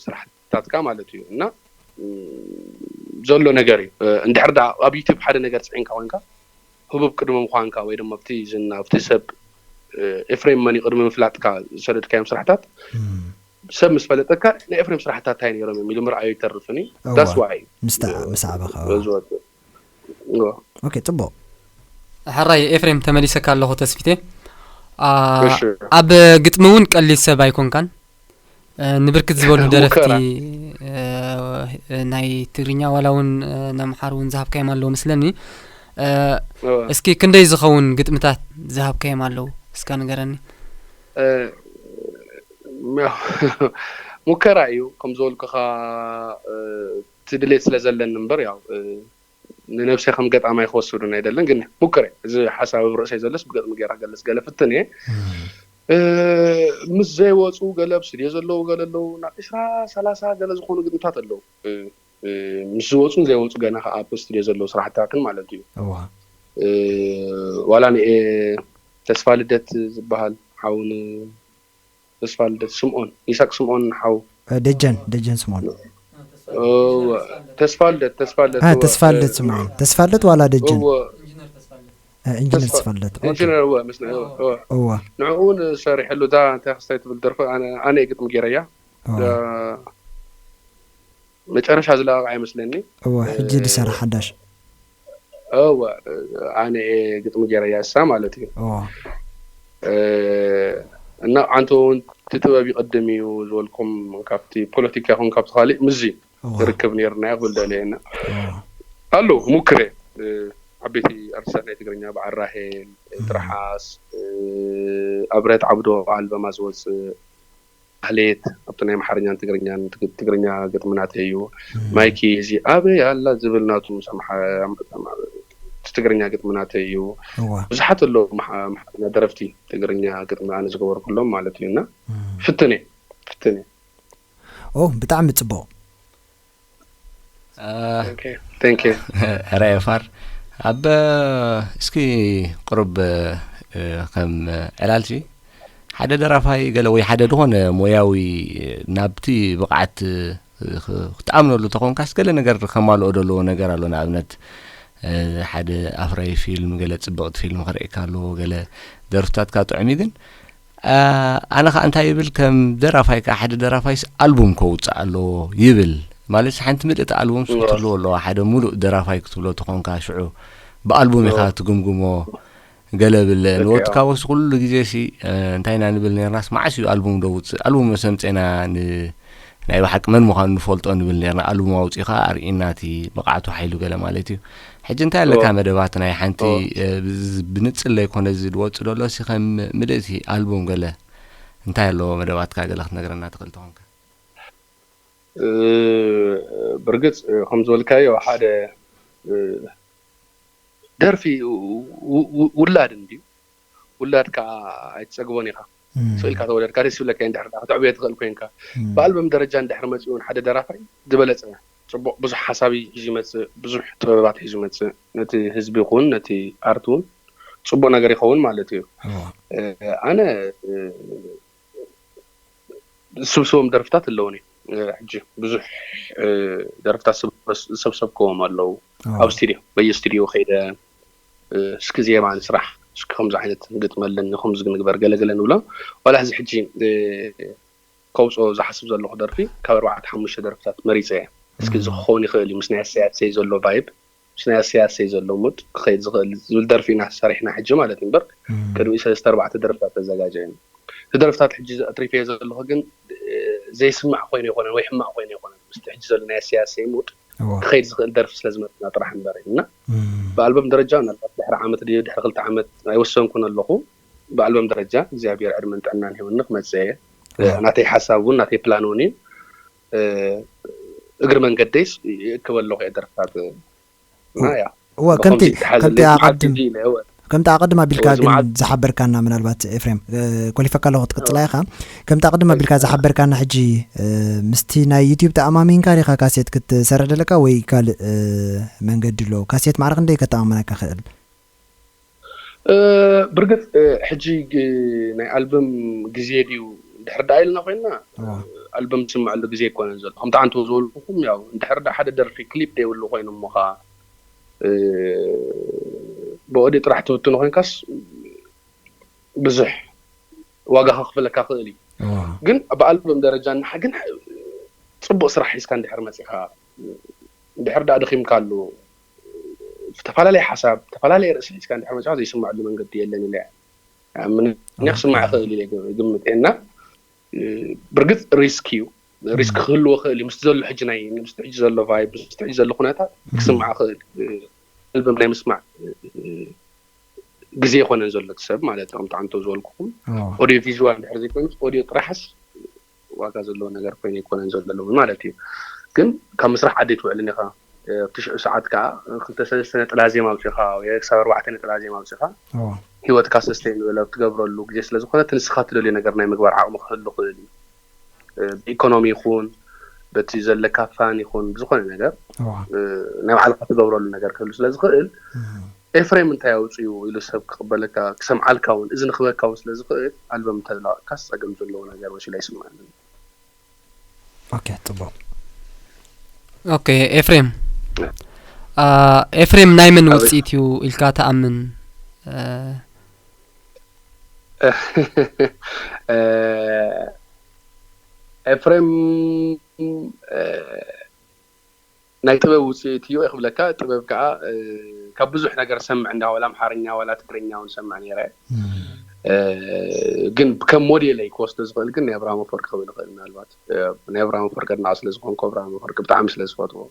ስራሕትታትካ ማለት እዩ። እና እ፣ ዘሎ ነገር እዩ። እ፣ እንድሕር ደኣ ኣብ ዩቲብ ሓደ ነገር ፅዒንካ ኮይንካ ህቡብ ቅድሚ ምዃንካ ወይ ድማ ኣብቲ ዝና ኣብቲ ሰብ እ፣ ኤፍሬም መን እዩ ቅድሚ ምፍላጥካ ዝሰደድካዮም ስራሕታት ሰብ ምስ ፈለጠካ ናይ ኤፍሬም ስራሕታት እንታይ ነይሮም እዮም ኢሉ ምርኣዩ ይተርፍን እዩ። እዋ ዳስ ዋይ ምስ ተዓ- ምስ ዓበኻ እዋ። በዚ ወጥእ እዋ። ኦኬ ጽቡቕ ሕራይ ኤፍሬም ተመሊሰካ ኣለኹ ተስፊቴ። ኣ፣ እሺ። ኣብ ግጥሚ እውን ቀሊል ሰብ ኣይኮንካን። እ፣ ንብርክት ዝበሉ ሙከራ። ደረፍቲ እ፣ ናይ ትግርኛ ዋላ እውን እ፣ ነምሓር እውን ዝሃብካዮም ኣለዉ መስለኒ። እ፣ እዋ። እስኪ ክንደይ ዝኸውን ግጥምታት ዝሃብካዮም ኣለዉ እስካ ንገረኒ። እ፣ ሙከራ እዩ ከም ዝበልኩኻ እ፣ እቲ ድሌት ስለ ዘለኒ እምበር ያው እ፣ ንነብሰይ ከም ገጣማይ ክወስዱን ኣይደልን ግን ሙከረ እዚ ሓሳብ ኣብ ርእሰይ ዘለስ ብገጥሚ ገይራ ገለስ ገለ ፍትን እየ እ፣ ምስ ዘይወፁ ገለ ኣብ ስቱድዮ ዘለዉ ገለ ኣለዉ ናብ ዕስራ ሰላሳ ገለ ዝኾኑ ግጥምታት ኣለዉ እ፣ እ፣ ምስ ዝወፁን ዘይወፁ ገና ከዓ ኣብ ስቱድዮ ዘለዉ ስራሕትታትን ማለት እዩ እዋ እ፣ ዋላ ንኤ ተስፋ ልደት ዝበሃል ሓውን ተስፋ ልደት ስምኦን ይሳቅ ስምኦን ሓው እ፣ ደጀን ደጀን ስምኦን እወ፣ ተስፋ ልደት ተስፋ ልደት አ፣ እወ፣ ተስፋልደት እ፣ ስምኦን ተስፋልደት ዋላ ደጀን እወ፣ እ፣ ኢንጂነር ተስፋ- ተስፋልደት ኦኬ። ኢንጂነር እወ፣ መስለ- እወ፣ እወ። እዋ ንዕኡ እውን ሰሪሐሉ እዛ እንታይ ክስታይ ትብል ደርፊ ኣነ ኣነ እየ ግጥሚ ገይረያ እዋ እ፣ መጨረሻ ዝለቀቃ ይመስለኒ እዋ ሕጂ ዝሰራሕ ሓዳሽ እወ ኣነ እየ ግጥሚ ገይረያ እሳ ማለት እዩ እዋ እ፣ እና ዓንተ እውን እቲ ጥበብ ይቅድም እዩ ዝበልኩም ካብቲ ፖለቲካ ይኹን ካብቲ ካሊእ ምዚ እዋ ክርከብ ነይርና ክብል ደለየና እዋ ኣሎ ሙክረ እ፣ ዓበይቲ ኣርቲስታት ናይ ትግርኛ በዓል ራሄል ትርሓስ እ፣ ኣብረት ዓብዶ ኣልበማ ዝወፅእ ማህሌት ኣብቲ ናይ ኣምሓርኛን ትግርኛን ትግ- ትግርኛ ግጥሚ ናተይ እዩ ማይኪ እዚ ኣበይ ኣላ ዝብል ናቱ ምስ ኣምሓ- እቲ ትግርኛ ግጥሚ ናተይ እዩ እዋ ብዙሓት ኣለዉ ኣምሓ- ኣምሓርኛ ደረፍቲ ትግርኛ ግጥሚ ኣነ ዝገበርኩሎም ማለት እዩ እና እም። ፍትን እየ ፍትን እየ ኦ ብጣዕሚ ጽቡቕ Thank you ሕራይ ፋር ኣብ እስኪ ቅሩብ እ፣ ከም ዕላልሲ ሓደ ደራፋይ ገለ ወይ ሓደ ዝኾነ ሞያዊ ናብቲ ብቕዓት እ፣ ክ- ክትኣምነሉ ተኾንካስ ገለ ነገር ከማልኦ ዘለዎ ነገር ኣሎ ንኣብነት እ፣ ሓደ ኣፍራይ ፊልም ገለ ፅብቕቲ ፊልም ክርእየካ ኣለዎ ገለ ደርፍታትካ ጥዑም እዩ ግን ኣ፣ ኣነ ከዓ እንታይ ይብል ከም ደራፋይ ከዓ ሓደ ደራፋይስ ኣልቡም ከውፅእ ኣለዎ ይብል ማለት ሓንቲ ምልእቲ ኣልቡም ክትህልዎ ኣለዋ ሓደ ሙሉእ ደራፋይ ክትብሎ ተኾንካ ሽዑ ብኣልቡም ኢኻ ትግምግሞ ገለ ብለ ንወትካ ወሲ ኩሉ ግዜ ሲ እ፣ እንታይ ኢና ንብል ነርናስ መዓስ እዩ ኣልቡም ዶ ውፅእ ኣልቡም መሰምፀና ን ናይ ብሓቂ መን ምዃኑ ንፈልጦ ንብል ነርና ኣልቡም ኣውፂኻ ኣርኢና እቲ ብቕዓቱ ሓይሉ ገለ ማለት እዩ ሕጂ እንታይ ኣለካ መደባት ናይ ሓንቲ እ፣ ብዝ- ብንፅል ዘይኮነ እዚ ዝወፅእ ዘሎ ሲ ከም ምልእቲ ኣልቡም ገለ እንታይ ኣለዎ መደባትካ ገለ ክትነግረና ትኽእል ተኾንካ እ፣ ብርግፅ እ፣ ከም ዝበልካዮ ሓደ እ፣ ደርፊ ው- ው- ውላድ እንድዩ ውላድ ከዓ ኣይትፀግቦን ኢኻ እም፣ ስእልካ ተወለድካ ደስ ይብለካ እንድሕር ደኣ ክትዕብዮ ትኽእል ኮይንካ እም፣ ብኣልበም ደረጃ እንድሕር መፂኡ እውን ሓደ ደራፋይ ዝበለፀ ፅቡቅ ብዙሕ ሓሳብ እዩ ሒዙ ይመፅእ ብዙሕ ጥበባት ሒዙ ይመፅእ ነቲ ህዝቢ ይኹን ነቲ ኣርት እውን ፅቡቅ ነገር ይኸውን ማለት እዩ እዋ፣ እ፣ ኣነ እ፣ ዝስብስቦም ደርፍታት ኣለውኒ እ፣ ሕጂ ብዙሕ እ፣ ደርፍታት ዝሰብሰብክዎም ኣለዉ እዋ፣ ኣብ ስቱድዮ በየ ስቱድዮ ከይደ እ፣ እስኪ ዜማ ንስራሕ እስኪ ከምዚ ዓይነት ግጥሚ ኣለኒ ከምዚ ንግበር ገለገለ ንብሎ ዋላ ሕዚ ሕጂ እ፣ ከውፅኦ ዝሓስብ ዘለኹ ደርፊ ካብ ኣርባዕተ ሓሙሽተ ደርፍታት መሪፀ እየ እስኪ እዚ ክኸውን ይኽእል እዩ ምስ ናይ ኣሰያሰይ ዘሎ ቫይብ ምስ ናይ ኣሰያሰይ ዘሎ ሙድ ክኸይድ ዝኽእል ዝብል ደርፊ ኢና ሰሪሕና ሕጂ ማለት እዩ እምበር እም፣ ቅድሚ ሰለስተ ኣርባዕተ ደርፍታት ተዘጋጀ እዩ እቲ ደርፍታት ሕጂ ኣትሪፈዮ ዘለኹ ግን እ፣ ዘይስማዕ ኮይኑ ኣይኮነን ወይ ሕማቕ ኮይኑ ኣይኮነን። ምስቲ ሕጂ ዘሎ ናይ ኣሰያስይ ሙድ ክኸይድ ዝኽእል ደርፊ ስለ ዝመፅና ጥራሕ እምበር ኢልና። ብኣልበም ደረጃ ምናልባት ድሕሪ ዓመት ድዩ ድሕሪ ክልተ ዓመት ኣይወሰንኩን ኣለኹ። ብኣልበም ደረጃ እግዚኣብሔር ዕድመን ጥዕናን ሂቡኒ ክመፅእ እየ። ናተይ ሓሳብ እውን ናተይ ፕላን እውን እዩ። እግሪ መንገደይስ ይእክበ ኣለኹ እየ ደርፍታት። እዋ ከምቲ ከምቲ ኣቐድም ከምቲ ኣቐድም ኣቢልካ ግን ዝሓበርካና ምናልባት ኤፍሬም ኮሊፈካ ኣለኹ ክትቅፅላ ኢኻ። ከምቲ ኣቐድም ኣቢልካ ዝሓበርካና ሕጂ ምስቲ ናይ ዩቲዩብ ተኣማሚንካ ዲኻ ካሴት ክትሰርሕ ደለካ ወይ ካልእ መንገዲ ኣሎ? ካሴት ማዕረ ክንደይ ከተኣማምነካ ክእል? ብርግፅ ሕጂ ናይ ኣልበም ግዜ ድዩ ድሕር ደኣ ኢልና ኮይና ኣልበም ዝስምዐሉ ግዜ ኣይኮነን ዘሎ። ከምቲ ኣንተ ዝበልኩኹም ያው እንድሕር ደኣ ሓደ ደርፊ ክሊፕ ደይብሉ ኮይኑ እሞ ኸዓ ብኦዲዮ ጥራሕ ትብትኖ ኮይንካስ ብዙሕ ዋጋ ከኽፍለካ ክእል እዩ። ግን ብኣልበም ደረጃ እና ግን ፅቡቅ ስራሕ ሒዝካ እንድሕር መፂኻ እንድሕር ደኣ ደኺምካሉ ዝተፈላለየ ሓሳብ ዝተፈላለየ ርእሲ ሒዝካ እንድሕር መፂኻ ዘይስምዐሉ መንገዲ የለን ኢለ እምነ። ክስማዕ ይኽእል ኢለ ግምት እና ብርግፅ ሪስክ እዩ። ሪስክ ክህልዎ ክእል እዩ። ምስቲ ዘሎ ሕጂ ናይ ምስቲ ሕጂ ዘሎ ቫይብ ምስቲ ሕጂ ዘሎ ኩነታት ክስማዕ ክእል። ኣልበም ናይ ምስማዕ ግዜ ይኮነን ዘሎ እቲ ሰብ ማለት ከምቲ ኣንቶ ዝበልኩኹም ኦዲዮ ቪዥዋል ድሕር ዘይኮይኑስ ኦዲዮ ጥራሕስ ዋጋ ዘለዎ ነገር ኮይኑ ኣይኮነን ዘሎ ማለት እዩ። ግን ካብ ምስራሕ ዓደይ ትውዕልን ኢኻ። ትሽዑ ሰዓት ከዓ ክልተ ሰለስተ ነጠላ ዜማ ኣውፂኻ ወይ ክሳብ ኣርባዕተ ነጠላ ዜማ ኣውፂኻ ሂወትካ ሰስተይን ንበለ ትገብረሉ ግዜ ስለዝኮነ እቲ ንስኻ ትደልዮ ነገር ናይ ምግባር ዓቕሚ ክህሉ ክእል እዩ። ብኢኮኖሚ ይኹን በቲ ዘለካ ፋን ይኹን ብዝኾነ ነገር ናይ ባዕልካ ትገብረሉ ነገር ክህሉ ስለዝኽእል ኤፍሬም እንታይ ኣውፅኡ ኢሉ ሰብ ክቕበለካ ክሰምዓልካ እውን እዝኒ ክበካ እውን ስለዝኽእል ኣልበም እንተለዋጥካስ ፀገም ዘለዎ ነገር መሲሉ ኣይስምዓንን። ኦኬ ጽቡቕ። ኦኬ ኤፍሬም፣ ኤፍሬም ናይ መን ውጽኢት እዩ ኢልካ ትኣምን? ኤፍሬም ናይ ጥበብ ውፅኢት እዩ ክብለካ። ጥበብ ከዓ ካብ ብዙሕ ነገር ሰምዕ እንዳ ዋላ ኣምሓርኛ ዋላ ትግርኛ እውን ሰምዕ ነይረ። ግን ከም ሞዴለይ ክወስዶ ዝኽእል ግን ናይ ኣብርሃም ኣፈወርቂ ክብል ይኽእል። ምናልባት ናይ ኣብርሃም ኣፈወርቂ ኣድናቂ ስለዝኾንኩ ኣብርሃም ኣፈወርቂ ብጣዕሚ ስለዝፈትዎ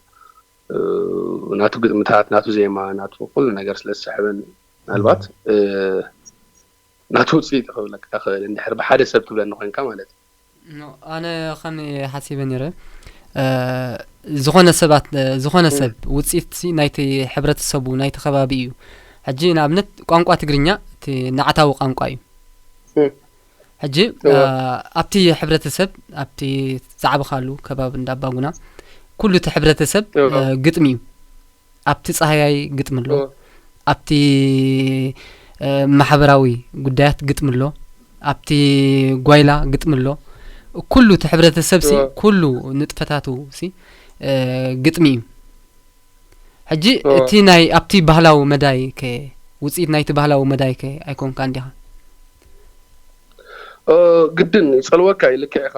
ናቱ ግጥምታት ናቱ ዜማ ናቱ ኩሉ ነገር ስለዝስሕበኒ ምናልባት ናቱ ውፅኢት ክብለካ ክእል እንድሕር ብሓደ ሰብ ትብለኒ ኮይንካ ማለት እዩ። ኣነ ከም ሓሲበ ነይረ ዝኾነ ሰባት ዝኾነ ሰብ ውፅኢት ናይቲ ሕብረተሰቡ ናይቲ ከባቢ እዩ። ሕጂ ንኣብነት ቋንቋ ትግርኛ እቲ ናዕታዊ ቋንቋ እዩ። ሕጂ ኣብቲ ሕብረተሰብ ኣብቲ ዝዓበኻሉ ከባቢ እንዳባጉና ኩሉ እቲ ሕብረተሰብ ግጥሚ እዩ። ኣብቲ ፃህያይ ግጥሚ ኣሎ፣ ኣብቲ ማሕበራዊ ጉዳያት ግጥሚ ኣሎ፣ ኣብቲ ጓይላ ግጥሚ ኣሎ። ኩሉ እቲ ሕብረተሰብ ሲ ኩሉ ንጥፈታቱ ሲ ግጥሚ እዩ። ሕጂ እቲ ናይ ኣብቲ ባህላዊ መዳይ ከ ውፅኢት ናይቲ ባህላዊ መዳይ ከ ኣይኮንካን ዲኻ? ግድን ይፀልወካ እዩ። ልክዕ ኢኻ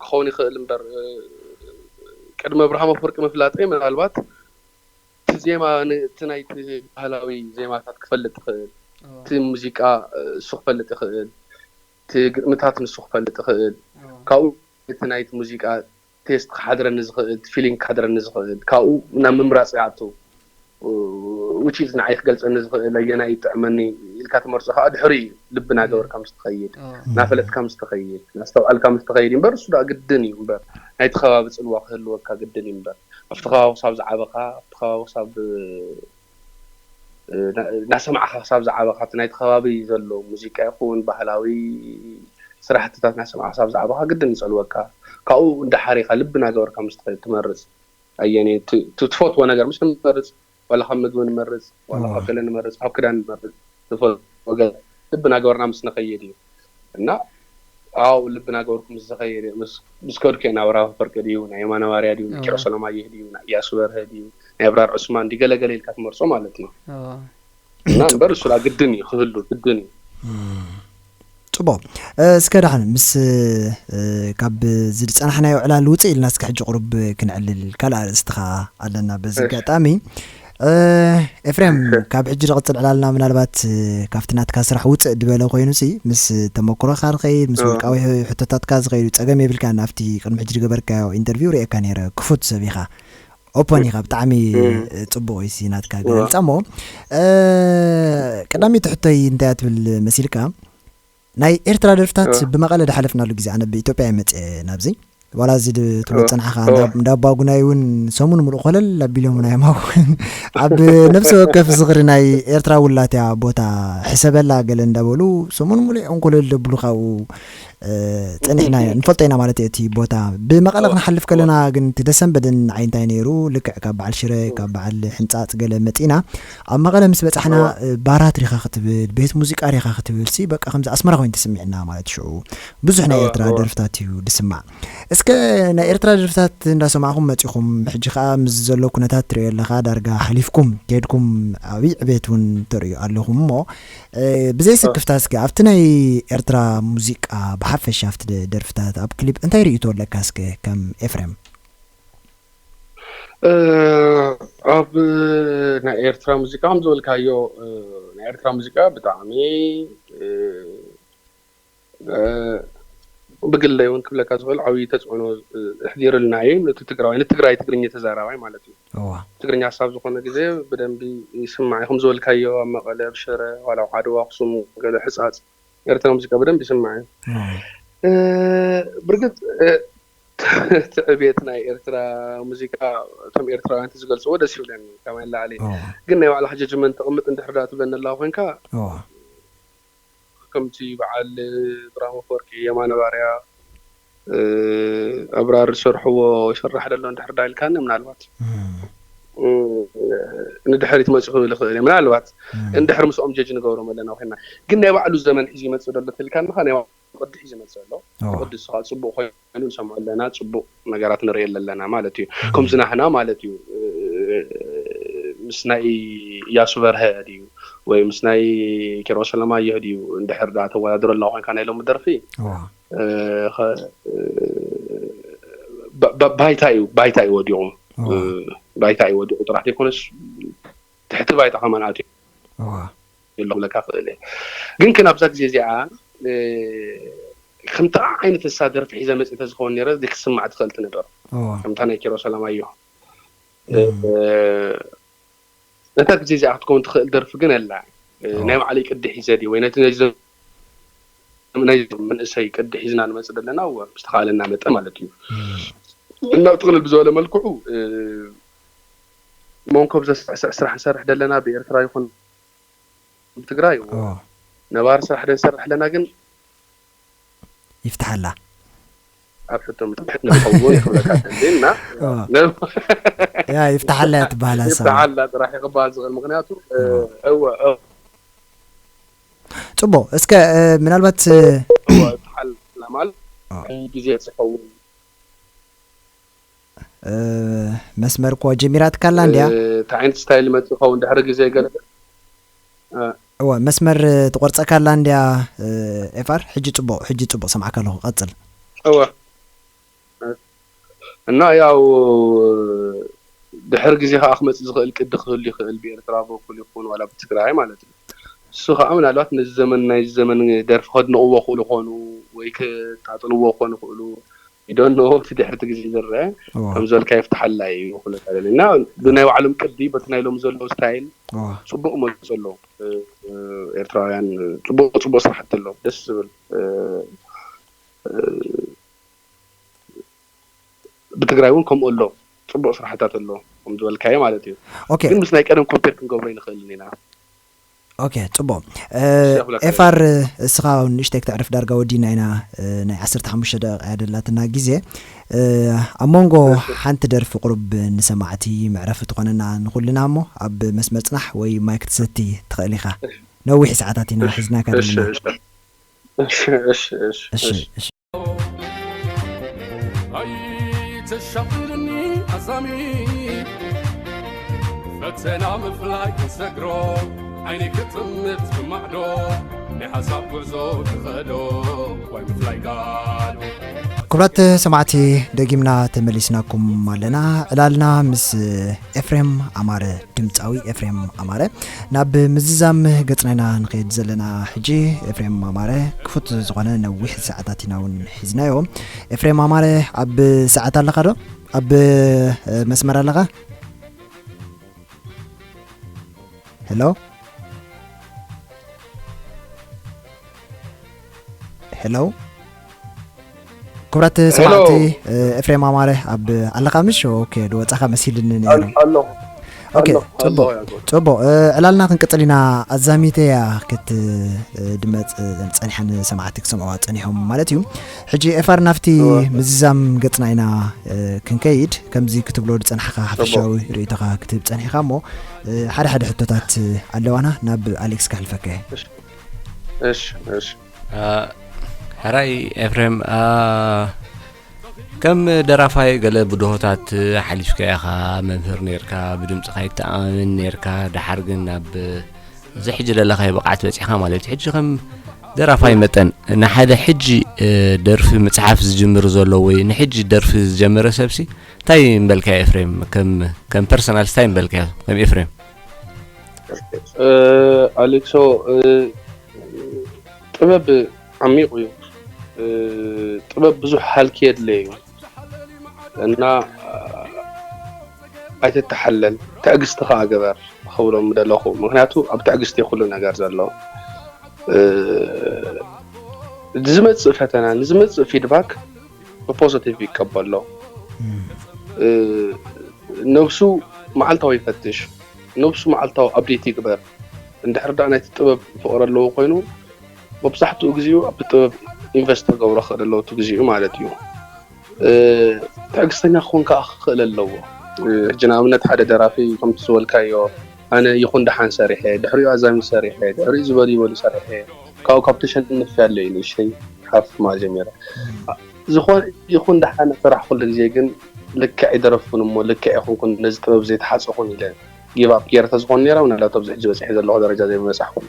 ክኸውን ይኽእል እምበር ቅድሚ ኣብርሃም ኣፈወርቂ ምፍላጠይ ምናልባት እቲ ዜማ እቲ ናይቲ ባህላዊ ዜማታት ክፈልጥ ይኽእል፣ እቲ ሙዚቃ እሱ ክፈልጥ ይኽእል፣ እቲ ግጥምታት ንሱ ክፈልጥ ይኽእል፣ ካብኡ እቲ ናይቲ ሙዚቃ ቴስት ክሓድረኒ ዝኽእል፣ ፊሊንግ ክሓድረኒ ዝኽእል፣ ካብኡ ናብ ምምራፅ ይኣቱ። ውቺዝ ንዓይ ክገልፀኒ ዝኽእል ኣየናይ ይጥዕመኒ ኢልካ ትመርፆ ከዓ ድሕሪ እዩ ልቢ ናገበርካ ምስ ትኸይድ ናፈለጥካ ምስ ትኸይድ ናስተውዓልካ ምስ ትኸይድ እምበር እሱ ደኣ ግድን እዩ እምበር ናይቲ ከባቢ ፅልዋ ክህልወካ ግድን እዩ እምበር ኣብቲ ከባቢ ክሳብ ዝዓበኻ ኣብቲ ከባቢ ክሳብ እናሰማዕኻ ክሳብ ዝዓበኻ እቲ ናይቲ ከባቢ ዘሎ ሙዚቃ ይኹን ባህላዊ ስራሕትታት እናሰማዕኻ ክሳብ ዝዓበኻ ግድን ይፀልወካ ካብኡ እንዳሓሪኻ ልቢ ናገበርካ ምስ ትኸይድ ትመርፅ ኣየነይ ትፈትዎ ነገር ምስ ንመርፅ ዋላ ካብ ምግቢ ንመርፅ ዋላ ካብ ገለ ንመርፅ ካብ ክዳን ንመርፅ ዝፈትዎ ገለ ልቢ ናገበርና ምስ ንኸይድ እዩ እና ኣብኡ ልቢ ናገበርኩ ምስ ዝኸይድ ምስ ከድኩ ናብ ኣብርሃም ኣፈወርቂ ድዩ ናይ የማነ ባርያ ድዩ ናይ ኪሮስ ኣለማየህ ድዩ ናይ እያሱ በርሀ ድዩ ናይ ኣብራር ዑስማን ድዩ ገለ ገለ ኢልካ ትመርፆ ማለት እዩ እና እምበር እሱ ግድን እዩ ክህሉ ግድን እዩ ጽቡቕ እስከ ዳሕን ምስ ካብ ዝፀናሕናዮ ዕላል ውፅእ ኢልና እስከ ሕጂ ቁሩብ ክንዕልል ካልእ ኣርእስቲ ኸዓ ኣለና በዚ ኣጋጣሚ እ፣ ኤፍሬም፣ ካብ ሕጂ ዝቕጽል ዕላልና ምናልባት፣ እ፣ ካብቲ ናትካ ስራሕ ውጽእ ዝበለ ኮይኑ ሲ፣ ምስ ተመክሮኻ ዝኸይድ፣ ምስ እ። ውልቃዊ ሕ-፣ ሕቶታትካ ዝኸይድ ጸገም የብልካን። ኣብቲ ቅድሚ ሕጂ ዝገበርካዮ ኢንተርቪው ርእየካ ነይረ። ክፉት ሰብ ኢኻ። ኦፐን ኢኻ። ብጣዕሚ፣ እ። እ፣ ጽቡቕ እዩ ሲ ናትካ እ። ገለልጻ። እሞ፣ እ፣ ቀዳመይቲ ሕቶይ እንታይ እያ ትብል መሲልካ? ናይ ኤርትራ ደርፍታት እ። ብመቐለ ዝሓለፍናሉ ግዜ፣ ኣነ ብኢትዮጵያ እየ መጽየ ናብዚ። ዋላ እዚ ድ-፣ ትብሎ እ። ዝጸናሕኻ፣ እ። እንዳ፣ እንዳ ኣባጉናይ እውን ሰሙን ሙሉእ ኮለል ኣቢሎምና እዮም። ኣብ ነፍሲ ወከፍ ዝኽሪ ናይ ኤርትራ ውላትያ ቦታ ሕሰበላ ገለ እንዳበሉ ሰሙን ሙሉእ እዮም ኮለል ደብሉ ካብኡ፣ እ፣ ጸኒሕና ኢና፣ ንፈልጦ ኢና ማለት እዩ እቲ ቦታ። ብመቐለ እ። ክንሓልፍ ከለና ግን እቲ ደሰንበድን ንዓይ እንታይ ነይሩ፣ ልክዕ ካብ በዓል ሽረ፣ ካብ በዓል ሕንጻጽ ገለ መጺና፣ ኣብ መቐለ ምስ በጻሕና፣ እዋ። እ፣ ባራት ሪኻ ክትብል፣ ቤት ሙዚቃ ሪኻ ክትብል ሲ፣ በቃ ከምዚ ኣስመራ ኮይኑ ተሰሚዕና ማለት ሽዑ። ብዙሕ ናይ እዋ፣ ኤርትራ እዋ። ደርፍታት እዩ ዝስማዕ። እስከ ናይ ኤርትራ ደርፍታት እንዳሰማዕኹም መጺኹም፣ ሕጂ ኸኣ ምስ ዘሎ ኩነታት ትርእዮ ኣለኻ፣ ዳርጋ ሓሊፍኩም ከይድኩም ዓብዪ ዕቤት እውን ተርእዩ ኣለኹም እሞ፣ እ፣ ብዘይ እዋ። ስክፍታ እስከ ኣብቲ ናይ ኤርትራ ሙዚቃ ብሓፈሻ ኣብቲ ደ-፣ ደርፍታት ኣብ ክሊፕ እንታይ ርእይቶ ኣለካ እስከ ከም ኤፍሬም? እ፣ ኣብ ናይ ኤርትራ ሙዚቃ ከም ዝበልካዮ፣ እ፣ ናይ ኤርትራ ሙዚቃ ብጣዕሚ፣ እ፣ እ፣ ብግለይ እውን ክብለካ ዝኽእል ዓብዪ ተጽዕኖ፣ እ፣ ኣሕዲሩልና እዩ። ነቲ ትግራዋይ፣ ንትግራይ ትግርኛ ተዛራባይ ማለት እዩ። እዋ። ትግርኛ ክሳብ ዝኾነ ግዜ ብደንቢ ይስማዕ እዩ። ከም ዝበልካዮ ኣብ መቐለ፣ ኣብ ሽረ፣ ዋላ ኣብ ዓድዋ፣ ኣኽሱም፣ ገለ ሕጻጽ ኤርትራ ሙዚቃ ብደንቢ ይስማዕ እዩ። እዋ። እ፣ ብርግጽ፣ እ፣ እቲ ዕቤት ናይ ኤርትራ ሙዚቃ እቶም ኤርትራውያን እቲ ዝገልጽዎ ደስ ይብለኒ፣ ካብ ንላዕሊ። እዋ። ግን ናይ ባዕልኻ ጀጅመንት ተቕምጥ እንድሕር ደኣ ትብለኒ ኣለኻ ኮይንካ፣ እዋ። ከምቲ በዓል ብራም ኣፈወርቂ፣ የማነ ባርያ፣ እ፣ ኣብራር ዝሰርሕዎ ይስራሕ ደሎ እንድሕር ደኣ ኢልካኒ፣ ምናልባት፣ እም። እ፣ ንድሕሪት መጺኡ ክብል ይኽእል እየ። ምናልባት እም። እንድሕር ምስኦም ጀጅ ንገብሮም ኣለና ኮይንና። ግን ናይ ባዕሉ ዘመን ሒዙ ይመጽእ ደሎ ትልካኒ፣ ናይ ባዕሉ ቅዲ ሒዙ ይመጽእ ኣሎ። እዋ። ቅዲ ንሱ ከዓ ጽቡቕ ኮይኑ ንሰምዖ ኣለና፣ ጽቡቕ ነገራት ንርኢ ኣለና ማለት እዩ። እም። ከምዚ ናህና ማለት እዩ። እ፣ ምስ ናይ እያሱ በርሀ ድዩ ወይ ምስ ናይ ኪሮስ ኣለማየሁ ድዩ እንድሕር ደኣ ተወዳድሮ ኣለኻ ኮይንካ ናይ ሎሚ ደርፊ፣ እዋ። እ፣ ኸ-፣ እ፣ ባ-፣ ባ-፣ ባይታ እዩ፣ ባይታ እዩ ወዲቑ። እዋ። እ፣ ባይታ እዩ ወዲቑ ጥራሕ ዘይኮነስ ትሕቲ ባይታ ከማን ኣትዩ እዋ። ኣሎ ክብለካ ክእል እየ። ግን ክን ኣብዛ ግዜ እዚኣ፣ እ፣ ከምታ ዓይነት ንሳ ደርፊ ሒዘ መጽእ ተዝኸውን ነይረ ዘይክስማዕ ትኽእል ትነበር። እዋ። ከምታ ናይ ኪሮስ ኣለማየሁ። እም። እ፣ ነታ ግዜ እዚኣ ክትከውን ትኽእል ደርፊ ግን ኣላ። እ፣ እዋ። ናይ ባዕለይ ቅዲ ሒዘ ድዩ ወይ ነቲ ናይ ዘ-፣ ናይ መንእሰይ ቅዲ ሒዝና ንመጽእ ዘለና፣ እወ፣ ብዝተኻእለና መጠን ማለት እዩ። እም። እና ብጥቕልል ብዝበለ መልክዑ፣ እ፣ መንኮብ ዘስዕስዕ ስራሕ ንሰርሕ ደለና ብኤርትራ ይኹን ብትግራይ፣ እዎ። እዎ። ነባሪ ስራሕ ዶ ንሰርሕ ኣለና ግን ይፍትሓላ። ኣብ ሕቶ ምጥምሕት ንኸውን ይኽብለካ እንዴ እና እዎ። ነ-፣ ያ ይፍትሓላ እያ ትበሃል ሀሳብ። ይፍትሓላ ጥራሕ ይኽበሃል ዝኽእል ምኽንያቱ፣ እ፣ እዎ። እዎ፣ እዎ። ጽቡቕ። እስከ፣ እ፣ ምናልባት፣ እ፣ እዎ፣ ይፍትሓላ ማለት እዎ። ግዜ ዝኸውን እ፣ መስመር እኮ ጀሚራትካላ እንድያ። እ፣ እንታይ ዓይነት ስታይል ይመጽእ ይኸውን ድሕሪ ግዜ ገለ፣ እ። እወ፣ መስመር ትቆርጸካላ እንድያ፣ እ፣ ኤፋር። ሕጂ ጽቡቕ፣ ሕጂ ጽቡቕ ሰምዓካ ኣለኹ። ቀጽል። እወ። እና ያው ድሕሪ ግዜ ከኣ ክመጽእ ዝኽእል ቅዲ ክህሉ ይኽእል፣ ብኤርትራ በኩል ይኹን ዋላ ብትግራይ ማለት እዩ። እሱ ከኣ ምናልባት ነዚ ዘመን፣ ናይዚ ዘመን ደርፊ ከድንቕዎ ክእሉ ኾኑ ወይ ክጣጥልዎ ክኾኑ ክእሉ፣ I don't know፣ እቲ ድሕርቲ ግዜ ዝረአ፣ እዋ። ከም ዝበልካ ይፍትሓላ እዩ ክብለካ ደሊ። እና ብናይ ባዕሎም ቅዲ፣ በቲ ናይ ሎም ዘለዉ ስታይል፣ እዋ። ጽቡቕ መጽ ኣለዉ። እ፣ እ፣ ኤርትራውያን ጽቡቕ፣ ጽቡቕ ስራሕቲ ኣለዉ። ደስ ዝብል፣ እ፣ እ፣ ብትግራይ እውን ከምኡ ኣሎ። ጽቡቕ ስራሕታት ኣሎ፣ ከም ዝበልካዮ ማለት እዩ። ኦኬ። ግን ምስ ናይ ቀደም ኮምፔር ክንገብሮ ይንኽእልን ኢና። ኦኬ፣ ጽቡቕ። እ፣ ሸኽላ ኤፋር፣ እስኻ እውን ንእሽተይ ክተዕርፍ ዳርጋ ወዲና ኢና፣ እ፣ ናይ ዓሰርተ ሓሙሽተ ደቂቃ እያ ደላትና ግዜ። እ፣ ኣብ መንጎ እሺ። ሓንቲ ደርፊ ቁሩብ ንሰማዕቲ መዕረፊ ትኾነና ንኹልና እሞ፣ ኣብ መስመር ጽናሕ ወይ ማይ ክትሰቲ ትኽእል ኢኻ። እሺ። ነዊሕ ሰዓታት ኢና እሺ። ሒዝናካ እሺ፣ ዘለና። እሺ። እሺ፣ እሺ፣ እሺ፣ እሺ፣ እሺ። እሺ። ኣይተሻቕልኒ ኣዛሚ፣ ፈተና ምፍላይ ክሰግሮ፣ ዓይኒ ክጥምት ክማዕዶ፣ ናይ ሓሳብ ጉዕዞ ክኸዶ፣ ዋይ ምፍላይ ጋዶ። ክቡራት ሰማዕቲ፣ ደጊምና ተመሊስናኩም ኣለና። ዕላልና ምስ ኤፍሬም ኣማረ፣ ድምፃዊ ኤፍሬም ኣማረ፣ ናብ ምዝዛም ገፅና ኢና ንኸይድ ዘለና። ሕጂ ኤፍሬም ኣማረ ክፉት ዝኾነ ነዊሕ ሰዓታት ኢና እውን ሒዝናዮ። ኤፍሬም ኣማረ፣ ኣብ ሰዓት ኣለኻ ዶ? ኣብ መስመር ኣለኻ? ሄሎ? ሄሎ? ክቡራት ሰማዕቲ፣ ኤፍሬም ኣማረ ኣብ ኣለኻ ምሽ? ኦኬ፣ ድወጻኻ መሲልኒ ነይሩ። ኣለኹ። ኦኬ፣ ጽቡቕ። ጽቡቕ። ዕላልና ክንቅጽል ኢና። ኣዛሚተያ ክትድመጽ ጸኒሓ፣ ንሰማዕቲ ክሰምዕዋ ጸኒሖም ማለት እዩ። ሕጂ ኤፋር፣ ናብቲ ምዝዛም ገጽና ኢና ክንከይድ። ከምዚ ክትብሎ ዝጸናሕካ ሓፈሻዊ ርእይቶኻ ክትህብ ጸኒሕካ እሞ፣ ሓደ ሓደ ሕቶታት ኣለዋና፣ ናብ ኣሌክስ ከሕልፈካ እየ። እሺ፣ እሺ። ሕራይ ኤፍሬም፣ ከም ደራፋይ ገለ ብድሆታት ሓሊፍካ ኢኻ። መምህር ነርካ፣ ብድምፅኻ ይተኣማመን ነርካ። ደሓር ግን ናብ እዚ ሕጂ ዘለኻዮ ብቕዓት በፂሕካ ማለት እዩ። ሕጂ ከም ደራፋይ መጠን ንሓደ ሕጂ ደርፊ ምፅሓፍ ዝጅምር ዘሎ ወይ ንሕጂ ደርፊ ዝጀመረ ሰብሲ እንታይ ምበልካዮ ኤፍሬም? ከም ፐርሰናል እንታይ ምበልካዮ ከም ኤፍሬም? ኣሌክሶ፣ ጥበብ ዓሚቕ እዩ። ጥበብ ብዙሕ ሃልኪ የድለይ እዩ እና ኣይትተሓለል፣ ትዕግስቲ ከዓ ግበር ክብሎም ምደለኹ። ምክንያቱ ኣብ ትዕግስቲ ኩሉ ነገር ዘሎ። ዝመፅእ ፈተና፣ ንዝመፅእ ፊድባክ ብፖዘቲቭ ይቀበሎ። ነብሱ መዓልታዊ ይፈትሽ፣ ነብሱ መዓልታዊ ኣፕዴት ይግበር። እንድሕር ደኣ ናይቲ ጥበብ ፍቕሪ ኣለዎ ኮይኑ፣ መብዛሕትኡ ግዜኡ ኣብቲ ጥበብ ኢንቨስት ክገብሮ ክኽእል ኣለዎ፣ እቲ ግዜኡ ማለት እዩ። ትዕግስተኛ ክኾን ከዓ ክኽእል ኣለዎ። ሕጂ ንኣብነት ሓደ ደራፊ ከምቲ ዝበልካዮ፣ ኣነ ይኹን ደሓን ሰሪሐ፣ ድሕሪኡ ኣዛሚ ሰሪሐ፣ ድሕሪኡ ዝበሉ ይበሉ ሰሪሐ፣ ካብኡ ካብ ተሸንፍ ያለ እዩ ንእሽተይ ሓፍ ማለት ጀሚረ። ዝኾነ ይኹን ደሓን ስራሕ ኩሉ ግዜ ግን ልክዕ ኣይደረፍኩን እሞ ልክዕ ኣይኮንኩን ነዚ ጥበብ ዘይተሓፀኹን ኢለ ጊቭ ኣፕ ገይረ ተዝኾን ነይረ ምናልባት ኣብዚ ሕጂ በፂሐ ዘለኹ ደረጃ ዘይምበፃሕኩን።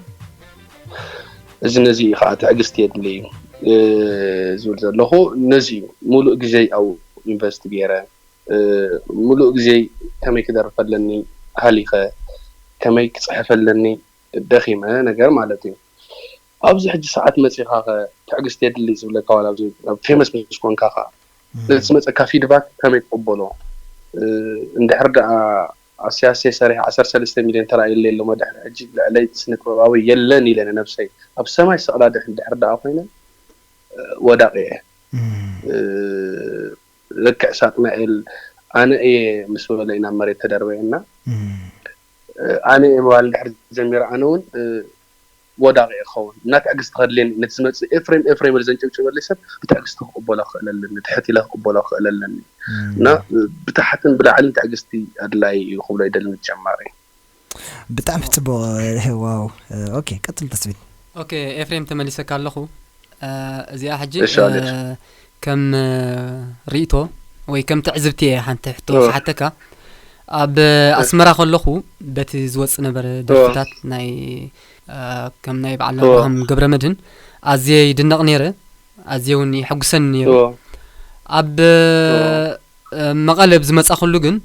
እዚ ነዚ እዩ ከዓ ትዕግስቲ የድሊ እዩ ዝብል ዘለኹ። ነዚ እዩ ሙሉእ ግዜይ ኣብኡ ኢንቨስት ገይረ፣ ሙሉእ ግዜይ ከመይ ክደርፍ ኣለኒ ሃሊኸ፣ ከመይ ክፅሕፍ ኣለኒ ደኺመ ነገር ማለት እዩ። ኣብዚ ሕጂ ሰዓት መፂኻ ከ ትዕግስቲ የድሊ ዝብለካ ዋላ ኣብዚ ኣብ ፌመስ ምስ ኮንካ ከ ነቲ ዝመፀካ ፊድባክ ከመይ ትቕበሎ? እንድሕር ደኣ ኣስያሰይ ሰሪሐ ዓሰርተ ሰለስተ ሚልዮን ተራእዩለይ ኣሎ ድሕሪ ሕጂ ልዕለይ ስነ ጥበባዊ የለን ኢለ ንነብሰይ ኣብ ሰማይ ሰቕላ ድሕን ድሕር ደኣ ኮይነ ወዳቂ እየ። ልክዕ ሳጥናኤል ኣነ እየ ምስ በለ ኢና መሬት ተደርበየና። ኣነ እየ ምባል እንድሕር ጀሚረ ኣነ እውን ወዳቂ እየ ክኸውን እና ትዕግስቲ ከድልየኒ ነቲ ዝመፅእ ኤፍሬም ኤፍሬም ኢለ ዘንጨብጭበለይ ሰብ ብትዕግስቲ ክቕበሎ ክኽእል ኣለኒ፣ ትሕት ኢለ ክቕበሎ ክኽእል ኣለኒ እና ብታሕትን ብላዕልን ትዕግስቲ ኣድላይ እዩ ክብሎ ይደሊ ንጀማሪ። ብጣዕሚ ጽቡቕ። ዋው። ኦኬ፣ ቀጽል ተስቢት። ኦኬ ኤፍሬም፣ ተመሊሰካ ኣለኹ። እዚኣ ሕጂ እሺ፣ ኣሌክስ። ከም ርእይቶ ወይ ከም ትዕዝብቲ እየ ሓንቲ ሕቶ ክሓተካ። ኣብ ኣስመራ ከለኹ በቲ ዝወጽእ ነበረ ደርፍታት ናይ ከም ናይ በዓል ኣብርሃም ገብረመድህን ኣዝየ ይድነቕ ነይረ፣ ኣዝየ እውን የሐጉሰኒ ነይሩ። ኣብ መቐለ ብዝመጻኹሉ ግን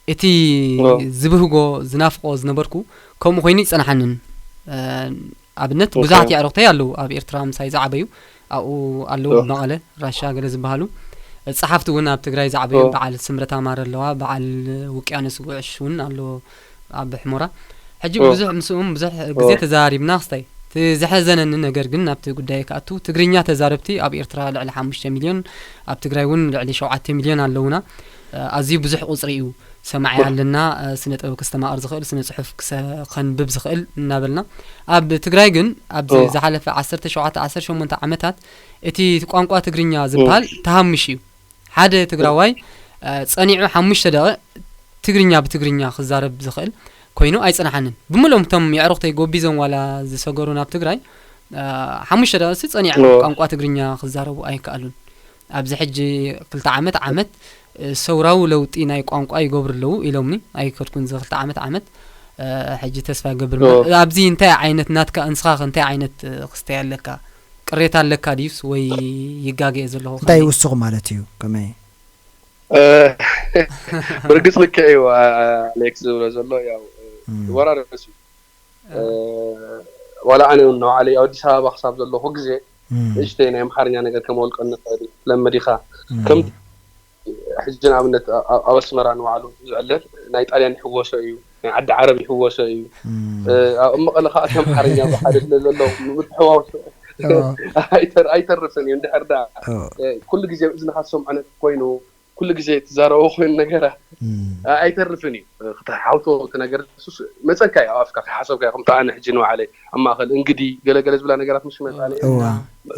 እቲ ዝብህጎ ዝናፍቆ ዝነበርኩ ከምኡ ኮይኑ ይጸንሓንን። ኣብነት ብዙሓት የዕሩኽተይ ኣለዉ ኣብ ኤርትራ ምሳይ ዝዓበዩ ኣብኡ ኣለዉ፣ ኣብ መቐለ ራሻ ገለ ዝበሃሉ ጸሓፍቲ እውን ኣብ ትግራይ ዝዓበዩ በዓል ስምረት ኣማረ ኣለዋ፣ በዓል ውቅያኖስ ጉዕሽ እውን ኣሎ ኣብ ሕሞራ። ሕጂ ብዙሕ ምስኡም ብዙሕ ግዜ ተዘራሪብና ክስታይ። እቲ ዘሐዘነኒ ነገር ግን ናብቲ ጉዳይ ክኣቱ ትግርኛ ተዛረብቲ ኣብ ኤርትራ ልዕሊ ሓሙሽተ ሚልዮን ኣብ ትግራይ እውን ልዕሊ ሸውዓተ ሚልዮን ኣለዉና። ኣዝዩ ብዙሕ ቁፅሪ እዩ። ሰማዒ ኣለና፣ ስነ ጥበብ ከስተማቕር ዝኽእል፣ ስነ ጽሑፍ ከንብብ ዝኽእል እናበልና። ኣብ ትግራይ ግን ኣብዚ ዝሓለፈ ዓሰርተ ሸውዓተ ዓሰርተ ሸሞንተ ዓመታት እቲ ቋንቋ ትግርኛ ዝበሃል ተሃምሽ እዩ። ሓደ ትግራዋይ ጸኒዑ ሓሙሽተ ደቂቕ ትግርኛ ብትግርኛ ክዛረብ ዝኽእል ኮይኑ ኣይጸንሓንን። ብምሎም እቶም የዕሩኽተይ ጎቢዞም ዋላ ዝሰገሩ ናብ ትግራይ ሓሙሽተ ደቂቕሲ ጸኒዖም ቋንቋ ትግርኛ ክዛረቡ ኣይከኣሉን። ኣብዚ ሕጂ ክልተ ዓመት ዓመት ሰውራዊ ለውጢ ናይ ቋንቋ ይገብሩ ኣለዉ ኢሎምኒ። ኣይከድኩን እዚ ክልተ ዓመት ዓመት ሕጂ ተስፋ ይገብር። ኣብዚ እንታይ ዓይነት ናትካ እንስኻ እንታይ ዓይነት ክስተይ ኣለካ? ቅሬታ ኣለካ ድዩስ ወይ ይጋገ እየ ዘለኹ እንታይ ከመይ? ይውስኹ ማለት እዩ? ከመይ? እ፣ ብርግፅ ልክዕ እዩ። አ- ኣሌክስ ዝብሎ ዘሎ ያው፣ እ፣ እም፣ ይወራረስ እዩ። እ፣ ዋላ ኣነ እውን ንባዕለይ ኣብ ኣዲስ ኣበባ ክሳብ ዘለኹ ግዜ እም፣ ንእሽተይ ናይ ኣምሓርኛ ነገር ከመልቀኒ ይኽእል እዩ። ትለምድ ኢኻ። እም፣ ከም ሕጂ ንኣብነት ኣ- ኣ- ኣብ ኣስመራ ንባዕሉ ዝዕለል ናይ ጣልያን ይሕወሶ እዩ፣ ናይ ዓዲ ዓረብ ይሕወሶ እዩ። እም፣ እ፣ ኣብ መቐለ ከዓ እቲ ኣምሓርኛ ብሓደ ስለ ዘሎ ምትሕዋወስ ኦ፣ ኣይተር- ኣይተርፍን እዩ። እንድሕር ዳ ኦ፣ እ፣ ኩሉ ግዜ እዝንኻ ትሰምዖ ነገር ኮይኑ ኩሉ ግዜ ትዛረቦ ኮይኑ ነገራት እም፣ እ፣ ኣይተርፍን እዩ። እ፣ ክትሓውቶ እቲ ነገር ሱስ መፀካ እዩ። ኣብ ኣፍካ ከይሓሰብካ ከምቲ ኣነ ሕጂ ንባዕለይ ኣብ ማእኸል እንግዲ ገለገለ ዝብላ ነገራት ምስ መፃኒ እዋ፣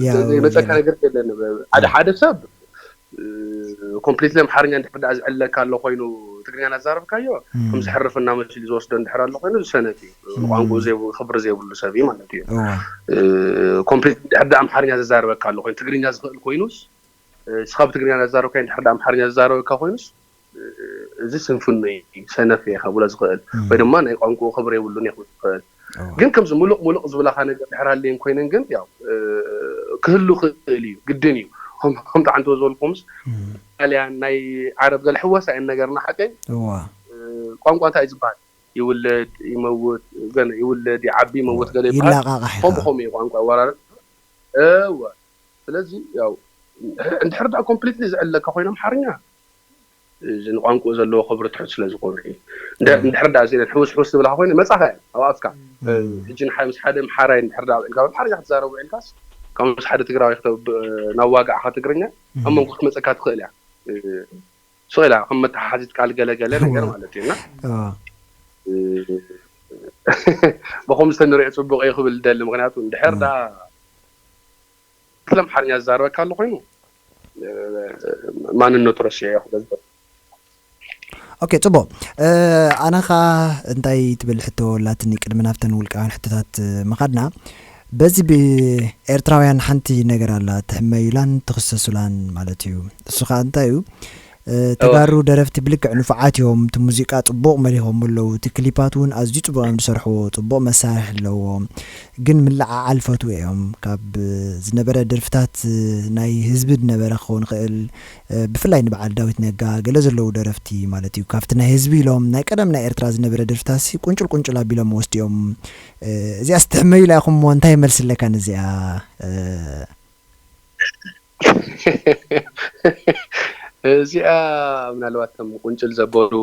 ያ፣ መፀካ ገለ። ነገር የለን። ሓደ ሓደ ሰብ ኮምፕሊትሊ ኣምሓርኛ እንድሕር ዳኣ ዝዕለካ ኣሎ ኮይኑ ትግርኛ እናዛረብካዮ እም፣ ከም ዘሕርፍ እናመሲሉ ዝወስዶ እንድሕር ኣሎ ኮይኑ ዝሰነፍ እዩ። እም፣ ንቋንቋኡ ዘይብ- ክብሪ ዘይብሉ ሰብ እዩ ማለት እዩ። እዋ፣ ኮምፕሊት እንድሕር ዳኣ ኣምሓርኛ ዘዛረበካ ኣሎ ኮይኑ ትግርኛ ዝኽእል ኮይኑስ እ፣ ስኻ ብትግርኛ እናዛረብካዮ እንድሕር ዳኣ ኣምሓርኛ ዘዛረበካ ኮይኑስ እ፣ እዚ ስንፍኑ እዩ፣ ሰነፍ እየ ከብሎ ዝኽእል እም፣ ወይ ድማ ናይ ቋንቋኡ ክብሪ የብሉን እየ ክብል ዝኽእል። እዋ፣ ግን ከምዚ ሙሉቕ ሙሉቕ ዝብላኻ ነገር ድሕር ሃልየን ኮይነን ግን ያው እ፣ ክህሉ ክእል እዩ፣ ግድን እዩ። ከም- ከምቲ ዓንተወ ዝበልኩምስ እም፣ ጣልያን ናይ ዓረብ ገለ ሕወሳ እየን ነገርና ሓቀይ እዋ፣ እ፣ ቋንቋ እንታይ እዩ ዝበሃል? ይውለድ ይመውት፣ ገለ ይውለድ ይዓቢ ይመውት ገለ ይበሃል። ይላቃቃሕ ኢኻ። ከምኡ ከምኡ እዩ ቋንቋ ይወራረድ። እወ ስለዚ ያው እንድሕር ዳ ኮምፕሊትሊ ዝዕለካ ኮይኖም ሓርኛ እዚ ንቋንቋ ዘለዎ ክብሪ ትሑት ስለ ዝኾነ እዩ። እንደ- እም፣ እንድሕር ዳ እዚ ሕውስ ሕውስ ዝብላካ ኮይኑ መጻኻ እያ ኣብ ኣፍካ። እም፣ ሕጂ ንሓ- ምስ ሓደ ኣምሓራይ እንድሕር ዳ ውዒልካ ብሓርኛ ክትዛረብ ውዒልካስ ካብ ምስ ሓደ ትግራዊ ክተብ ናብ ዋጋዕካ ትግርኛ ኣብ እም፣ መንጎ ክትመጸካ ትኽእል እያ። ስቕ ኢላ ከም መተሓሓዚት ቃል ገለገለ ነገር እዋ፣ ማለት እዩ እና እዋ፣ ብኸም ዝተንሪኦ ፅቡቅ እዩ ክብል ደሊ። ምክንያቱ እንድሕር እዋ፣ ዳ ክለ ኣምሓርኛ ዝዛረበካ ኣሎ ኮይኑ ማንነቱ ረሲዐ እየ ክገልፆ። ኦኬ፣ ጽቡቕ። ኣነ ኸኣ እንታይ ትብል ሕቶ ኣላትኒ፣ ቅድሚ ናብተን ውልቃውያን ሕቶታት ምኻድና፣ በዚ ብኤርትራውያን ሓንቲ ነገር ኣላ፣ ትሕመዩላን ትኽሰሱላን ማለት እዩ። እሱ ኸኣ እንታይ እዩ? ተጋሩ ደረፍቲ ብልክዕ ንፉዓት እዮም። እቲ ሙዚቃ ጽቡቕ መሊኾም ኣለዉ። እቲ ክሊፓት እውን ኣዝዩ ጽቡቕ እዮም ዝሰርሕዎ። ጽቡቕ መሳርሒ ኣለዎ። ግን ምልዕዓል ፈትዉ እዮም። ካብ ዝነበረ ደርፍታት ናይ ህዝቢ ዝነበረ ክኸውን ይኽእል። ብፍላይ ንበዓል ዳዊት ነጋ ገለ ዘለዉ ደረፍቲ ማለት እዩ። ካብቲ ናይ ህዝቢ ኢሎም ናይ ቀደም ናይ ኤርትራ ዝነበረ ደርፍታትሲ ቁንጭል ቁንጭል ኣቢሎም ወስድዮም። እዚኣስ ትሕመዩላ ኢኹምዎ እንታይ መልሲ ኣለካ ነዚኣ? እዚኣ ምናልባት እቶም ቁንጭል ዘበሉ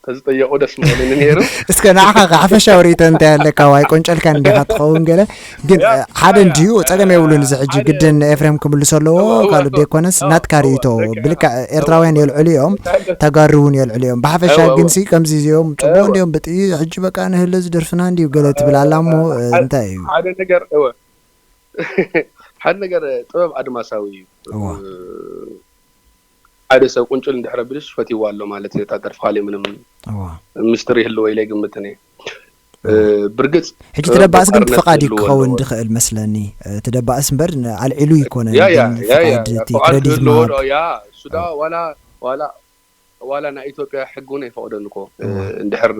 ተዝጠየቑ ደስ ምበለኒ ነይሩ። እስከ ንዓኻ ከ ሓፈሻዊ ርእይቶ እንታይ ኣለካ? ዋይ ቆንጨልካ እንዲኻ ትኸውን ገለ ግን ሓደ እንድዩ ጸገም የብሉን። እዚ ሕጂ ግድን ኤፍሬም ክምልሶ ኣለዎ ካልእ ደይኮነስ ናትካ ርእይቶ። ብልክዕ ኤርትራውያን የልዕሉ እዮም፣ ተጋሩ እውን የልዕሉ እዮም። ብሓፈሻ ግንሲ ከምዚ እዚኦም ጽቡቕ እንዲዮም ብጥይ ሕጂ በቃ ንህለ ዝደርፍና እንዲዩ ገለ ትብል ኣላ እሞ እንታይ እዩ? ሓደ ነገር እወ ሓደ ነገር ጥበብ ኣድማሳዊ እዩ። እዋ ሓደ ሰብ ቁንጭል እንድሕር ኣቢሉስ ፈትይዋ ኣሎ ማለት እዩ። እታ ደርፊ ካሊእ ምንም እዋ ሚስጥር ይህልዎ ኢለ ኣይግምትን እየ። ብርግጽ ሕጂ ጥበብ ትደባእስ ግን ብቋርነት ብፍቓድ እዩ ክህልዎ ክኸውን ኣለዎ። ዝኽእል መስለኒ። ትደባእስ እምበር ኣልዒሉ ይኮነ ያ ያ ግን ያ ያ ፍቓድ እቲ ፍቓድ ክረዲት ክህልዎ ምሃብ ዶ ያ እሱ ዳ ዋላ ዋላ ዋላ ናይ ኢትዮጵያ ሕጊ እውን ኣይፈቕደን እኮ። እዋ እንድሕር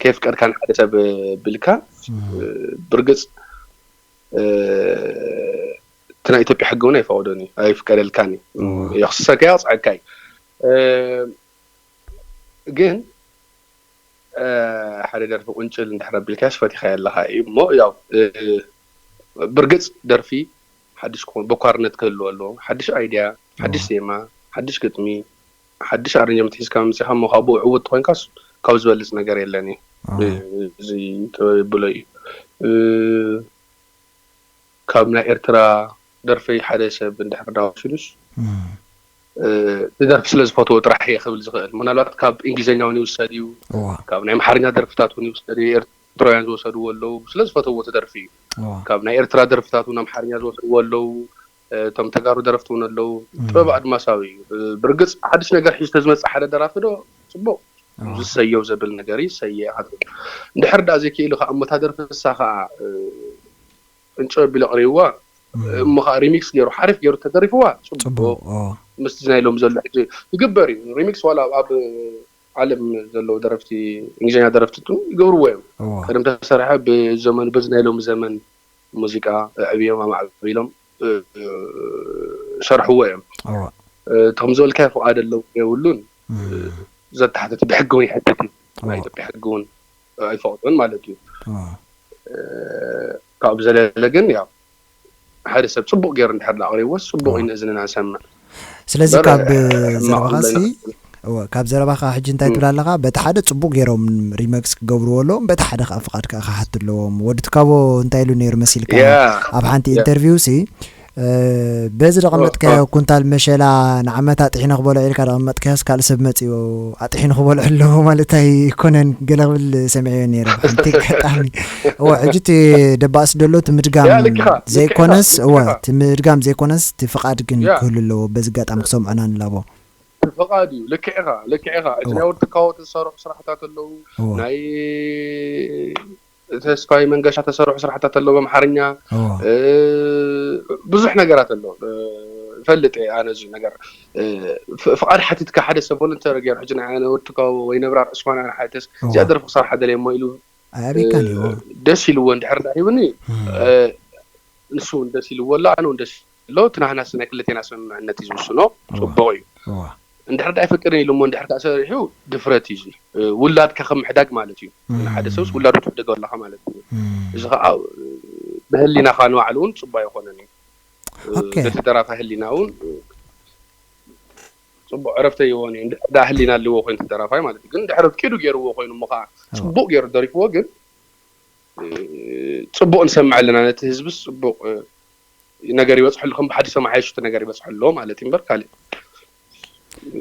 ኬፍ ቀድካ ንሓደ ሰብ ብልካ እም፣ ብርግጽ እቲ ናይ ኢትዮጵያ ሕጊ እውን ኣይፈቕዶን እዩ፣ ኣይፍቀደልካን እዩ። እዋ የኽስሰካ የቕፅዐካ እዩ። ግን ሓደ ደርፊ ቁንጭል እንድሕር ኣቢልካስ ፈቲኻዮ ኣለኻ እዩ እሞ ያው ብርግፅ ደርፊ ሓድሽ ክኾን በኳርነት ክህልዎ ኣለዎ። ሓድሽ ኣይድያ፣ ሓድሽ ዜማ፣ ሓድሽ ግጥሚ፣ ሓድሽ ኣረንጀመንት ሒዝካ መፂኻ እሞ ካብኡ ዕውት ተኮይንካስ ካብ ዝበልፅ ነገር የለን እዩ። ኣዎ። እዚ ጥበብ የብሎ እዩ። ካብ ናይ ኤርትራ ደርፈይ ሓደ ሰብ እንድሕር ዳወሲዱስ እም። እቲ ደርፊ ስለ ዝፈትዎ ጥራሕ እየ ክብል ዝኽእል። ምናልባት ካብ እንግሊዝኛ እውን ይውሰድ እዩ፣ እዋ ካብ ናይ ኣምሓርኛ ደርፍታት እውን ይውሰድ እዩ። ኤርትራውያን ዝወሰድዎ ኣለዉ ስለ ዝፈተዎ እቲ ደርፊ እዩ። እዋ ካብ ናይ ኤርትራ ደርፍታት እውን ኣምሓርኛ ዝወሰድዎ ኣለዉ። እቶም ተጋሩ ደረፍቲ እውን ኣለዉ። እም። ጥበብ ኣድማሳዊ እዩ። ብርግፅ ሓድሽ ነገር ሒዙ ተዝመፅእ ሓደ ደራፊ ዶ ፅቡቕ እዋ ዝሰየው ዘብል ነገር ይሰየ ኢኻ ትብል። እንድሕር ዳ ዘይክኢሉ ከዓ እሞ እታ ደርፊ ንሳ ከዓ ቅንጭብ ኣቢሉ ኣቕሪብዋ እም። እሞ ከዓ ሪሚክስ ገይሩ ሓሪፍ ገይሩ ተደሪፍዋ ፅቡቕ ፅቡቕ እዋ ምስቲ ናይ ሎም ዘሎ ሕጂ ይግበር እዩ። ሪሚክስ ዋላ ኣብ ዓለም ዘለዉ ደረፍቲ እንግሊዝኛ ደረፍቲ ቱ ይገብርዎ እዮም። እዋ ቀደም ተሰርሐ ብዘመኑ በዚ ናይ ሎም ዘመን ሙዚቃ ኣዕብዮም ኣማዕቢሎም እ፣ ሰርሕዎ እዮም። እዋ። እ፣ እቲ ከም ዝበልካዮ ፍቓድ ኣለዎ የብሉን፣ እ፣ እም። ዘተሓተት ብሕጊ እውን ይሕተት እዩ። እዋ። ናይ ኢትዮጵያ ሕጊ እውን ኣይፈቕዶን ማለት እዩ። እዋ። እ፣ ካብኡ ዘለለ ግን ያው ሓደ ሰብ ጽቡቕ ገይሩ እንድሕር ደኣ ኣቕሪብዎስ ጽቡቕ እዋ። እዩ ንእዝንና ዝሰምዕ። ስለዚ እምበር ካብ ሕማቕ ዘረባኻ ሲ፣ online እወ፣ ካብ ዘረባኻ ሕጂ እንታይ እም። ትብል ኣለኻ? በቲ ሓደ ጽቡቕ ገይሮም ሪመክስ ክገብርዎ ኣለዎም፣ በቲ ሓደ ከኣ ፍቓድ ከኣ ክሓቱ ኣለዎም። ወዲ ትካቦ እንታይ ኢሉ ነይሩ መሲልካ? ያ፣ ኣብ ሓንቲ ያ። ኢንተርቪው ሲ፣ እ፣ በዚ ኦ፣ ደቐመጥካዮ ኦ። ኩንታል መሸላ ንዓመት ኣጥሒነ ክበልዖ ኢልካ ደቐመጥካዮስ ካልእ ሰብ መጺኡ ኣጥሒኑ ክበልዖ ኣለዎ ማለት ኣይኮነን፣ ገለ ክብል ሰሚዐዮ ነይረ ብሓንቲ ኣጋጣሚ። እወ፣ ሕጂ እቲ ደባእሲ ደሎ እቲ ምድጋም ያ፣ ልክኻ፣ ልክኻ፣ ዘይኮነስ፣ እወ፣ ልክኻ። እቲ ምድጋም ዘይኮነስ እቲ ፍቓድ ግን ያ። ክህሉ ኣለዎ። በዚ ኣጋጣሚ ክሰምዑና ንላቦ። ፍቓድ እዩ። ልክዕ ኢኻ፣ ልክዕ ኢኻ። እቲ እወ። ናይ ወዲ ትካቦ ዝተሰርሑ ስራሕታት ኣለዉ። እወ። ናይ ተስፋይ መንገሻ ዝተሰርሑ ስራሕታት ኣለዉ ብኣምሓርኛ። እወ። እ፣ ብዙሕ ነገራት ኣሎ። እ፣ እፈልጥ እየ ኣነ እዚ ነገር። እ፣ ፍ-፣ ፍቓድ ሓቲትካ ሓደ ሰብ ቮለንተር ገይሩ፣ ሕጂ ንዓይ ኣነ ወዲ ትካቦ ወይ ነብራር ዑስማን ኣነ ሓቲተስ፣ እወ። እዚኣ ደርፊ ክሰርሓ ደልየ እሞ ኢሉ፣ ኣይ፣ ኣበይካን እዩ? እ፣ ደስ ኢልዎ እንድሕር ደኣ ሂቡኒ፣ እም። እ፣ ንሱ እውን ደስ ኢልዎ ኣሎ፣ ኣነ እውን ደስ ኢልዎ ኣሎ። እቲ ናህናስ ናይ ክልቴና ስምምዕነት እዩ ዝውስኖ። እወ። ጽቡቕ እዩ። እወ። እንድሕር ደኣ ኣይፈቅድን ኢሉ እሞ እንድሕር ከኣ ሰሪሑ ድፍረት እዩ እዚ። እ፣ ውላድካ ከም ምሕዳግ ማለት እዩ። እም። ንሓደ ሰብስ ውላዱ ትሕድጎ ኣለኻ ማለት እዩ። እም። እዚ ኸኣ፣ እ፣ ብህሊናኻ ንባዕሉ እውን ጽቡቕ ኣይኮነን እዩ። እ፣ ኦኬ። ነቲ ደራፋይ ህሊና እውን፣ እ፣ ጽቡቕ ዕረፍቲ ኣይህቦን እዩ። እንድሕር ደኣ ህሊና ኣለዎ ኮይኑ እቲ ደራፋይ ማለት እዩ። ግን እንድሕር ኣፍቂዱ ገይርዎ ኮይኑ እሞ ኸኣ እወ። ጽቡቕ ገይሩ ደሪፍዎ ግን፣ እ፣ ጽቡቕ ንሰምዕ ኣለና። ነቲ ህዝብስ ጽቡቕ፣ እ፣ ነገር ይበጽሐሉ፣ ከም ብሓድሽ ሰማይ ሓይሽቲ ነገር ይበጽሐሉ ማለት እዩ እምበር ካልእ፣ እ፣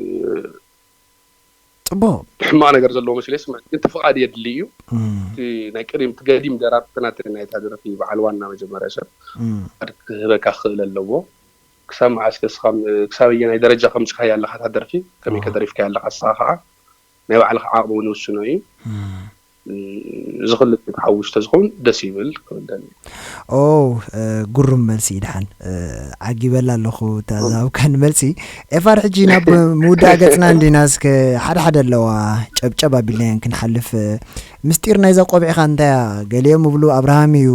ጽቡቕ። ሕማቕ ነገር ዘለዎ መስለ ይስምዕ። ግን እቲ ፍቓድ የድሊ እዩ። እም። እቲ ናይ ቅድም፣ እቲ ገዲም ደራርትና፣ እቲ ናይታ ደርፊ በዓል ዋና መጀመርያ ሰብ እም። ፍቓድ ክህበካ ክኽእል ኣለዎ። ክሳብ መዓስ ከ እስኻ፣ ክሳብ ኣየናይ ደረጃ ከምጽኻያ ኣለኻ እታ ደርፊ፣ ከመይ እወ። ከደሪፍካያ ኣለኻ፣ እስኻ ኸዓ ናይ ባዕልኻ ዓቕሚ እውን ይውስኖ እዩ። እም። እም፣ እዚ ክልቲኡ ተሓዊሱ ተዝኸውን ደስ ይብል ክብል ደልየ። ኦ፣ እ፣ ግሩም መልሲ እዩ። ደሓን፣ እ፣ ዓጊበላ ኣለኹ እታ እም። ዝሃብካኒ መልሲ። ኤፋር፣ ሕጂ ናብ ምውዳእ ገጽና እንዲና፣ እስከ ሓደ ሓደ ኣለዋ ጨብጨብ ኣቢልናየን ክንሓልፍ። ምስጢር ናይዛ ቆቢዕኻ እንታይ እያ? ገሊኦም ይብሉ ኣብርሃም እዩ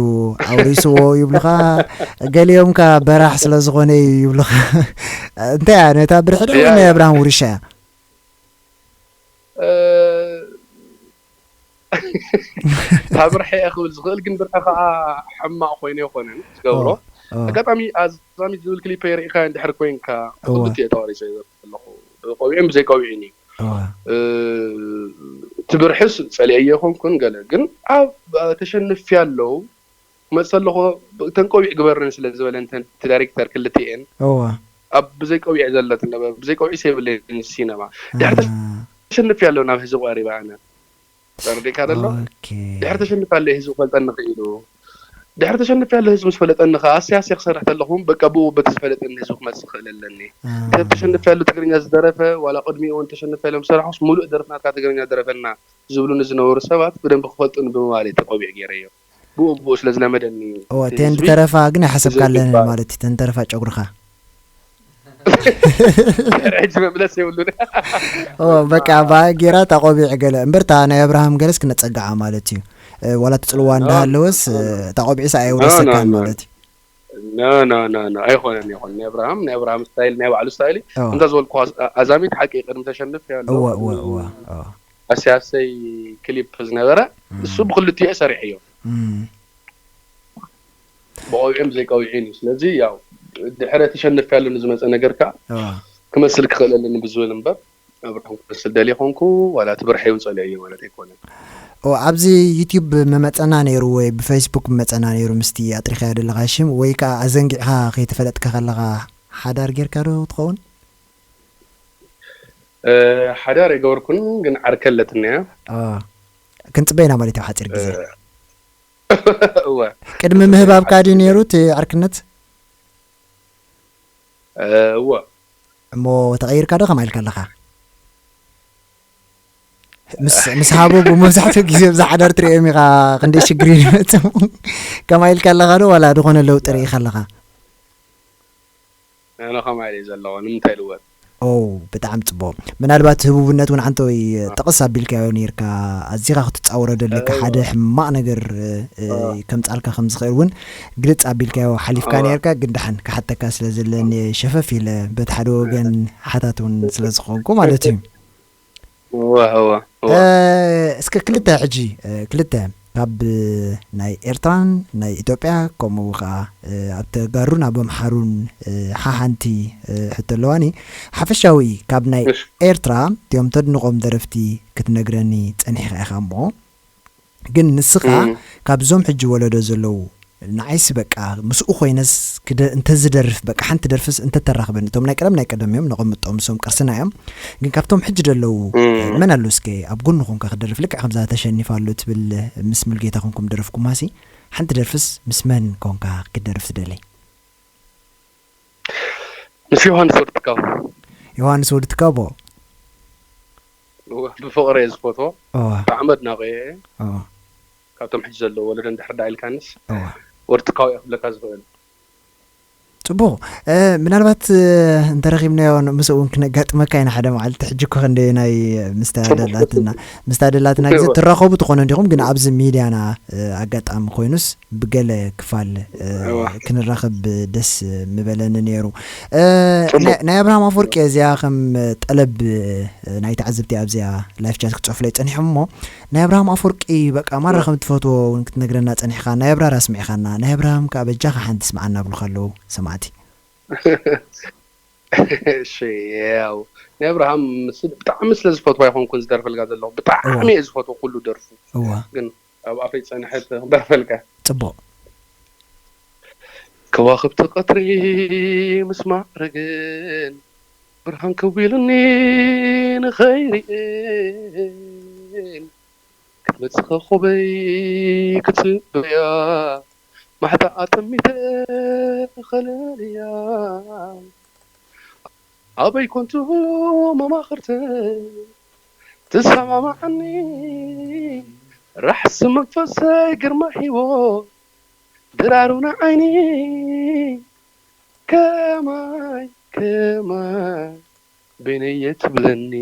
ኣውሪስዎ ይብሉኻ፣ ገሊኦም ከ በራሕ ስለ ዝኾነ እዩ ይብሉኻ። እንታይ እያ? ነታ ብርሒ ዶ ያ፣ ናይ ያ። ኣብርሃም ውርሻ እያ? እ፣ እታ ብርሒ እየ ክብል ዝኽእል፣ ግን ብርሒ ኸኣ ሕማቕ ኮይኑ ኣይኮነን ዝገብሮ። ኦ፣ ኦ። ኣጋጣሚ ኣዛሚት ዝብል ክሊፐይ ርኢኻዮ እንድሕር ኮይንካ፣ እወ። ብኽልቲኡ እየ ተዋሪሰ ዘለኹ። ብቆቢዕን ብዘይቆቢዕን እዩ። እወ። እ፣ እቲ ብርሒስ ጸሊኤዮ ኣይኮንኩን ገለ፣ ግን ኣብ፣ ተሸንፌ ኣለዉ፣ ክመጽእ ኣለኹ፣ እተን ቆቢዕ ግበረን ስለ ዝበለን፣ እተን፣ እቲ ዳይሬክተር ክልቲኤን እወ። ኣብ ብዘይ ቆቢዕ ዘለትን ነበረ፣ ብዘይ ቆቢዕስ የብለይን ሲነማ። ድሕሪ እ። ተሸንፌ ኣለዉ ናብ ህዝቢ ቀሪበ ኣነ። ተረዲእካ ደሎ? ኦኬ። ድሕሪ ተሸንፌ ኣለዉ ህዝቢ ክፈልጠኒ ክኢሉ። ድሕሪ ተሸንፌ ኣለዉ ህዝቢ ምስ ፈለጠኒ ከኣ ኣስያስየ ክሰርሕ ተለኹ፣ በቃ ብኡ በቲ ዝፈለጠኒ ህዝቢ ክመጽእ ክእል ኣለኒ። እ። እንተ ተሸንፌ ኣለዉ ትግርኛ ዝደረፈ፣ ዋላ ቅድሚኡ እውን ተሸንፌ ኣለዉ ምስ ሰራሕኩስ፣ ሙሉእ ደርፊ ናትካ ትግርኛ ደረፈልና ዝብሉኒ ዝነበሩ ሰባት ብደንቢ ክፈልጡኒ ብምባል እየ እቲ ቆቢዕ ገይረዮ። ብኡ ብኡ ስለ ዝለመደኒ እወ፣ እቲ እተን ህዝቢ፣ ዝተረፋ ግን እዚ ኣይሓሰብካለን ይግባእ። ማለት እዩ፣ እተን ዝተረፋ ጨጉርኻ። ሕጂ መምለስ የብሉን። እወ፣ በቃ፣ ብኣ ጌራ እታ ቆቢዕ ገለ፣ እምበር እታ ናይ ኣብርሃም ገለስ ክነጸግዓ ማለት እዩ። እ፣ ዋላ ትጽልዋ ኖ፣ እንዳሃለወስ፣ ኖ፣ እ፣ ኖ። እታ ቆቢዕስ ኖ፣ ኖ፣ ኣየውረሰካን ኖ። ማለት እዩ። ኖ፣ ኖ፣ ኖ፣ ኖ። ኣይኮነን፣ ኣይኮነን። ናይ ኣብርሃም፣ ናይ ኣብርሃም ስታይል፣ ናይ ባዕሉ ስታይል እዩ። እወ። ከምታ ዝበልኩኻ፣ ኣዛሚት ሓቂ ቅድሚ ተሸንፍ ያለው እወ፣ እወ፣ እወ፣ እወ። ኣሰያሰይ ክሊፕ ዝነበረ፣ እም። እሱ ብክልቲኡ እየ ሰሪሐዮ። እም። ብቆቢዕን ብዘይቆቢዕን እዩ። ስለዚ ያው ድሕሪ ተሸንፍ ያለው ንዝመፀ ነገር ከዓ እወ። ክመስል ክኽእል ኣለኒ ብዝብል እምበር፣ ኣብርሃም ክመስል ደልየ ኮንኩ፣ ዋላ እቲ ብርሐይ እውን ፀሊኦዮ ማለት ኣይኮነን። ኦ፣ ኣብዚ ዩቲዩብ መመፀና ነይሩ ወይ ብፌስቡክ መመፀና ነይሩ ምስቲ ኣጥሪኻዮ ዘለኻ ሽም፣ ወይ ከዓ ኣዘንጊዕኻ ከይተፈለጥካ ከለኻ ሓዳር ጌርካ ዶ ትኸውን? እ፣ ሓዳር ኣይገበርኩን፣ ግን ዓርከ ኣለትኒ እያ። ኦ፣ ክንጽበ ኢና ማለት እዩ፣ ሓጺር ግዜ። እ፣ እወ። ቅድሚ ምህባብካ ድዩ ነይሩ እቲ ዕርክነት? እ፣ እወ። እሞ ተቐይርካ ዶ ከማይ ኢልካ ኣለኻ? ምስ፣ ምስ ሃቡ ብመብዛሕትኡ ግዜ ብዛ ሓዳር ትርእዮም ኢኻ፣ ክንደይ ሽግር እዩ ዝመጽእ። ከማይ ኢልካ ኣለኻ ዶ ዋላ ዝኾነ ለውጢ ርኢኻ ኣለኻ? ኣነ ከማይ ኢለ ዘለኹ፣ ንምንታይ ልወጥ? ኦ፣ ብጣዕሚ ጽቡቕ። ምናልባት ህቡብነት እውን ሓንቲ ወይ ጠቕስ ኣቢልካዮ ነይርካ፣ ኣዚኻ ክትጻወሮ ደለካ ሓደ ሕማቕ ነገር፣ እ፣ እ፣ ከምጻልካ ከም ዝኽእል እውን ግልጽ ኣቢልካዮ ሓሊፍካ ነይርካ። ግን ደሓን ክሓተካ ስለ ዘለኒ ሸፈፍ ኢለ በቲ ሓደ ወገን ሓታት እውን ስለ ዝኾንኩ ማለት እዩ። እወ እወ እወ እ፣ እስከ ክልተ ሕጂ፣ እ፣ ክልተ ካብ ናይ ኤርትራን ናይ ኢትዮጵያ፣ ከምኡ ከዓ፣ እ፣ ኣብ ተጋሩን ኣብ ኣምሓሩን፣ እ፣ ሓሓንቲ፣ እ፣ ሕቶ ኣለዋኒ። ሓፈሻዊ ካብ ናይ እሺ ኤርትራ እቲኦም ተድንቖም ደረፍቲ ክትነግረኒ ጸኒሕካ ኢኻ እሞ፣ ግን ንስኻ እም ካብዞም ሕጂ ወለዶ ዘለዉ፣ ንዓይሲ በቃ ምስኡ ኮይነስ ክደ-፣ እንተዝደርፍ በቃ ሓንቲ ደርፍስ እንተተራኽበኒ፣ እቶም ናይ ቀደም ናይ ቀደም እዮም፣ ነቐምጦም፣ እሶም ቅርስና እዮም። ግን ካብቶም ሕጂ ዘለዉ እም መን ኣሎ እስከ ኣብ ጎኒ ኮንካ ክደርፍ፣ ልክዕ ከምዛ ተሸኒፋ ኣሎ ትብል ምስ ሙልጌታ ኮንኩም ደረፍኩማሲ፣ ሓንቲ ደርፍስ ምስ መን ኮንካ ክደርፍ ትደሊ? ምስ ዮሃንስ ወድትካው ዮሃንስ ወዲ ትካቦ። ብፍቕሪ እየ ዝፈትዎ። እዋ ብጣዕሚ ኣድናቂ እየ። እዋ ካብቶም ሕጂ ዘለዉ ወለዶ እንድሕር ዳ ኢልካንስ እዋ ወድትካው እየ ክብለካ ዝኽእል። ጽቡቕ። እ፣ ምናልባት፣ እ፣ እንተረኺብናዮ ን-፣ ምስ እውን ክነጋጥመካ ኢና ሓደ መዓልቲ። ሕጂ እኮ ክንደየናይ ምስታ ደላትና፣ ምስታ ደላትና ግዜ እዋ ትራኸቡ ትኾኑ እንዲኹም፣ ግን ኣብዚ ሚድያና፣ እ፣ ኣጋጣሚ ኮይኑስ ብገለ ክፋል፣ እ፣ እዋ ክንራኸብ ደስ ምበለኒ ነይሩ። እ፣ ጽቡቕ ናይ፣ ናይ ኣብርሃም ኣፈወርቂ እዚኣ ከም ጠለብ፣ እ፣ ናይ ተዓዘብቲ ኣብዚኣ ላይፍ ቻት ክጽሕፍለይ ጸኒሖም እሞ፣ ናይ ኣብርሃም ኣፈወርቂ በቃ ማራ ከም ትፈትዎ እውን ክትነግረና ጸኒሕካ፣ ናይ ኣብራር ኣስሚዕኻና። ናይ ኣብርሃም ከኣ በጃኻ ሓንቲ ስምዓና ብሉኻ ኣለዉ ሰማዕቲ። እሺ፣ ያው ናይ ኣብርሃም ምስ-፣ ብጣዕሚ ስለ ዝፈትዋ ኣይኮንኩን ዝደርፈልካ ዘለኹ፣ እዋ ብጣዕሚ እየ ዝፈትዎ ኩሉ ደርፉ። እዋ ግን ኣብ ኣፈይ ጸንሐት ክደርፈልካ። ጽቡቕ። ከዋኽብቲ ቀትሪ ምስ ማዕረግን ብርሃን ከዊሉኒ ንኸይርእን ክትመጽእ ኮኾበይ ክጽበያ ማሕታ ኣጠሚተ ኸለልያ ኣበይ ኮንቱ መማኽርተይ ትሰማማዓኒ ራሕሲ መንፈሰይ ግርማ ሂወት ድራሩ ንዓይኒ ከማይ ከማይ በይነየ ትብለኒ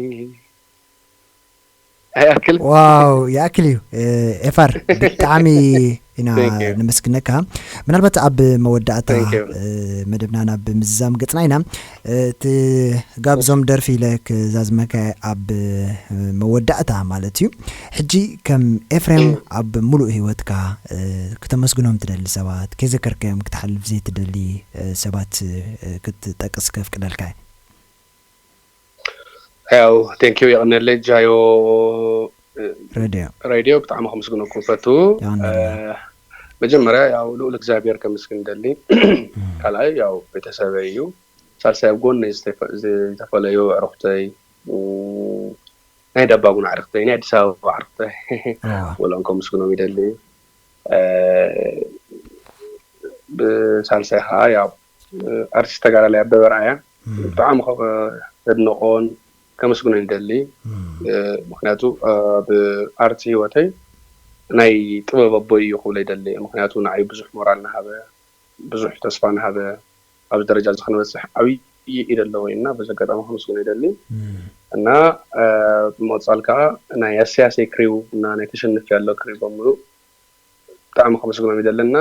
ኣይኣክል ዋው፣ ይኣክል እዩ። እ፣ ኤፋር፣ ብጣዕሚ ኢና Thank you። ነመስግነካ። ምናልባት ኣብ መወዳእታ፣ Thank you። እ፣ መደብና ናብ ምዝዛም ገጽና ኢና። እ፣ እቲ ጋብዞም ደርፊ ኢለ ክዛዝመካ ኣብ፣ እ፣ መወዳእታ ማለት እዩ። ሕጂ ከም ኤፍሬም እም። ኣብ ሙሉእ ህይወትካ፣ እ፣ ክተመስግኖም ትደሊ ሰባት፣ ከይዘከርካዮም ክትሓልፍ ዘይትደሊ፣ እ፣ ሰባት፣ እ፣ ክትጠቅስ ከፍቅደልካ እየ። ያው ቴንኪዩ የቐነለይ ጃዮ እ፣ ረድዮ ሬድዮ ብጣዕሚ ከምስግነኩም ፈቱ። እ፣ የቐነልና። መጀመርያ ያው ልኡል እግዚኣብሔር ከምስግን ደሊ። እም። ካልኣይ ያው ቤተሰበይ እዩ። ሳልሳይ ኣብ ጎነይ ዝተፈ-፣ ዝተፈለዩ ኣዕሩኽተይ፣ እም፣ ናይ ዳባጉን ኣዕርኽተይ፣ ናይ ኣዲስ ኣበባ ኣዕርኽተይ እዋ ወሎም ከምስግኖም ይደሊ። እ፣ ብሳልሳይ ከዓ ያው፣ እ፣ ኣርቲስት ተጋዳላይ ኣበበ ርኣያ እም። ብጣዕሚ ከ-፣ ከድንቖን ከመስግኖን ይደሊ። እም። እ፣ ምኽንያቱ፣ እ፣ ኣብ ኣርቲ ህይወተይ ናይ ጥበብ ኣቦይ እዩ ክብሎ ይደሊ። ምኽንያቱ ንዓይ ብዙሕ ሞራል እናሃበ፣ ብዙሕ ተስፋ እናሃበ፣ ኣብዚ ደረጃ እዚ ክንበፅሕ ዓብዪ ኢድ ኣለዎ እዩ እና በዚ ኣጋጣሚ ከመስግኖ ይደሊ። እም። እና፣ እ፣ ብምቕፃል ከዓ ናይ ኣሰያሰይ ክሪው እና ናይ ተሸንፍ ያለው ክሪው በሙሉ ብጣዕሚ ከመስግኖም ይደሊ እና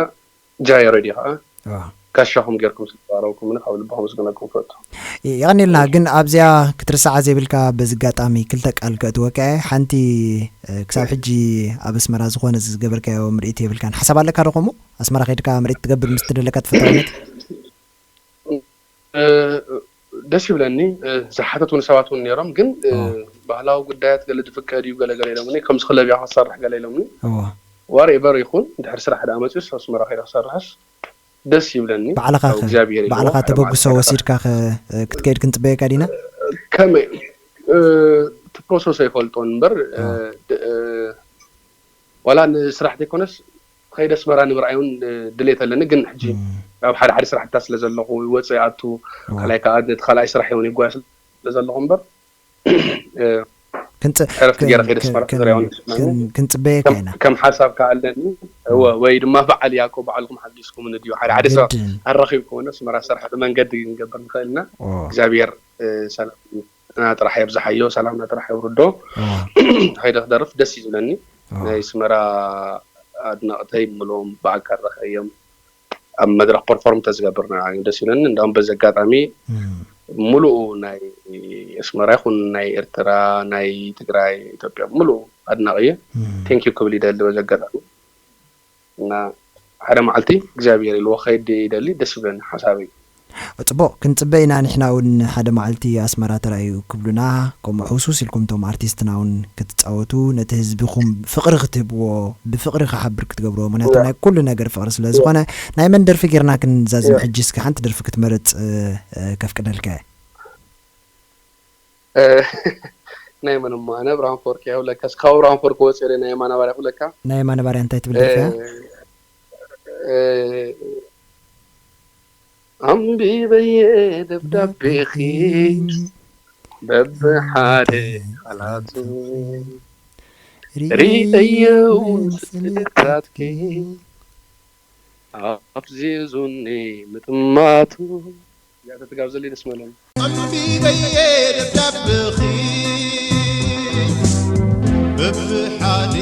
ጃዮ ሬድዮ ከዓ እዋ። ጋሻኹም ጌርኩም ስለተዛረብኩምኒ ካብ ልቢ ከመስግነኩም ፈቱ። የቐኔልና። ግን ኣብዚኣ ክትርስዓ ዘይብልካ በዚ ኣጋጣሚ ክልተ ቃል ከእትወካ እየ። ሓንቲ፣ እ፣ ክሳብ ሕጂ ኣብ ኣስመራ ዝኾነ ዝገበርካዮ ምርኢት የብልካን። ሓሳብ ኣለካ ዶ ከምኡ? ኣስመራ ከይድካ ምርኢት ትገብር ምስ ትደለካ ተፈታውነት? እ፣ ደስ ይብለኒ። እ፣ ዝሓተቱኒ ሰባት እውን ነይሮም፣ ግን፣ እ፣ ኦ። ባህላዊ ጉዳያት ገለ ዝፍቀድ እዩ ገለ ገለ ኢሎምኒ። ከምዚ ክለብ እያ ክትሰርሕ ገለ ኢሎምኒ። እዋ። ዋትኤቨር ይኹን፣ እንድሕር ስራሕ ደኣ መፅዩስ ኣስመራ ከይደ ክሰርሕስ ደስ ይብለኒ። ባዕልኻ ያው ኸ፣ እግዚኣብሔር እዩ ባዕልኻ ሓደ ተበግሶ መዓልቲ ወሲድካ ኸ፣ እ፣ ክትከይድ ክንጽበየካ ዲና? ከመይ፣ እ፣ እቲ ፕሮሰስ ኣይፈልጦን እምበር፣ እ፣ ኦ። ድ-፣ እ፣ ዋላ ንስራሕ ዘይኮነስ ከይደ ኣስመራ ንምርኣይ እውን፣ እ፣ ድሌት ኣለኒ። ግን ሕጂ እም። ኣብ ሓደ ሓደ ስራሕትታት ስለ ዘለኹ ይወፅእ ይኣቱ፣ እዋ። ካልኣይ ከዓ ነቲ ካልኣይ ስራሕ እውን ይጓየ ስለ ዘለኹ እምበር፣ እ፣ ክንጽ- ዕረፍቲ ገይረ ከይደ ኣስመራ ተዘሪባውን ክንጽበየካ ኢና። ከም ሓሳብ ከኣለኒ ወይ ድማ በዓል ያቆ በዓልኩም ሓጊዝኩም ንድዩ ሓደ ሓደ ሰብ ኣራኺብኩም ኣስመራ ስራሕ ብመንገዲ ክንገብር ንኽእልና እግዚኣብሔር ሰላምና ጥራሕ የብዝሓዮ፣ ሰላምና ጥራሕ የውርዶ። ከይደ ክደርፍ ደስ እዩ ዝብለኒ። ናይ ኣስመራ ኣድነቕተይ ምልኦም ብኣካል ረኸዮም ኣብ መድረኽ ፐርፎርም ተዝገብር ንዓይ ደስ ይብለኒ። እንዳውም በዚ ኣጋጣሚ ምሉኡ ናይ ኣስመራ ይኹን ናይ ኤርትራ ናይ ትግራይ ኢትዮጵያ ምሉኡ ኣድናቒ እየ። ቴንኪዩ ክብል ይደሊ በዚ ኣጋጣሚ እና ሓደ መዓልቲ እግዚኣብሔር ኢልዎ ከይድ ይደሊ ደስ ይብለኒ ሓሳበይ። ጽቡቕ ክንጽበ ኢና ንሕና እውን ሓደ መዓልቲ ኣስመራ ተራእዩ ክብሉና ከምኡ ሕውስውስ ኢልኩም እቶም ኣርቲስትና እውን ክትጻወቱ ነቲ ህዝብኹም ፍቕሪ ክትህብዎ ብፍቕሪ ክሓብር ክትገብርዎ ምክንያቱ ናይ ኩሉ ነገር ፍቕሪ ስለ ዝኾነ ናይ መን ደርፊ ጌርና ክንዛዝም ሕጂ እስኪ ሓንቲ ደርፊ ክትመርጽ ከፍቅደልካ እየ። ናይ መን እሞ ኣነ ብርሃን ፈወርቂ እየ ክብለካ እስኪ ካብኡ ብርሃን ፈወርቂ ክወፅእ እየ ናይ የማነ ባርያ ክብለካ። ናይ የማነ ባርያ እንታይ ትብል ደርፊ እያ? ኣንቢበየ ደብዳቤኺ በብሓደ ቃላቱ ርእየዮ ስእልታትኪ ኣፍዚዙኒ ምጥማቱ። እዚኣ ተትጋብዘለይ ደስ ምበለኒ። ኣንቢበየ ደብዳቤኺ በብሓደ